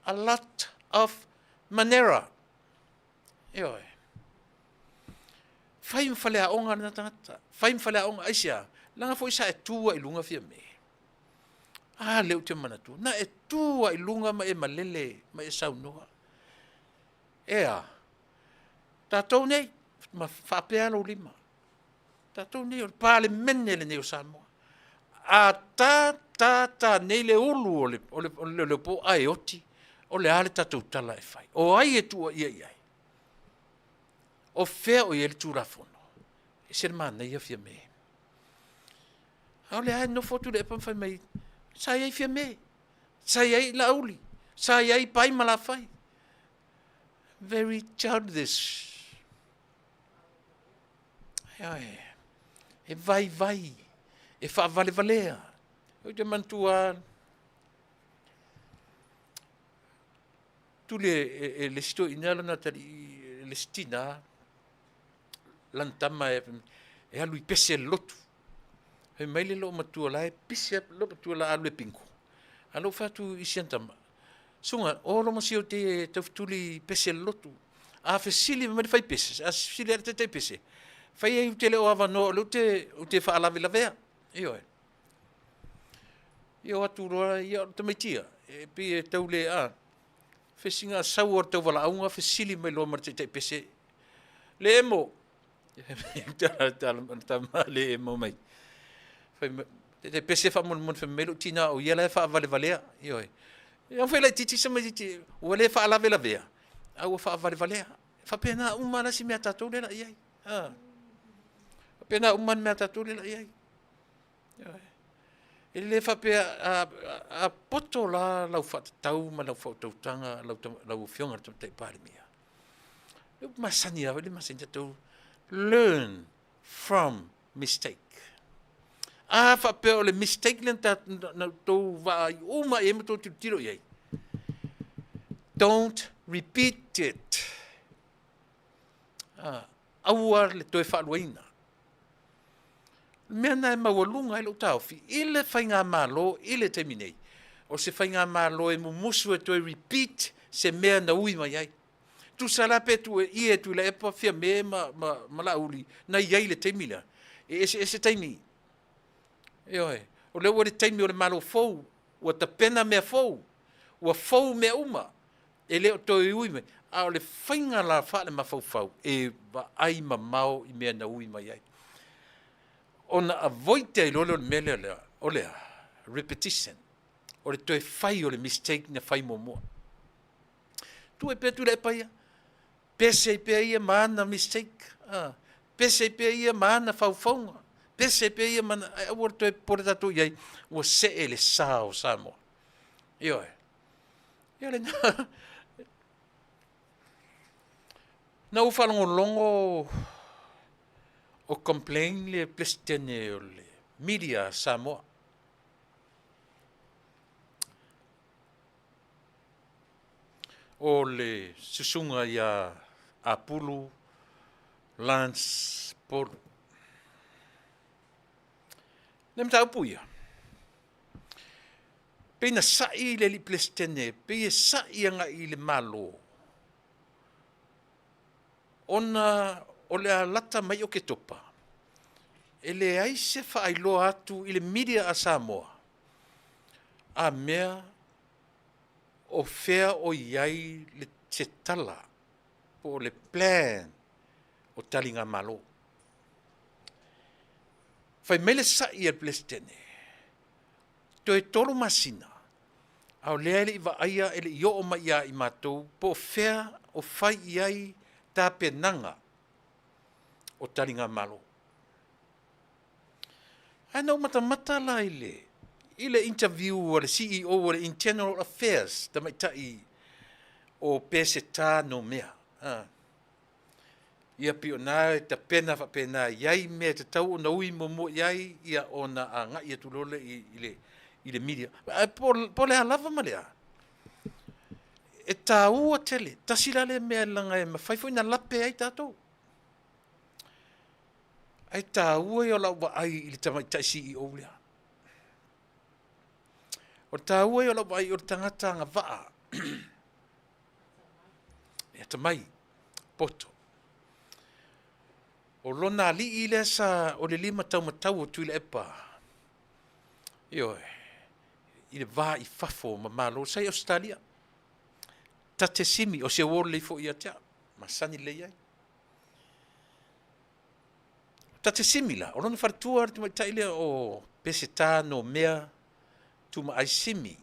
A lot of manera. Ioe. Fai ma faleaoga lena tagata. Fai ma faleaoga. Aisea? Leaga foi sa e tu ai i luga Fiame. A lea ou te manatua. Na e tu ai i luga ma e malele ma e saunoa. Ea, tatou nei, ma faapea lou lima. Tatou nei o le Palemene lenei o Samoa. A ta ta ta nei le ulu o le, o le, o le leoleopo ae oti, o le a le tatou tala e fai? O ai e tuuaia i ai? O fea o i ai le Tulafono? E ese le manaia Fiame. A o lea e nofo Tuilaepa ma fai mai, sa i ai Fiame, sa i ai Laauli, sa i ai Pai ma Lafai. Very childish. Ioe, e vaivai, e faavalevalea. Ou te manatua tuli e, e, e le isi toeaina lana atalii, e le isi tinā, lana tama e, e alu i pese le lotu. Fai mai le loomatua la e pise atu, loomatua la alu e bingo. A lou fai atu i si ana tama, Suga, o lo masio te e taufetuli i pese le lotu. A fesili mai le fai pese, a fesili le taitai pese, fai ai u te le o avanoa o lea u te, u te faalavelavea. Ioe. Ia o atu loa, ia o le tamaiti ia, e pei e tau le, a, fesiga sau o le tauvalaauga fesili mai loa ma le taitai pese, le emo, tama le emo mai. Fai mai, taitai pese faamolemole fai mai lou tina o ia la e faavalevalea. Ioe. Ia fai laitiiti se tamaitiiti, ua le faalavelavea, a ua faavalevalea. E faapena uma lava si mea a tatou lea la i ai. A. Faapena uma le mea a tatou lea la i ai. E le faapea a, a, a poto la lau faatatau ma lau faautautaga lau, lau Afioga i le Tamaitai Palemia. Le upu masani lava, le masani tatou learn from mistake. A faapea o le mistake lea na, na outou vaai uma i ai ma outou tilotilo i ai. Don't repeat it. Ah, aua le toe faaluaina. O le mea lena e maualuga ai lou taofi i le faigamalo i le taimi nei, o se faigamalo e mumusu e toe repeat se mea na ui mai ai. Tusa la pe tuuaia e Tuilaepa, Fiame ma, ma, ma Laauli na i ai i le taimi lea, e eseese taimi. Ioe, o lea ua i le taimi o le Malo fou, ua tapena mea fou, ua fou mea uma, e le o toe ui mai, a o le faiga la faalemafaufau e vaai mamao i mea na ui mai ai. Ona avoid ai loa lea o le mea lea, lea o le a? Repetition. O le toe fai o le mistake na fai muamua. Tuu ai pea Tuilaepa ia, pese ai pea ia ma ana mistake, a, pese ai pea ia ma ana faufauga, pese ai pea ia ma ana, ae aua le toe popole tatou i ai, ua see le sa o Samoa. Ioe. Ia lena. Na ou faalogologo o complain le Peresetene o le media a Samoa. O le susuga ia Apulu Lance Polu. Le mataupu ia, Pei na sa'i le alii Peresetene, pei e sa'i agai i le Malo, ona o le a lata mai Oketopa, e leai se faailoa atu i le media a Samoa, a mea o fea o i ai le, se tala. po o le plan o taligamalo. Fai mai le sa'i a le Peresetene, toe 3 masina, a o lea e le i vaaia, e le i oo mai ia i matou, po o fea o fai i ai tapenaga o taligamalo. Ae na ou matamata la i le i le interview a le CEO o le Internal Affairs, tamaitai o Peseta Nomea. Ia pei o na e tapena faapena e i ai mea e tatau ona ui muamua i ai, ia ona agai atu loa lea i le media. Ae po o le a lava ma le a, e taua tele. Tasi la lea mea leaga e mafai foi ona lape ai tatou. Ae taua ia o lau vaai i le tamaitai CEO lea. O le taua ia o lau vaai o le tagata agavaa, e atamai, poto. O lona alii lea sa o le lima taumatau o Tuilaepa, ioe, i le va i fafo ma Malo, sa i Ausetalia. Tate Simi, o se uo lelei foi ia te au, masani lelei ai. Tate Simi la, o lona faletua le tamaitai lea o Peseta Nomea Tumaai Simi.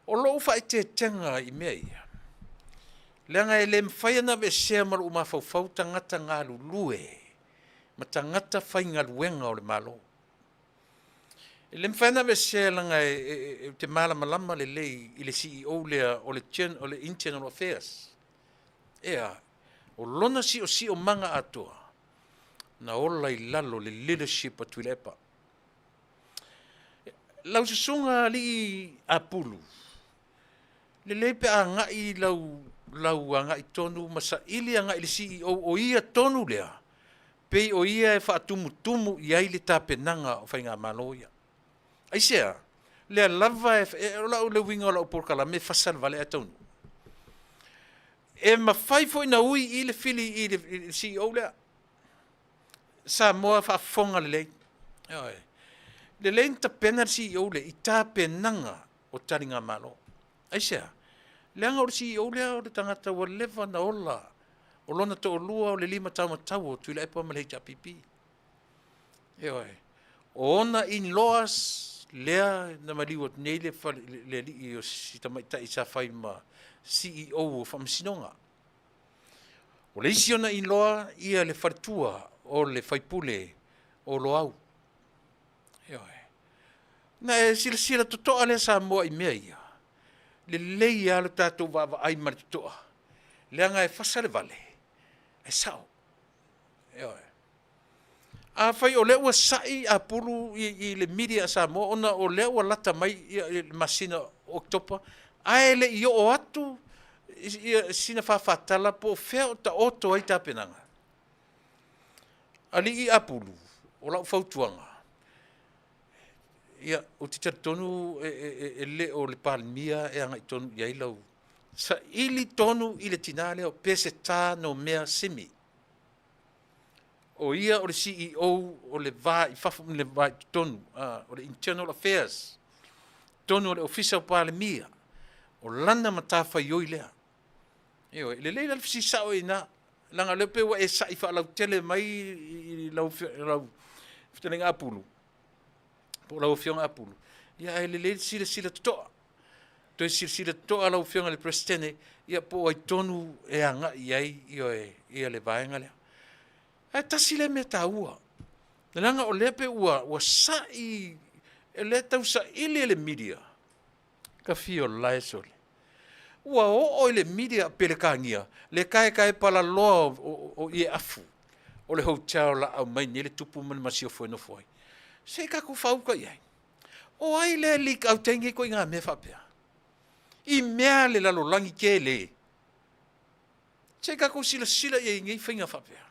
O lou faaeteetega i mea ia, leaga e le mafai ona aveesea ma lou mafaufau tagata galulue ma tagata faigaluega o le Malo. E le mafai ona aveesea leaga ou te malamalama lelei i le CEO lea o le Internal Affairs. Ea, o lona siosiomaga atoa, na ola i lalo le leadership a Tuilaepa. Lau susuga alii Apulu, lelei pe a agai lau, lau agai tonu ma saili agai i le CEO o ia tonu lea, pei o ia e faatumutumu i ai le tapenaga o faigamalo ia. Aisea? Lea lava e, e o lau le uiga o lau polokalame e fasa le vale ae taunuu. E mafai foi na ui i le fili i le CEO lea. Samoa faafofoga lelei. Ioe. Lelei na tapena le CEO lea i tapenaga o taligamalo. Aisea? Leaga o le CEO lea o le tagata ua leva na ola, o lona toalua o le lima taumatau o Tuilaepa ma le HRPP. Ioe. O ona in-laws lea na maliu atu nei le, le alii o si tamaitai sa fai ma CEO o Faamasinoga. O le isi ona in-law ia le faletua o le faipule o Loau. Ioe. Na e silasila totoa lea Samoa i mea ia. Lelei lava lo tatou vaavaai ma le totoa. Leaga e fasa le vale, e sao. Ioe. Afai o lea ua sa'i Apulu i le media a Samoa ona o lea ua lata mai le masina o Oketopa, ae le i oo atu sina faafatala po o fea o taoto ai tapenaga. Alii Apulu, o lau fautuaga, ia, ou te talitonu e le o le Palemia e agai tonu i ai lau saili tonu i le tinā lea o Peseta Nomea Simi. O ia o le CEO o le va i fafo ma le va i totonu, o le Internal Affairs, totonu o le Ofisa o Palemia. O lana matafaioi lea. Ioe, lelei la le fesili sao i ina, leaga o lea pei ua e sa'i faalautele mai i lau fetalaiga Apulu, po o lau Afioga Apulu, ia ae lelei le silasila totoa. Toe silasila totoa lau Afioga i le Peresetene, ia po o ai tonu e agai i ai, ioe, ia le vaega lea. Ae tasi lea mea taua, leaga o lea pei ua sa'i, o lea e tau saili e le media, ka fia o la e sole. Ua oo i le media Peretania le taetaepalaloa o Ieafu o le hotel o le a aumai nei le tupu ma le masiofo e nofo ai. Se i tatou faauta i ai. O ai lea e leak out ai nei ituaiga mea faapea? I mea le lalolagi tele. Se i tatou silasila i ai i nei faiga faapea.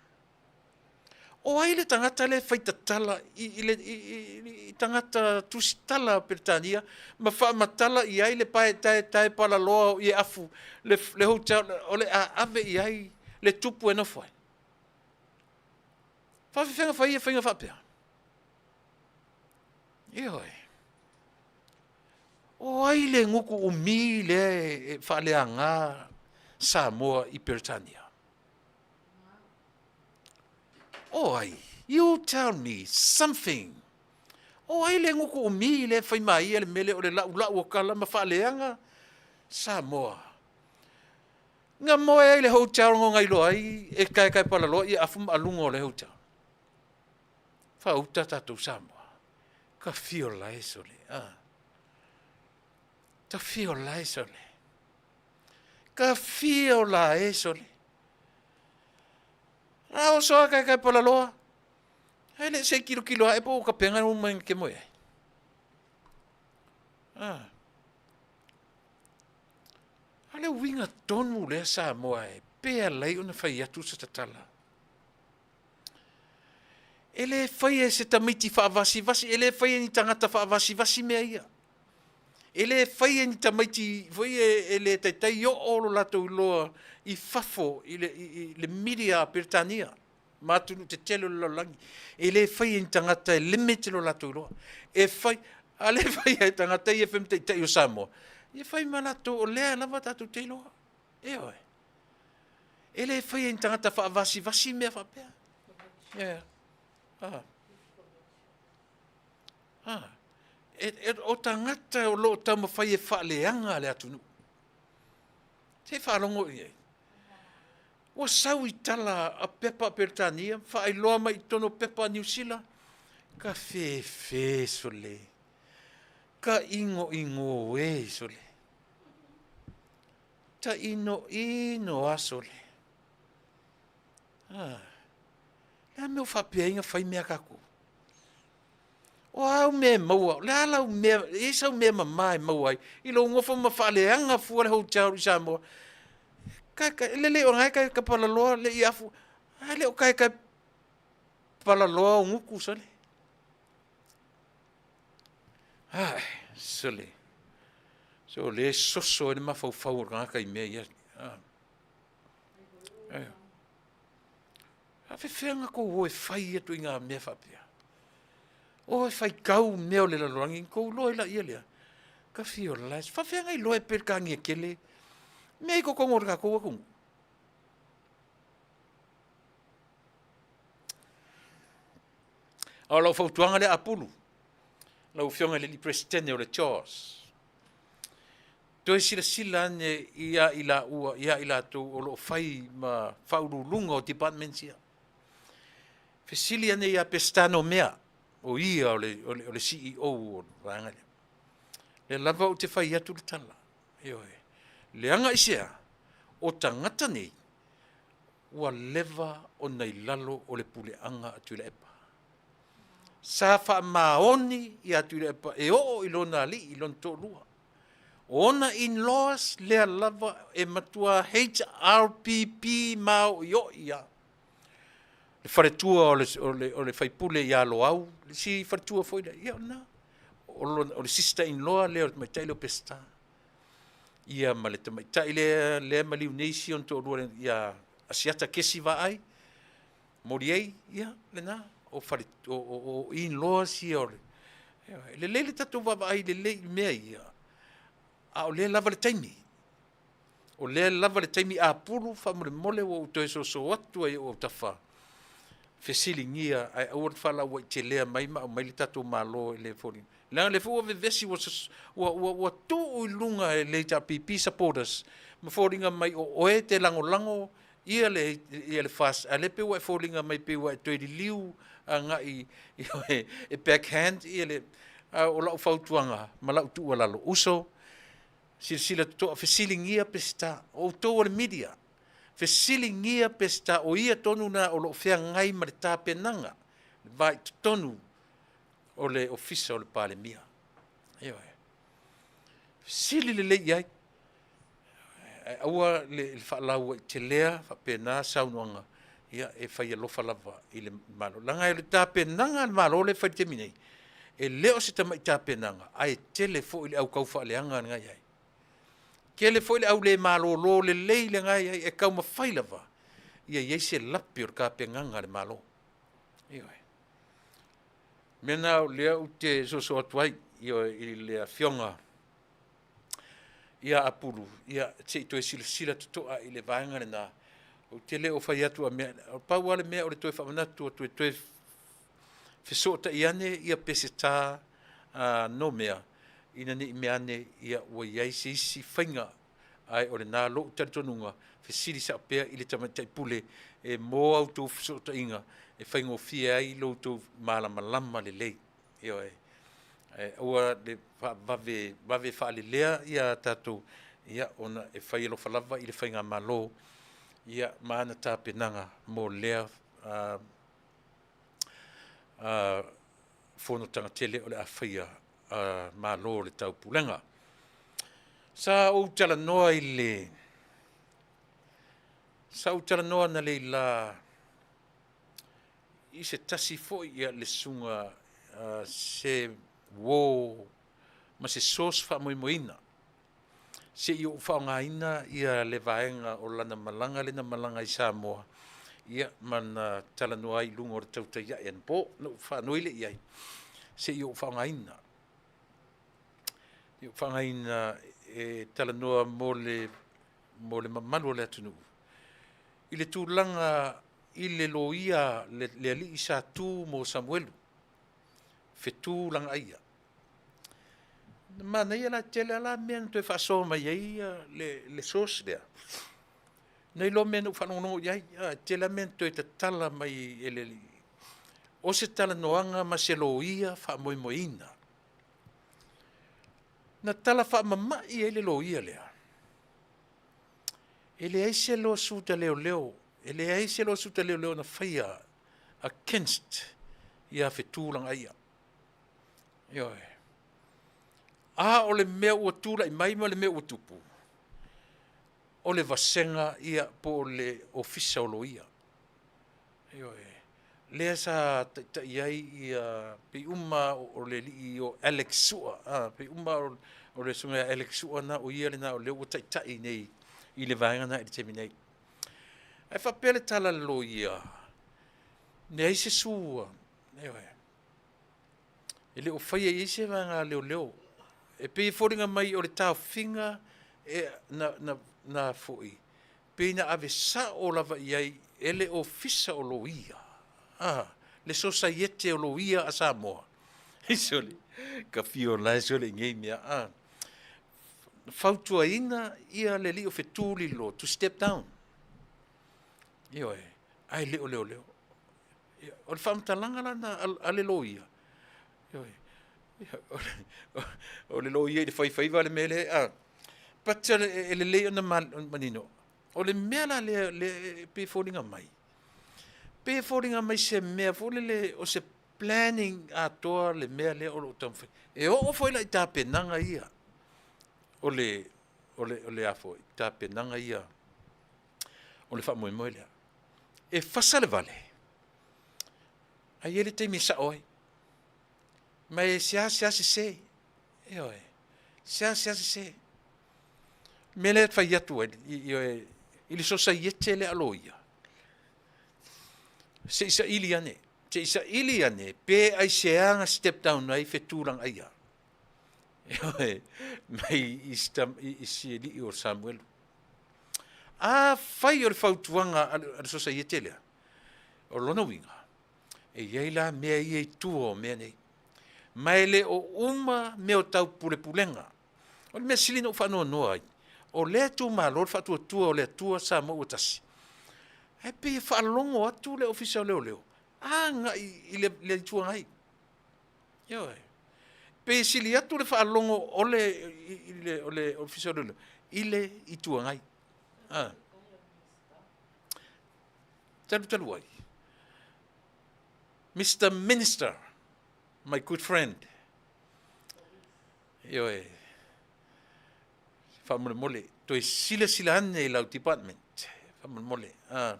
O ai le tagata lea e fai tatala i, i, le, i, i, i tagata tusitala o Peretania ma faamatala i ai le paetaetae palaloa o Ieafu, le, le hotel o le a ave i ai le tupu e nofo ai? Faafefea ona fai ia faiga faapea? Ioe. O ai le gutu umi lea e faaleaga? Samoa i Peretania. O ai, you tell me something. O ai le gutu umi lea e fai ma ia le mele o le la'ula'u o kala ma faaleaga Samoa. Na moe ai le hotel ngo ngai loa ai e kaekae palaloa ia afu ma aluga o le hotel. Faauta tatou Samoa. Ka fio lae sole. Ah. Ta fio lae sole. Ka fio lae sole. A oso a kaekae palaloa. Ae le se kilokilo ae po o ka penga uma ke moe ai. Ah. A le uiga tonu lea Samoa e pe alai ona fai atu se tatala. E le faia e se tamaiti faavasivasi, e le faia e ni tagata faavasivasi mea ia. E le faia e ni tamaiti foi e, e le taitai oo lo latou iloa i fafo i le, i, i le media a Peretania ma atunuu tetele o le lalolagi. E le faia e ni tagata e limit lo latou iloa. E fai, a le faia e tagata ia e fai ma taitai o Samoa, ia fai ma latou o lea lava tatou te iloa. Ioe. E le faia e ni tagata faavasivasi mea faapea. Yeah. Ah. Ah. E, e, o tagata o lo o taumafai e faaleaga le atunuu. Se i faalogo i ai. Ua sau i tala a pepa a Peretania, faailoa mai i totonu o pepa a Niu Sila, ka fefe sole, ka inoino e sole, ta inoino a sole. Ah, le a mea o faapea ai na fai mea kakou? O a au mea e maua, o le a lau mea, e i ai sau mea mama e maua ai, i lou nofo ma faaleaga fua le hotel i Samoa. Ka, ka, lelei o lena e kai ka palaloa le i afu, a le o kai kai palaloa o gutu sole. Ai, sole. So le soso ai le mafaufau o le tagata i mea ia. Ah. Ai. Faafefea na tou o e fai atu i ngā mea faapea? O e faitau mea o le lalolagi, na tou iloa ai laia lea. Ka fia o lae. Faafefea na iloa e Peretania tele mea i totonu o le tatou atunuu? A o lau fautuaga lea Apulu, lau Afioga i le alii Peresetene o le JOS, Toe silasila ane ia i laua, ia i latou o lo o fai ma faauluuluga o departments ia. Fesili ane ia Peseta Nomea, o ia o le, o le, o le CEO o le vaega lea. Lea lava ou te fai atu le tala. Ioe. Leaga i se a? O tagata nei, ua leva ona i lalo o le puleaga a Tuilaepa. Sa faamaoni ia Tuilaepa e oo i lona alii, i lona toalua. O ona in-laws lea lava e matua HRPP maoioi a. Le faletua o le, o le, o le faipule ia Loau, le isi faletua foi lea, ia o lena. O, lona, o le sister-in-law lea o le tamaitai lea o Peseta. Ia ma le tamaitai lea, lea maliu nei si ona toalua ia Asiata Kesi Vaai, Moliei, ia, lena, o fale, o, o, o in-laws ia o le, e lelei le tatou vaavaai lelei i mea ia, a o lea lava le taimi. O lea lava le taimi apulu faamolemole ua ou toe soso atu ai i ou autafa, fesiligia ae aua le faalauaitelea mai ma aumai le tatou Malo e le foliga. Leaga lea foi ua vevesi ua, ua, ua, ua tuu i luga e le HRPP supporters ma foliga mai o oe te lagolago ia le, ia le FAST, a lea pei ua e foliga mai pei ua e toe liliu agai e backhand ia le, a o lau fautuaga ma lau tuualalo, uso, silasila totoa, fesiligia Peseta, o outou o le media, fesiligia Peseta, o ia tonu na o lo o feagai ma le tapenaga, le va i totonu o le Ofisa o le Palemia. Ioe. Fesili lelei i ai. Ae aua le faalauaitelea faapena saunoaga, ia e fai alofa lava i le Malo. Leaga o le tapenaga a le Malo lea e fai i le taimi nei, e le o se tamai tapenaga, ae tele foi le au taufaaleaga lena e i ai. Tele foi le au le malolo lelei lena e i ai, e taumafai lava ia i ai se lape o le tapenaga a le Malo. Ioe. Mea na o lea ou te soso atu ai, ioe, i le Afioga. Ia Apulu, ia, se i toe silasila totoa i le vaega lena. Ou te le o fai atu a mea, pau lava le mea o le toe faamanatu atu e toe fesootai ane ia Peseta Nomea, ina ne i mea ane ia ua i ai se isi faiga, ae o lena lou talitonuga, fesili sao pea i le Tamaitai Pule e mo a outou fesootaiga e faigofie ai lo outou malamalama lelei. Ioe. Ae aua le faavave vave faalelea ia tatou, ia, ona e fai alofa lava i le Faigamalo, ia, ma ana tapenaga mo lea fonotaga tele o le a faia a Malo o le Taupulega. Sa ou talanoa i le, sa ou talanoa analeila i se tasi foi ia le susuga se uo ma se source faamoemoeina se i ou faaaogaina ia le vaega o lana malaga lea na malaga i Samoa, ia, ma na talanoa ai i luga o le tautai ae anapo. Na ou faanoi lea i ai se i ou faaaogaina, se i ou faaaogaina e talanoa mo le mamalu o le atunuu i le tulaga i le loia le alii sa tu mo Samuelu, Fetu Lagaaia. Na manaia la, e tele lava la mea na toe faasoa mai ai le source lea, nai lo mea na ou faalogologo i ai, e tele lava mea na toe tatala mai e le alii, o se talanoaga ma se loia faamoemoeina. Na tala faamamai ai le loia lea, e leai se lawsuit a leoleo, e leai se lawsuit a leoleo na faia against ia Fetu Lagaaia. Ioe. A o le mea ua tulai mai ma le mea ua tupu, o le vasega ia po o le Ofisa o Loia. Ioe. Lea sa taitai ai ia pei uma o le alii o Alex Sua, pei uma o le susuga ia Alex Sua na o ia lena o lea ua taitai nei i le vaega lena i le taimi nei. Ae faapea le tala a le loia, leai se sue, ioe, e le o faia i ai se vaega a leoleo. E pei e foliga mai o le taofiga e, na, na foi, pei na ave sao lava i ai e le Ofisa o Loia, le Sosaiete o Loia a Samoa. Sole, ka fio la e sole i nei mea. Fautuaina ia le alii o Fetu Lilo to step down. Ioe, ae le o leoleo. O le faamatalaga la na a le loia, ioe, o le loia i le faifaiva le mea lea, but e lelei ona manino. O le mea la lea e pei e foliga mai, pei e foliga mai se mea foi lele o se planning atoa le mea lea o lo o taumafai. E oo foi la i tapenaga ia o le a foi, tapenaga ia o le faamoemoe lea. E fasa le vale, ae i ai le taimi e sao ai. Ma e seasea sese, ioe, seasea sese. O le mea lea e fai atu ai, ioe, i le sosaiete lea a loia, se i saili ane, se i saili ane pe aisea na step down ai Fetu Lagaaia. Ioe, mai i si alii o Samuelu. Afai o le fautuaga a le sosaiete lea, o lona uiga, e i ai la mea ia i tua o mea nei. Ma e le o uma mea o tau pulepulega. O le mea sili na ou faanoanoa ai, o lea e tumalo le faatuatua o le Atua Samoa ua tasi, ae pei e faalogo atu le Ofisa o Leoleo agai i le Itu Agai. Ioe. Pei e sili atu le faalogo o le Ofisa o Leoleo i le Itu Agai. Ah. Talu talu ai. Mr. Minister, my good friend. Ioe. Faamolemole, toe silasila ane i lau department. Faamolemole. Ah.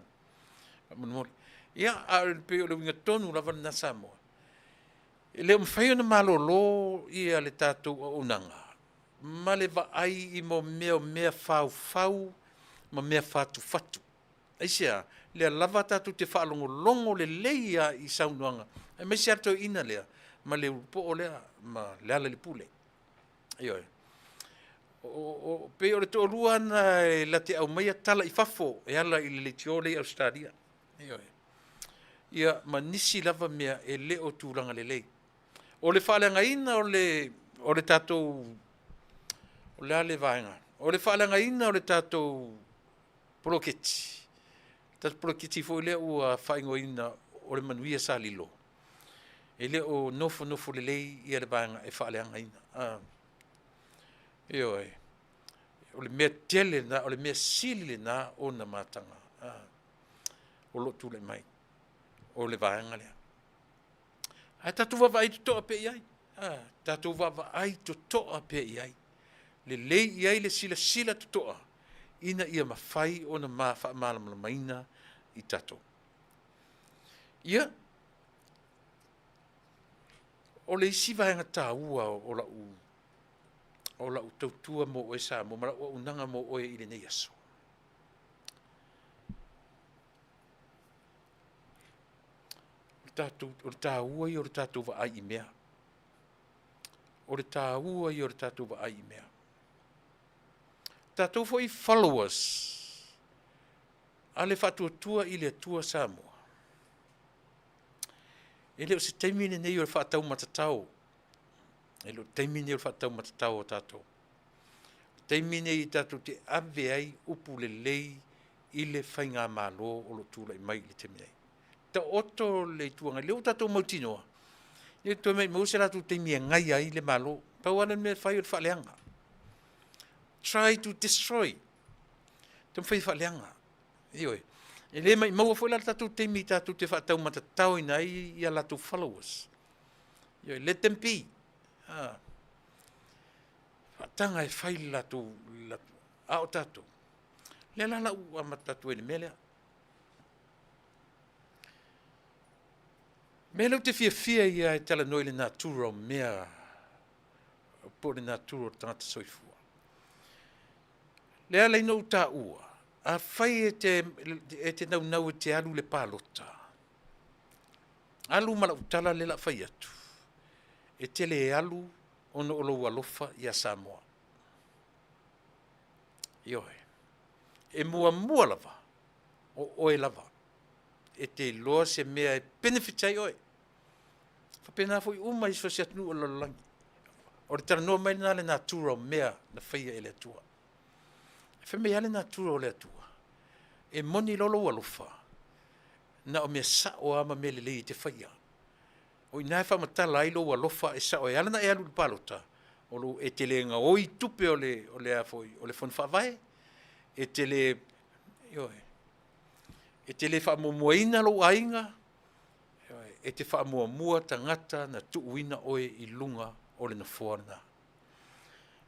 Faamolemole. Ia, a o le pei o le uiga tonu lava lena Samoa. E le o mafai ona malolo ia le tatou auaunaga ma le vaai i mo mea o mea faufau ma mea fatufatu. Aisea? Lea lava tatou te faalogologo lelei lava i saunoaga, aemaise lava le toeaina lea ma le ulupoo lea ma Lealailepule. Ioe. O, pei o le toalua na e la te aumaia tala i fafo e ala i le leitio lea i Ausetalia. Ioe. Ia, ma nisi lava mea e le o tulaga lelei. O le faaleagaina o le tatou, o le a le vaega? O le faaleagaina o le tatou poloketi, tatou poloketi foi lea ua faaigoaina o le Manuia Sa Lilo, e le o nofonofo lelei ia le vaega e faaleagaina. Ioe. O le mea tele lena, o le mea sili lena ona mataga o lo o tulai mai, o le vaega lea. Ae tatou vaavaai totoa pea i ai, tatou vaavaai totoa pea i ai. Lelei i ai le silasila totoa ina ia mafai ona ma faamalamalamaina i tatou. Ia, o le isi vaega taua o lau tautua mo oe Samoa ma lau auaunaga mo oe i lenei aso, o le taua ia o le tatou vaai i mea. O le taua ia o le tatou vaai i mea. O tatou foi followers a le Faatuatua i le Atua Samoa, e le o se taimi lenei o le faataumatatao. E le o le taimi lenei o le faataumatatao o tatou. O le taimi lenei tatou te ave ai upu lelei i le faigamalo o lo o tulai mai i le taimi nei. Taoto le Itu Agai, lea ua tatou mautinoa, e le toe maumau se latou taimi e agaia ai le Malo. Pau lava le mea e fai o le faaleaga. Try to destroy. Taumafai e faaleaga. Ioe. E le maimaua foi la le tatou taimi tatou te faataumatataoina ai ia latou followers. Ioe, let them be. Faataga e fai le latou, a o tatou, lea la ua amata atu ai i le mea lea. O le mea lea ou te fiafia ia e talanoa i le natura o mea, po o le natura o le tagata soifua. Lea la ina ou taua, afai e te naunau e te alu i le palota, alu ma lau tala lea o le a fai atu, e te le alu ona o lou alofa ia Samoa. Ioe. E muamua lava, o oe lava. E te iloa se mea e benefit ai oe. E faapena foi uma i so o se atunuu o le lalolagi. O le talanoa mai lena a le natura o mea na faia e le Atua. E fai mai lava le natura o le Atua, e moni loa lou alofa, na o mea sao lava ma mea lelei e te faia. O i ina e faamatala ai lou alofa e sao ai. E ala ona e alu i le palota, e te le gaoi tupe o le o le fono faavae, e te le, ioe, e te le faamuamuaina lou aiga, ioe, e te faamuamua tagata na tuuina oe i luga o le nofoa lena.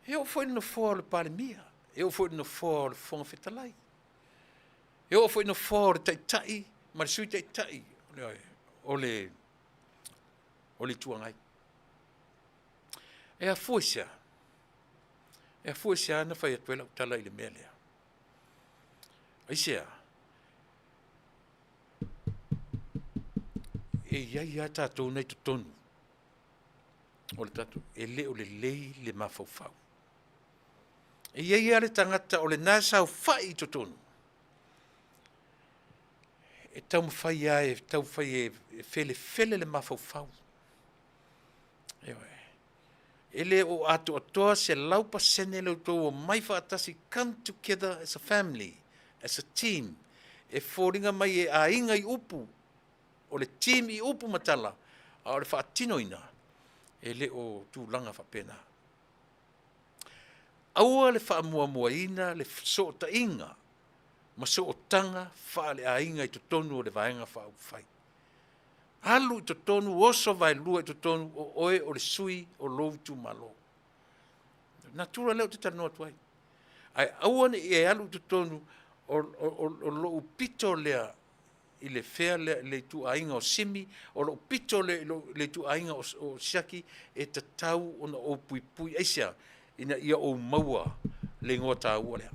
E oo foi i le nofoa o le Palemia, e oo foi i le nofoa o le Fofoga Fetalai, e oo foi i le nofoa o le Taitai ma le Sui Taitai o le Itu Agai. E afua i se a? E afua i se a na fai atu ai lau tala i le mea lea? Aisea? E i ai lava tatou na i totonu o le tatou, e le o lelei le mafaufau. E i ai lava le tagata o lena e saofai i totonu, e taumafai lava e taumafai e felefele le mafaufau. Ioe. E le o atoatoa 100% le tou omai faatasi, come together as a family, as a team. E foliga mai e aiga i upu, o le team i upu ma tala, a o le faatinoina, e le o tulaga faapena. Aua le faamuamuaina le fesootaiga ma sootaga faaleaiga i totonu o le Vaega Faaupufai. Alu i totonu, oso vaelua i totonu, o oe o le sui o lou itumalo. Natura lea ou te talanoa atu ai. Ae aua ne i e alu i totonu o lou pito lea i le fea lea, le ituaiga o Simi, o lou pito lea i le ituaiga o Siaki, e tatau ona ou puipui. Aisea? Ina ia ou maua le igoa taua lea.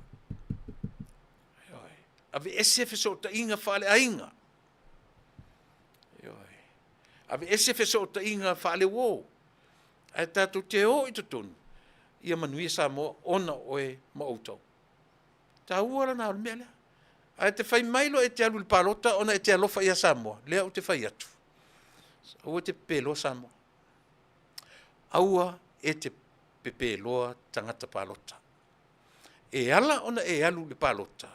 Ioe. Aveese fesootaiga faaleaiga. Ioe. Aveese fesootaiga faaleuo. Ae tatou te o i totonu. Ia manuia Samoa ona o oe ma outou. Taua lana o le mea lea. Ae te fai mai loa e te alu i le palota ona e te alofa ia Samoa, lea ou te fai atu. Aua e te pepeloa Samoa. Aua e te pepeloa tagata palota. E ala ona e alu i le palota,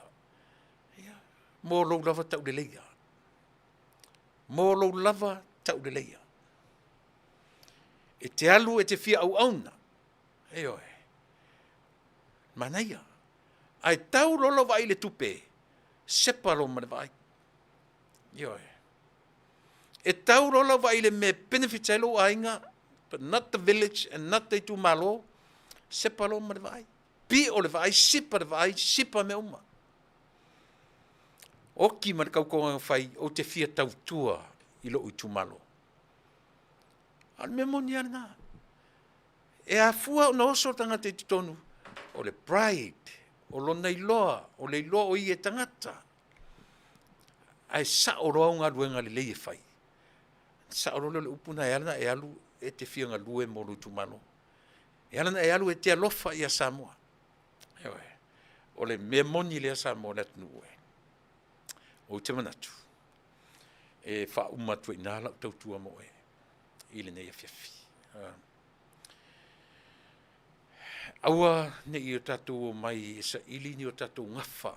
ia, mo lou lava tauleleia. Mo lou lava tauleleia. E te alu e te fia auauna, ioe, manaia. Ae tau loa lau vaai i le tupe, sepa loa ma le vaai. Ioe. E tau loa lau vaai i le mea e benefit ai lou aiga, but not the village and not the itumalo, sepa loa ma le vaai. Pio le vaai, sipa le vaai, sipa mea uma. Oki ma le kaukoga fai, ou te fia tautua i lou itumalo. A o le mea moni lava lena. E afua ona oso le tagata i totonu, o le pride, o lona iloa, o le iloa o ia e tagata. Ae sao loa au galuega lelei e fai. Sao loa lea o le upu lena e ala ona e alu e te fia galue mo lou itumalo. E ala ona e alu e te alofa ia Samoa. Ioe. O le mea moni lea Samoa le atunuu e. Ou te manatu, e faauma atu ai i ina lau tautua mo oe i lenei afiafi. Aua ne i o tatou omai e saili ni o tatou gafa,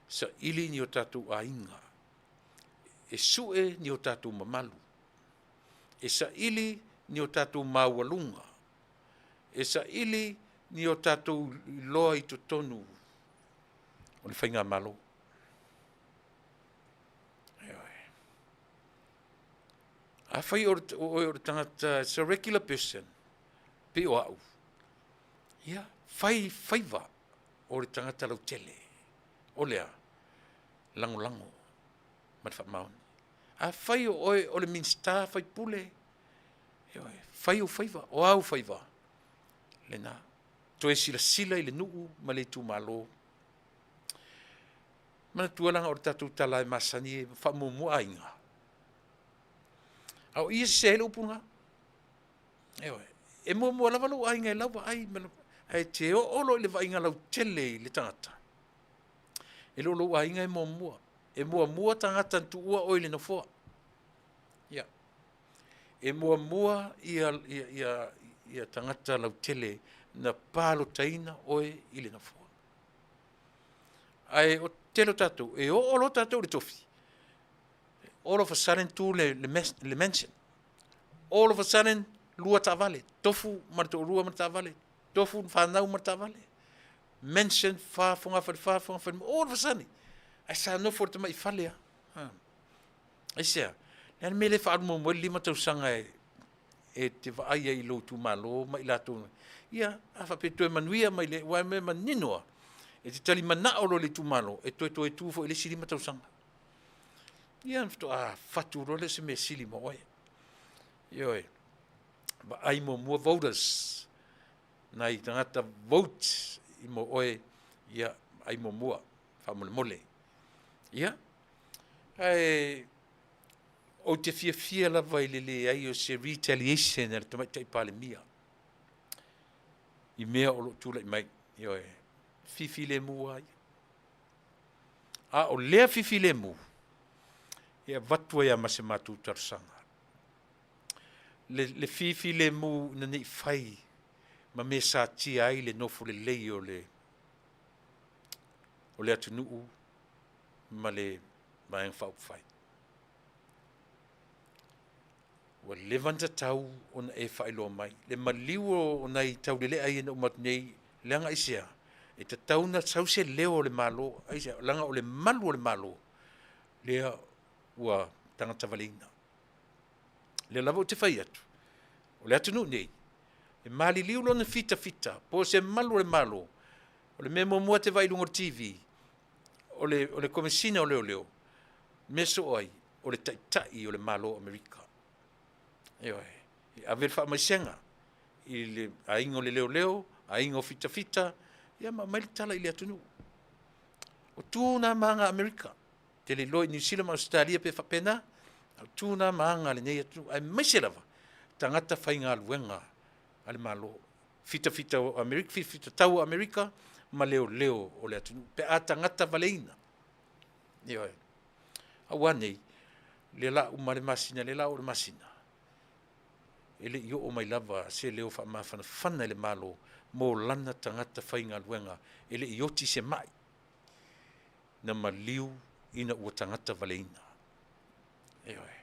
saili ni o tatou aiga, e sue ni o tatou mamalu, e saili ni o tatou maualuga, e saili ni o tatou iloa i totonu o le Faigamalo. Ioe. Afai o oe o le tagata, it's a regular person, pei o au, ia, fai faiva o le tagata lautele, o le a? Lagolago ma le faamaoni. Afai o oe o le Minisita faipule, ioe, fai ou faiva, o a ou faiva? Lena. Toe silasila i le nuu ma le itumalo. Manatua leaga o le tatou tala e masani e faamuamua aiga. A o i e sese ai le upu lena. Ioe. E muamua lava lou aiga e lau vaai, ae te oo loa i le vaaiga lautele i le tagata, e le o lou aiga e muamua. E muamua tagata na tuua oe i le nofoa. Ia. E muamua ia, ia, ia, ia tagata lautele na palotaina oe i le nofoa. Ae o tele o tatou, e oo loa tatou i le tofi, all of a sudden tu le, le, le mansion. All of a sudden, lua taavale, tofu ma le toalua ma le taavale, tofu ma fanau ma le taavale. Mansion, fa fogafale, fa fogafale, all of a sudden. Ae sa nofo le tamai fale a. Aisea? Le a le mea le faaalu muamua ai le 5 tausaga e, e te vaai ai i lou itumalo ma i latou. Ia, a faapea toe manuia mai le, aua e mea manino lava, e te tali manao loa i le itumalo, e toe toe tu foi i le isi 5 tausaga. Ia, ona faatoa fatu loa lea o se mea sili ma oe. Ioe, vaai muamua voters, nai tagata vote i mo oe, ia, vaai muamua, faamolemole. Ia, ae ou te fiafia lava i le leai o se retaliation a le Tamaitai Palemia i mea o lo o tulai mai. Ioe, fifilemu lava ia. A o lea fifilemu, e avatu ai lava ma se matou talosaga. Le, le fifilemu ina ne i fai ma mea satia ai le nofo lelei o le, o le atunuu ma le Vaega Faaupufai. Ua leva ona tatau ona e faailoa mai le maliu o nai taulelea ia na uma atu nei, leaga aisea? E tatau ona sau se leo o le Malo, aisea? Leaga o le malu o le Malo lea ua tagatavaleina. O lea lava ou te fai atu, o le atunuu nei, e maliliu lona fitafita po o se malu o le Malo. O le mea muamua e te vaai i luga o le TV, o le, o le Komesina o Leoleo, mea soo ai, o le Taitai o le Malo o Amerika. Ioe, e ave le faamaisega i le aiga o le leoleo, aiga o fitafita, ia ma aumai le tala i le atunuu. O tu na ma aga a Amerika. Te le iloa i Niu Sila ma Ausetalia pe faapena, a o tu na ma aga a lenei atunuu, aemaise lava tagata faigaluega a le Malo. Fitafita o Amerika, fifitatau o Amerika ma leoleo o le atunuu pe a tagata valeina. Ioe. Aua nei, lea la uma le masina, lea la oo le masina, e le i oo mai lava se leo faamafanafana i le Malo mo lana tagata faigaluega e le i oti se mai na maliu ina ua tagata valeina. Ioe.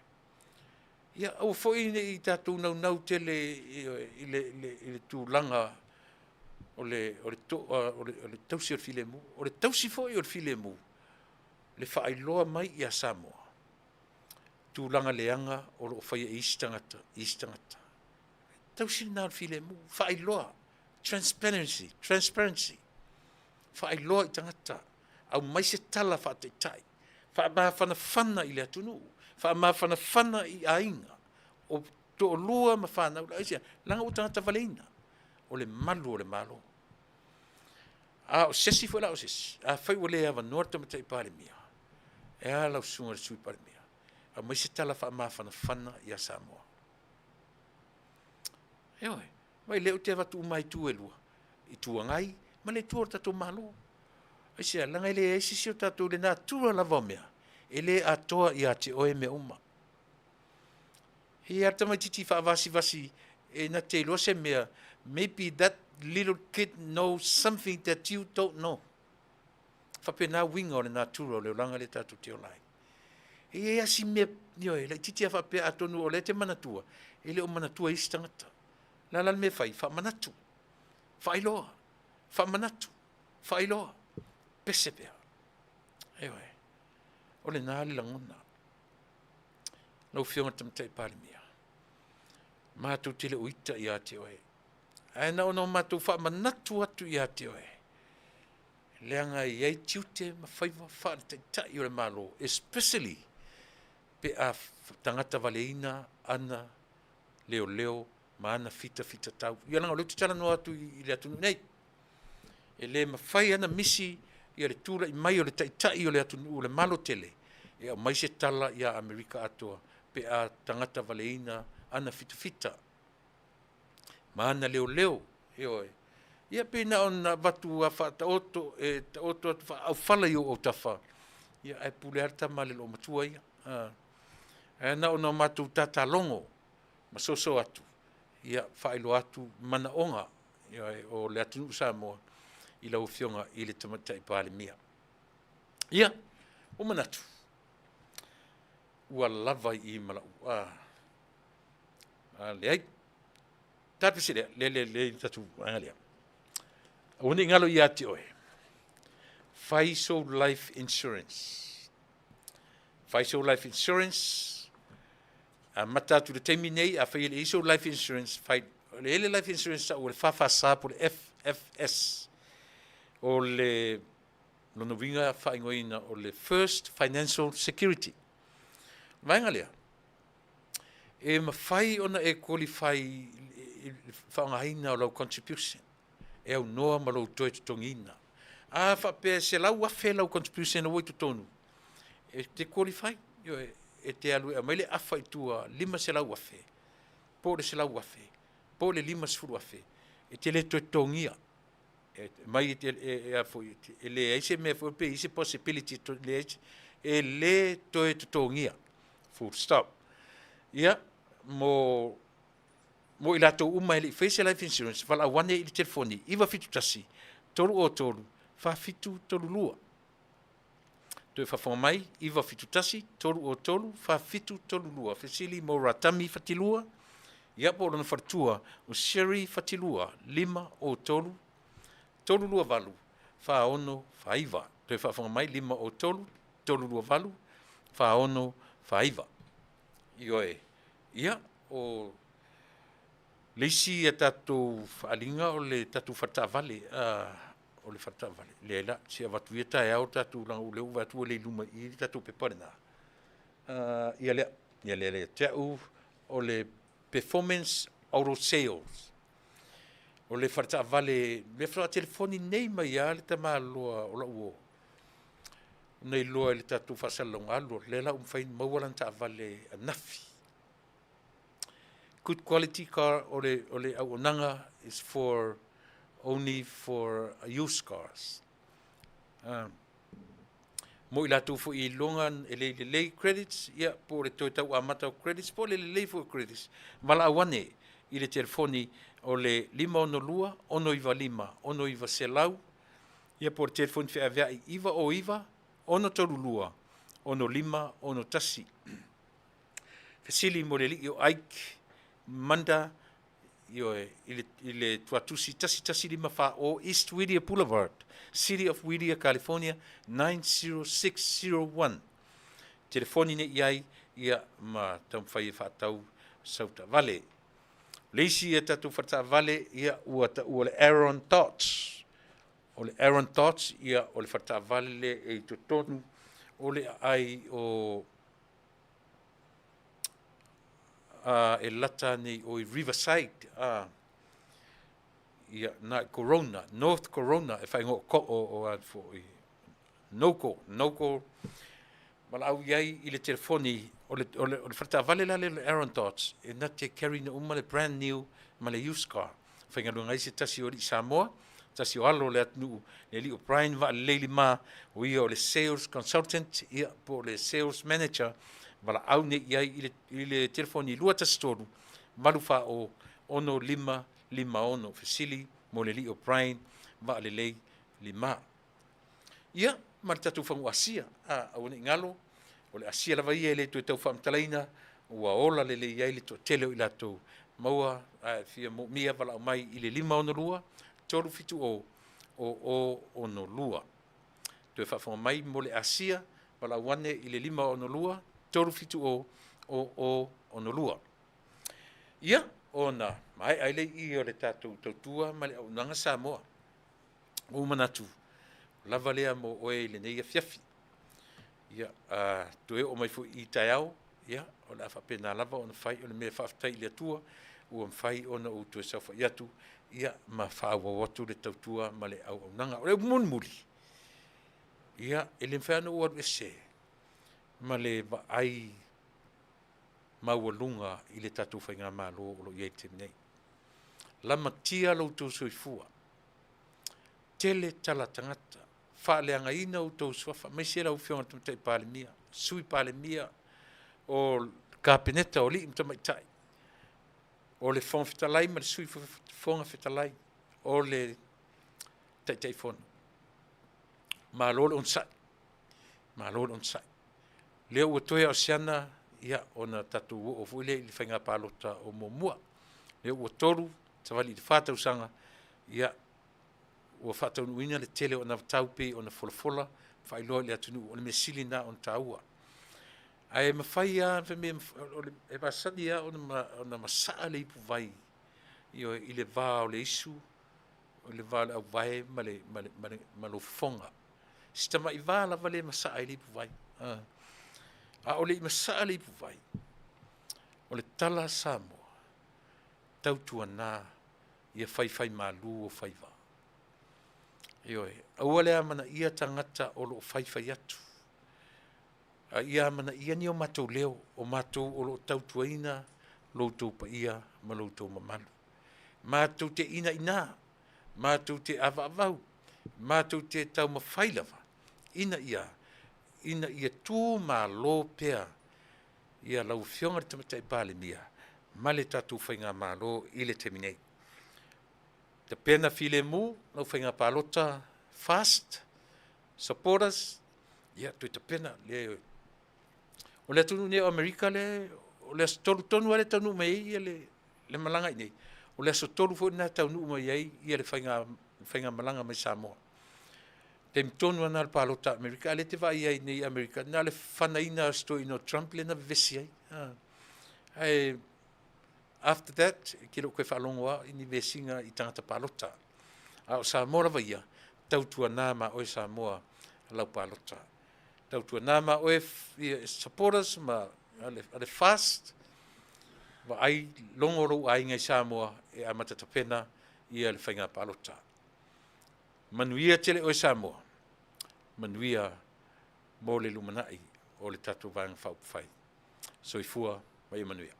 Ia aua foi ne i tatou naunau tele i le tulaga o le tausi o le filemu. O le tausi foi o le filemu, le faailoa mai ia Samoa, tulaga leaga o lo o faia e isi tagata i isi tagata. Tausi lena o le filemu, faailoa, transparency, transparency, faailoa i tagata, aumai se tala faataitai, faamafanafana i le atunuu, faamafanafana i aiga o toalua ma fanau, aisea? Leaga ua tagata valeina, o le malu o le Malo. A o se isi foi la o se isi, afai ua le avanoa le Tamaitai Palemia, e a lau susuga i le Sui Palemia, aumai se tala faamafanafana ia Samoa. Ioe, vaai o lea ou te avatu uma lava i itu e lua, Itu Agai ma le itu o le tatou Malo. Aisea? Leaga e leai se isi o tatou i le natura lava o mea, e le atoa ia te oe mea uma. E i ai lava le tamaitiiti faavasivasi e na te iloa se mea, maybe that little kid knows something that you don't know. E faapena uiga o le natura o le olaga lea tatou te ola ai. E i ai lava si mea, ioe, laitiiti lava faapea atonu o lea e te manatua, e le o manatua e isi tagata. O le a la le mea e fai? Faamanatu, faailoa, faamanatu, faailoa, pese pea. Ioe, o lena le lagona. Lau Afioga i le Tamaitai Palemia, matou te le o ita ia te oe, ae na ona matou faamanatu atu ia te oe, leaga e i ai tiute ma faiva faale-Taitai o le Malo, especially pe a tagata valeina ana leoleo ma ana fitafitatau. Ia leaga o lea ou te talanoa atu i le atunuu nei, e le mafai ona misi ia le tulai mai o le Taitai o le atunuu o le Malo tele e aumai se tala ia Amerika atoa pe a tagata valeina ana fitafita ma ana leoleo, ioe. Ia pei na ona avatu lava faataoto, e taoto atu faaaufala i ou autafa, ia ae pule lava le tama a le loomatua ia. Ae na ona matou tatalogo ma soso atu, ia faailoa atu manaoga o le atunuu Samoa i lau Afioga i le Tamaitai Palemia. Ia, ua manatu, ua lava i i ma lau, a leai. Tatou se lea, lea, lea, lea, tatou vaega lea. Aua ne i galo ia te oe, fai sou life insurance. Fai sou life insurance, amata atu i le taimi nei, afai e le i sou life insurance, fai, o le ele life insurance sa ua le FFS po le FFS. O le lona uiga faaigoaina o le First Financial Security. O le vaega lea, e mafai ona e qualify i le faaaogaina o lau contribution e aunoa ma lou toe totogiina. A faapea e $100,000 lau contribution ua i totonu, e te qualify, ioe, e te alu e aumai le afa i tua $500,000 po o le $100,000 po o le $50,000, e te le toe totogia. E mai e, e, e, foi, e leai se mea foi pe i se possibility e leai, e le toe totogia. Full stop. Ia, mo mo i latou uma e le i faia se life insurance, valaau ane i le telefoni 971 303 4732. Toe faafofoga mai, 971 303 4732. Fesili mo Ratami Fatilua, ia po o lona faletua o Sherry Fatilua, 503 328 4649. Toe faafofoga mai, 503 328 4649. Ioe, ia, o le isi a tatou faaaliga o le tatou faletaavale, o le faletaavale, leai la, se i avatu ia taeao tatou, leaga o lea ua ou vaai atu ua le i luma i i le tatou pepa lena. Ia lea, ia lea ia te au, o le Performance Auto Sales. O le faletaavale, lea faatoa telefoni nei mai lava le tamaloa o lau uo, na iloa i le tatou faasalalauga alu, lea la ua mafai ona maua lana taavale ananafi. Good quality car o le, o le auaunaga is for only for used cars. Mo i latou foi e iloga e le lelei credits, ia, po o le toe tau amata o credits, po o le lelei foi o credits, valaau ane i le telefoni o le 562 695 6900, ia po o le telefoni feaveai 909 632 6561. Fesili mo le alii o Ike Manda, ioe, i le tuatusi 1154 East Whittier Boulevard, City of Whittier, California 90601. Telefoni nei i ai, ia, ma taumafai e faatau sau taavale. O le isi a tatou faletaavale, ia, ua taua le Aaron Tots. O le Aaron Tots, ia, o le faletaavale le e i totonu o le aai o e lata nei o i Riverside, ia, na i Corona, North Corona, e whaingo o, o, o a foi, Noko, Noko, valaau i ai i le telefoni, o le, o le, o le faletaavale la le Aaron Dodds, e na te carry na uma le brand new ma le used car. Faigaluega ai se tasi o alii Samoa, tasi o alo o le atunuu, le alii o Brian Vaalelei Lima, o ia o le sales consultant, ia, po o le sales manager, valaau nei i ai i le, i le telefoni 213 840 6556, fesili mo le alii o Brian Vaalelei Lima. Ia, ma le tatou fagu Asia, a, aua ne i galo, o le Asia lava ia e le toe tau faamatalaina, ua ola lelei ai le toatele o i latou maua, a e fia moomia valaau mai i le 562 370 0062. Toe faafofoga mai mo le Asia, valaau ane i le 562 370 0062. Ia, ona maea ai lea i i o le tatou tautua ma le auaunaga Samoa. Ua ou manatu, ua lava lea mo oe i lenei afiafi. Ia, a toe oo mai foi i taeao, ia, o le a faapena lava ona fai. O le mea e faafetai i le Atua, ua mafai ona ou toe saofai atu, ia, ma faaauau atu le tautua ma le auaunaga. O le upu mulimuli, ia, e le mafai lava ona ou alu ese ma le vaai maualuga i le tatou Faigamalo o lo o i ai i le taimi nei. Lamatia lo outou soifua, tele tala tagata, faaleagaina outou suafa, aemaise lau Afioga i le Tamaitai Palemia, Sui Palemia, o le Kapeneta, o alii ma tamaitai, o le Fofoga Fetalai ma le Sui Fofoga Fetalai, o le Taitaifono. Malo le onosai, malo le onosai. Lea ua toe lava o se ana, ia, ona tatou oo foi lea i le faiga palota o muamua. Lea ua 3, savali i le 4 tausaga, ia, ua faataunuuina le tele o anavatau pei ona folafola ma faailoa i le atunuu, o le mea sili lena ona taua. Ae mafai lava, e masani lava ona masaa le ipuvai, ioe, i le va o le isu, i le va o le auvae ma le, ma le, ma le, ma lou fofoga. Si tamai va lava lea e masaa ai le ipuvai. A o le i masaa le ipuvai, o le tala a Samoa, tautuana ia faifaimalu o faiva. Ioe, aua le amanaia tagata o lo o faifai atu, a ia amanaia ni o matou leo, o matou o lo o tautuaina lo outou paia ma lo outou mamalu. Matou te inaina, matou te avaavau, matou te taumafai lava ina ia, ina ia tumalo pea ia lau Afioga i le Tamaitai Palemia ma le tatou Faigamalo i le taimi nei. Tapena filemu lau faiga palota fast, supporters, ia toe tapena. Le, o le atunuu nei o Amerika le, o le aso 3 tonu lava le taunuu mai ai ia le, le malaga i nei. O le aso 3 foi lena e taunuu mai ai ia le faiga, faiga malaga mai Samoa. Taimi tonu lava lena o le palota a Amerika, a lea e te vaai ai nei i Amerika, na o le fanaina o si toeaina o Trump lea na vevesi ai. Ae after that, e te le o toe faalogo lava i ni vesiga i tagata palota. A o Samoa lava ia, tautuana ma oe Samoa lau palota. Tautuana ma oe supporters ma a le FAST, vaai logo lou aiga i Samoa e amata tapena ia le faiga palota. Manuia tele oe Samoa, manuia mo le lumanai o le tatou Vaega Faaupufai. Soifua ma ia manuia.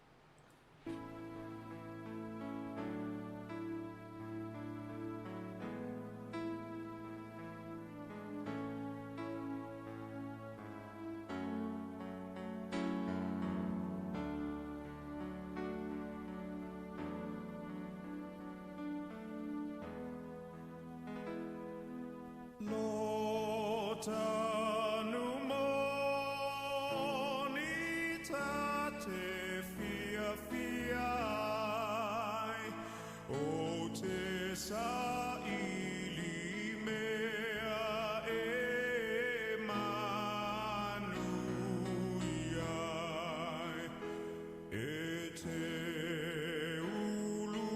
tanu moni ta te fiafia ai, o te saili mea e manuia ai. E te ulu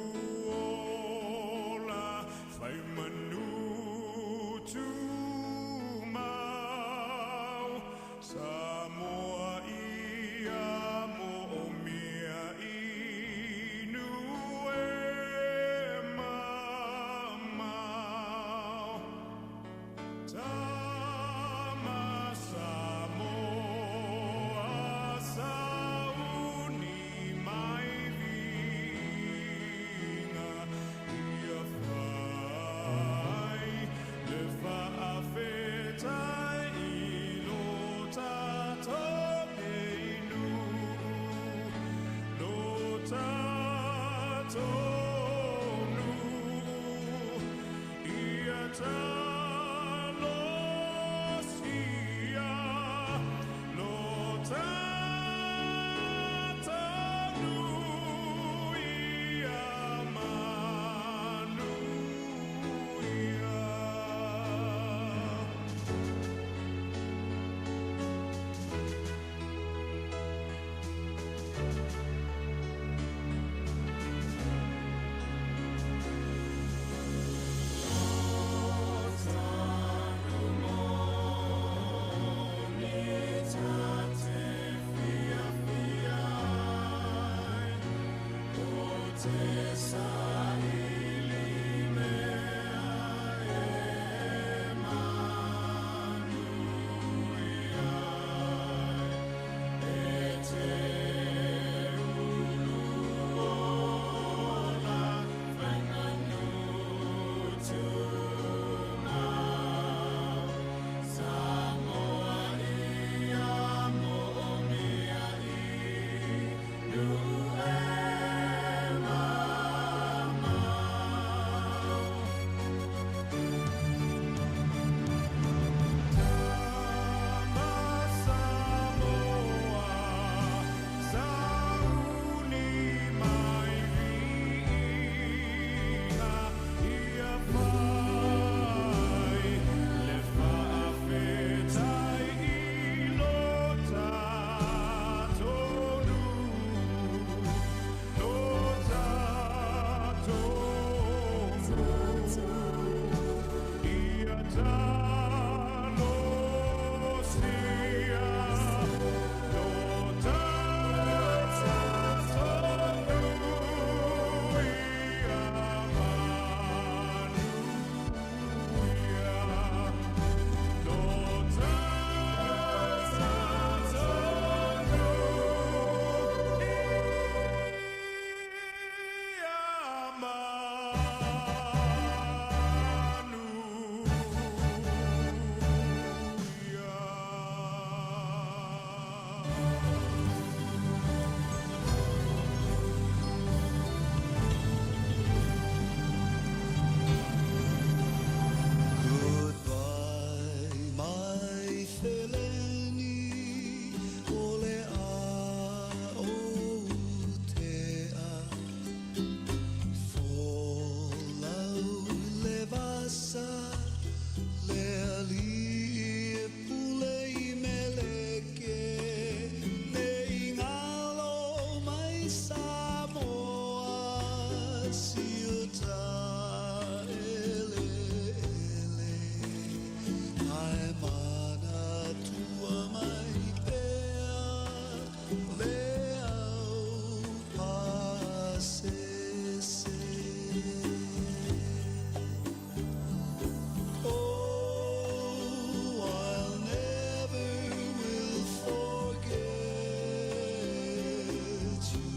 ola fai manu tumau, Samoa ia mo o mea inu e mamao. Tama Samoa sauni mai viiga, ia fai le faafetai i lo tatou nei nuu, lo tatou nuu, ia talosia lo tatou nuu ia manuia. Tama Samoa, sauni mai viiga, ia fai le faafetai i lo tatou nuu, lo tatou nuu. Ia talosia lo tatou nuu ia manuia. Lo tatou nuu ia manuia. Goodbye, my feleni, o le a o te a. Folau le vasa, le ali e pule i meleke, ne i ngalo mai Samoa, si o ta ele ele. Ae manatua mai pea le au pasese. Oh, I'll never will forget you.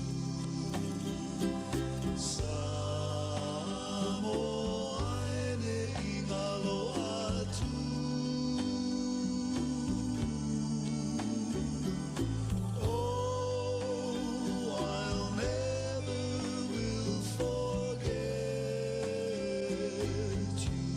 Samoa e ne i ngalo atu. Oh, I'll never will forget you.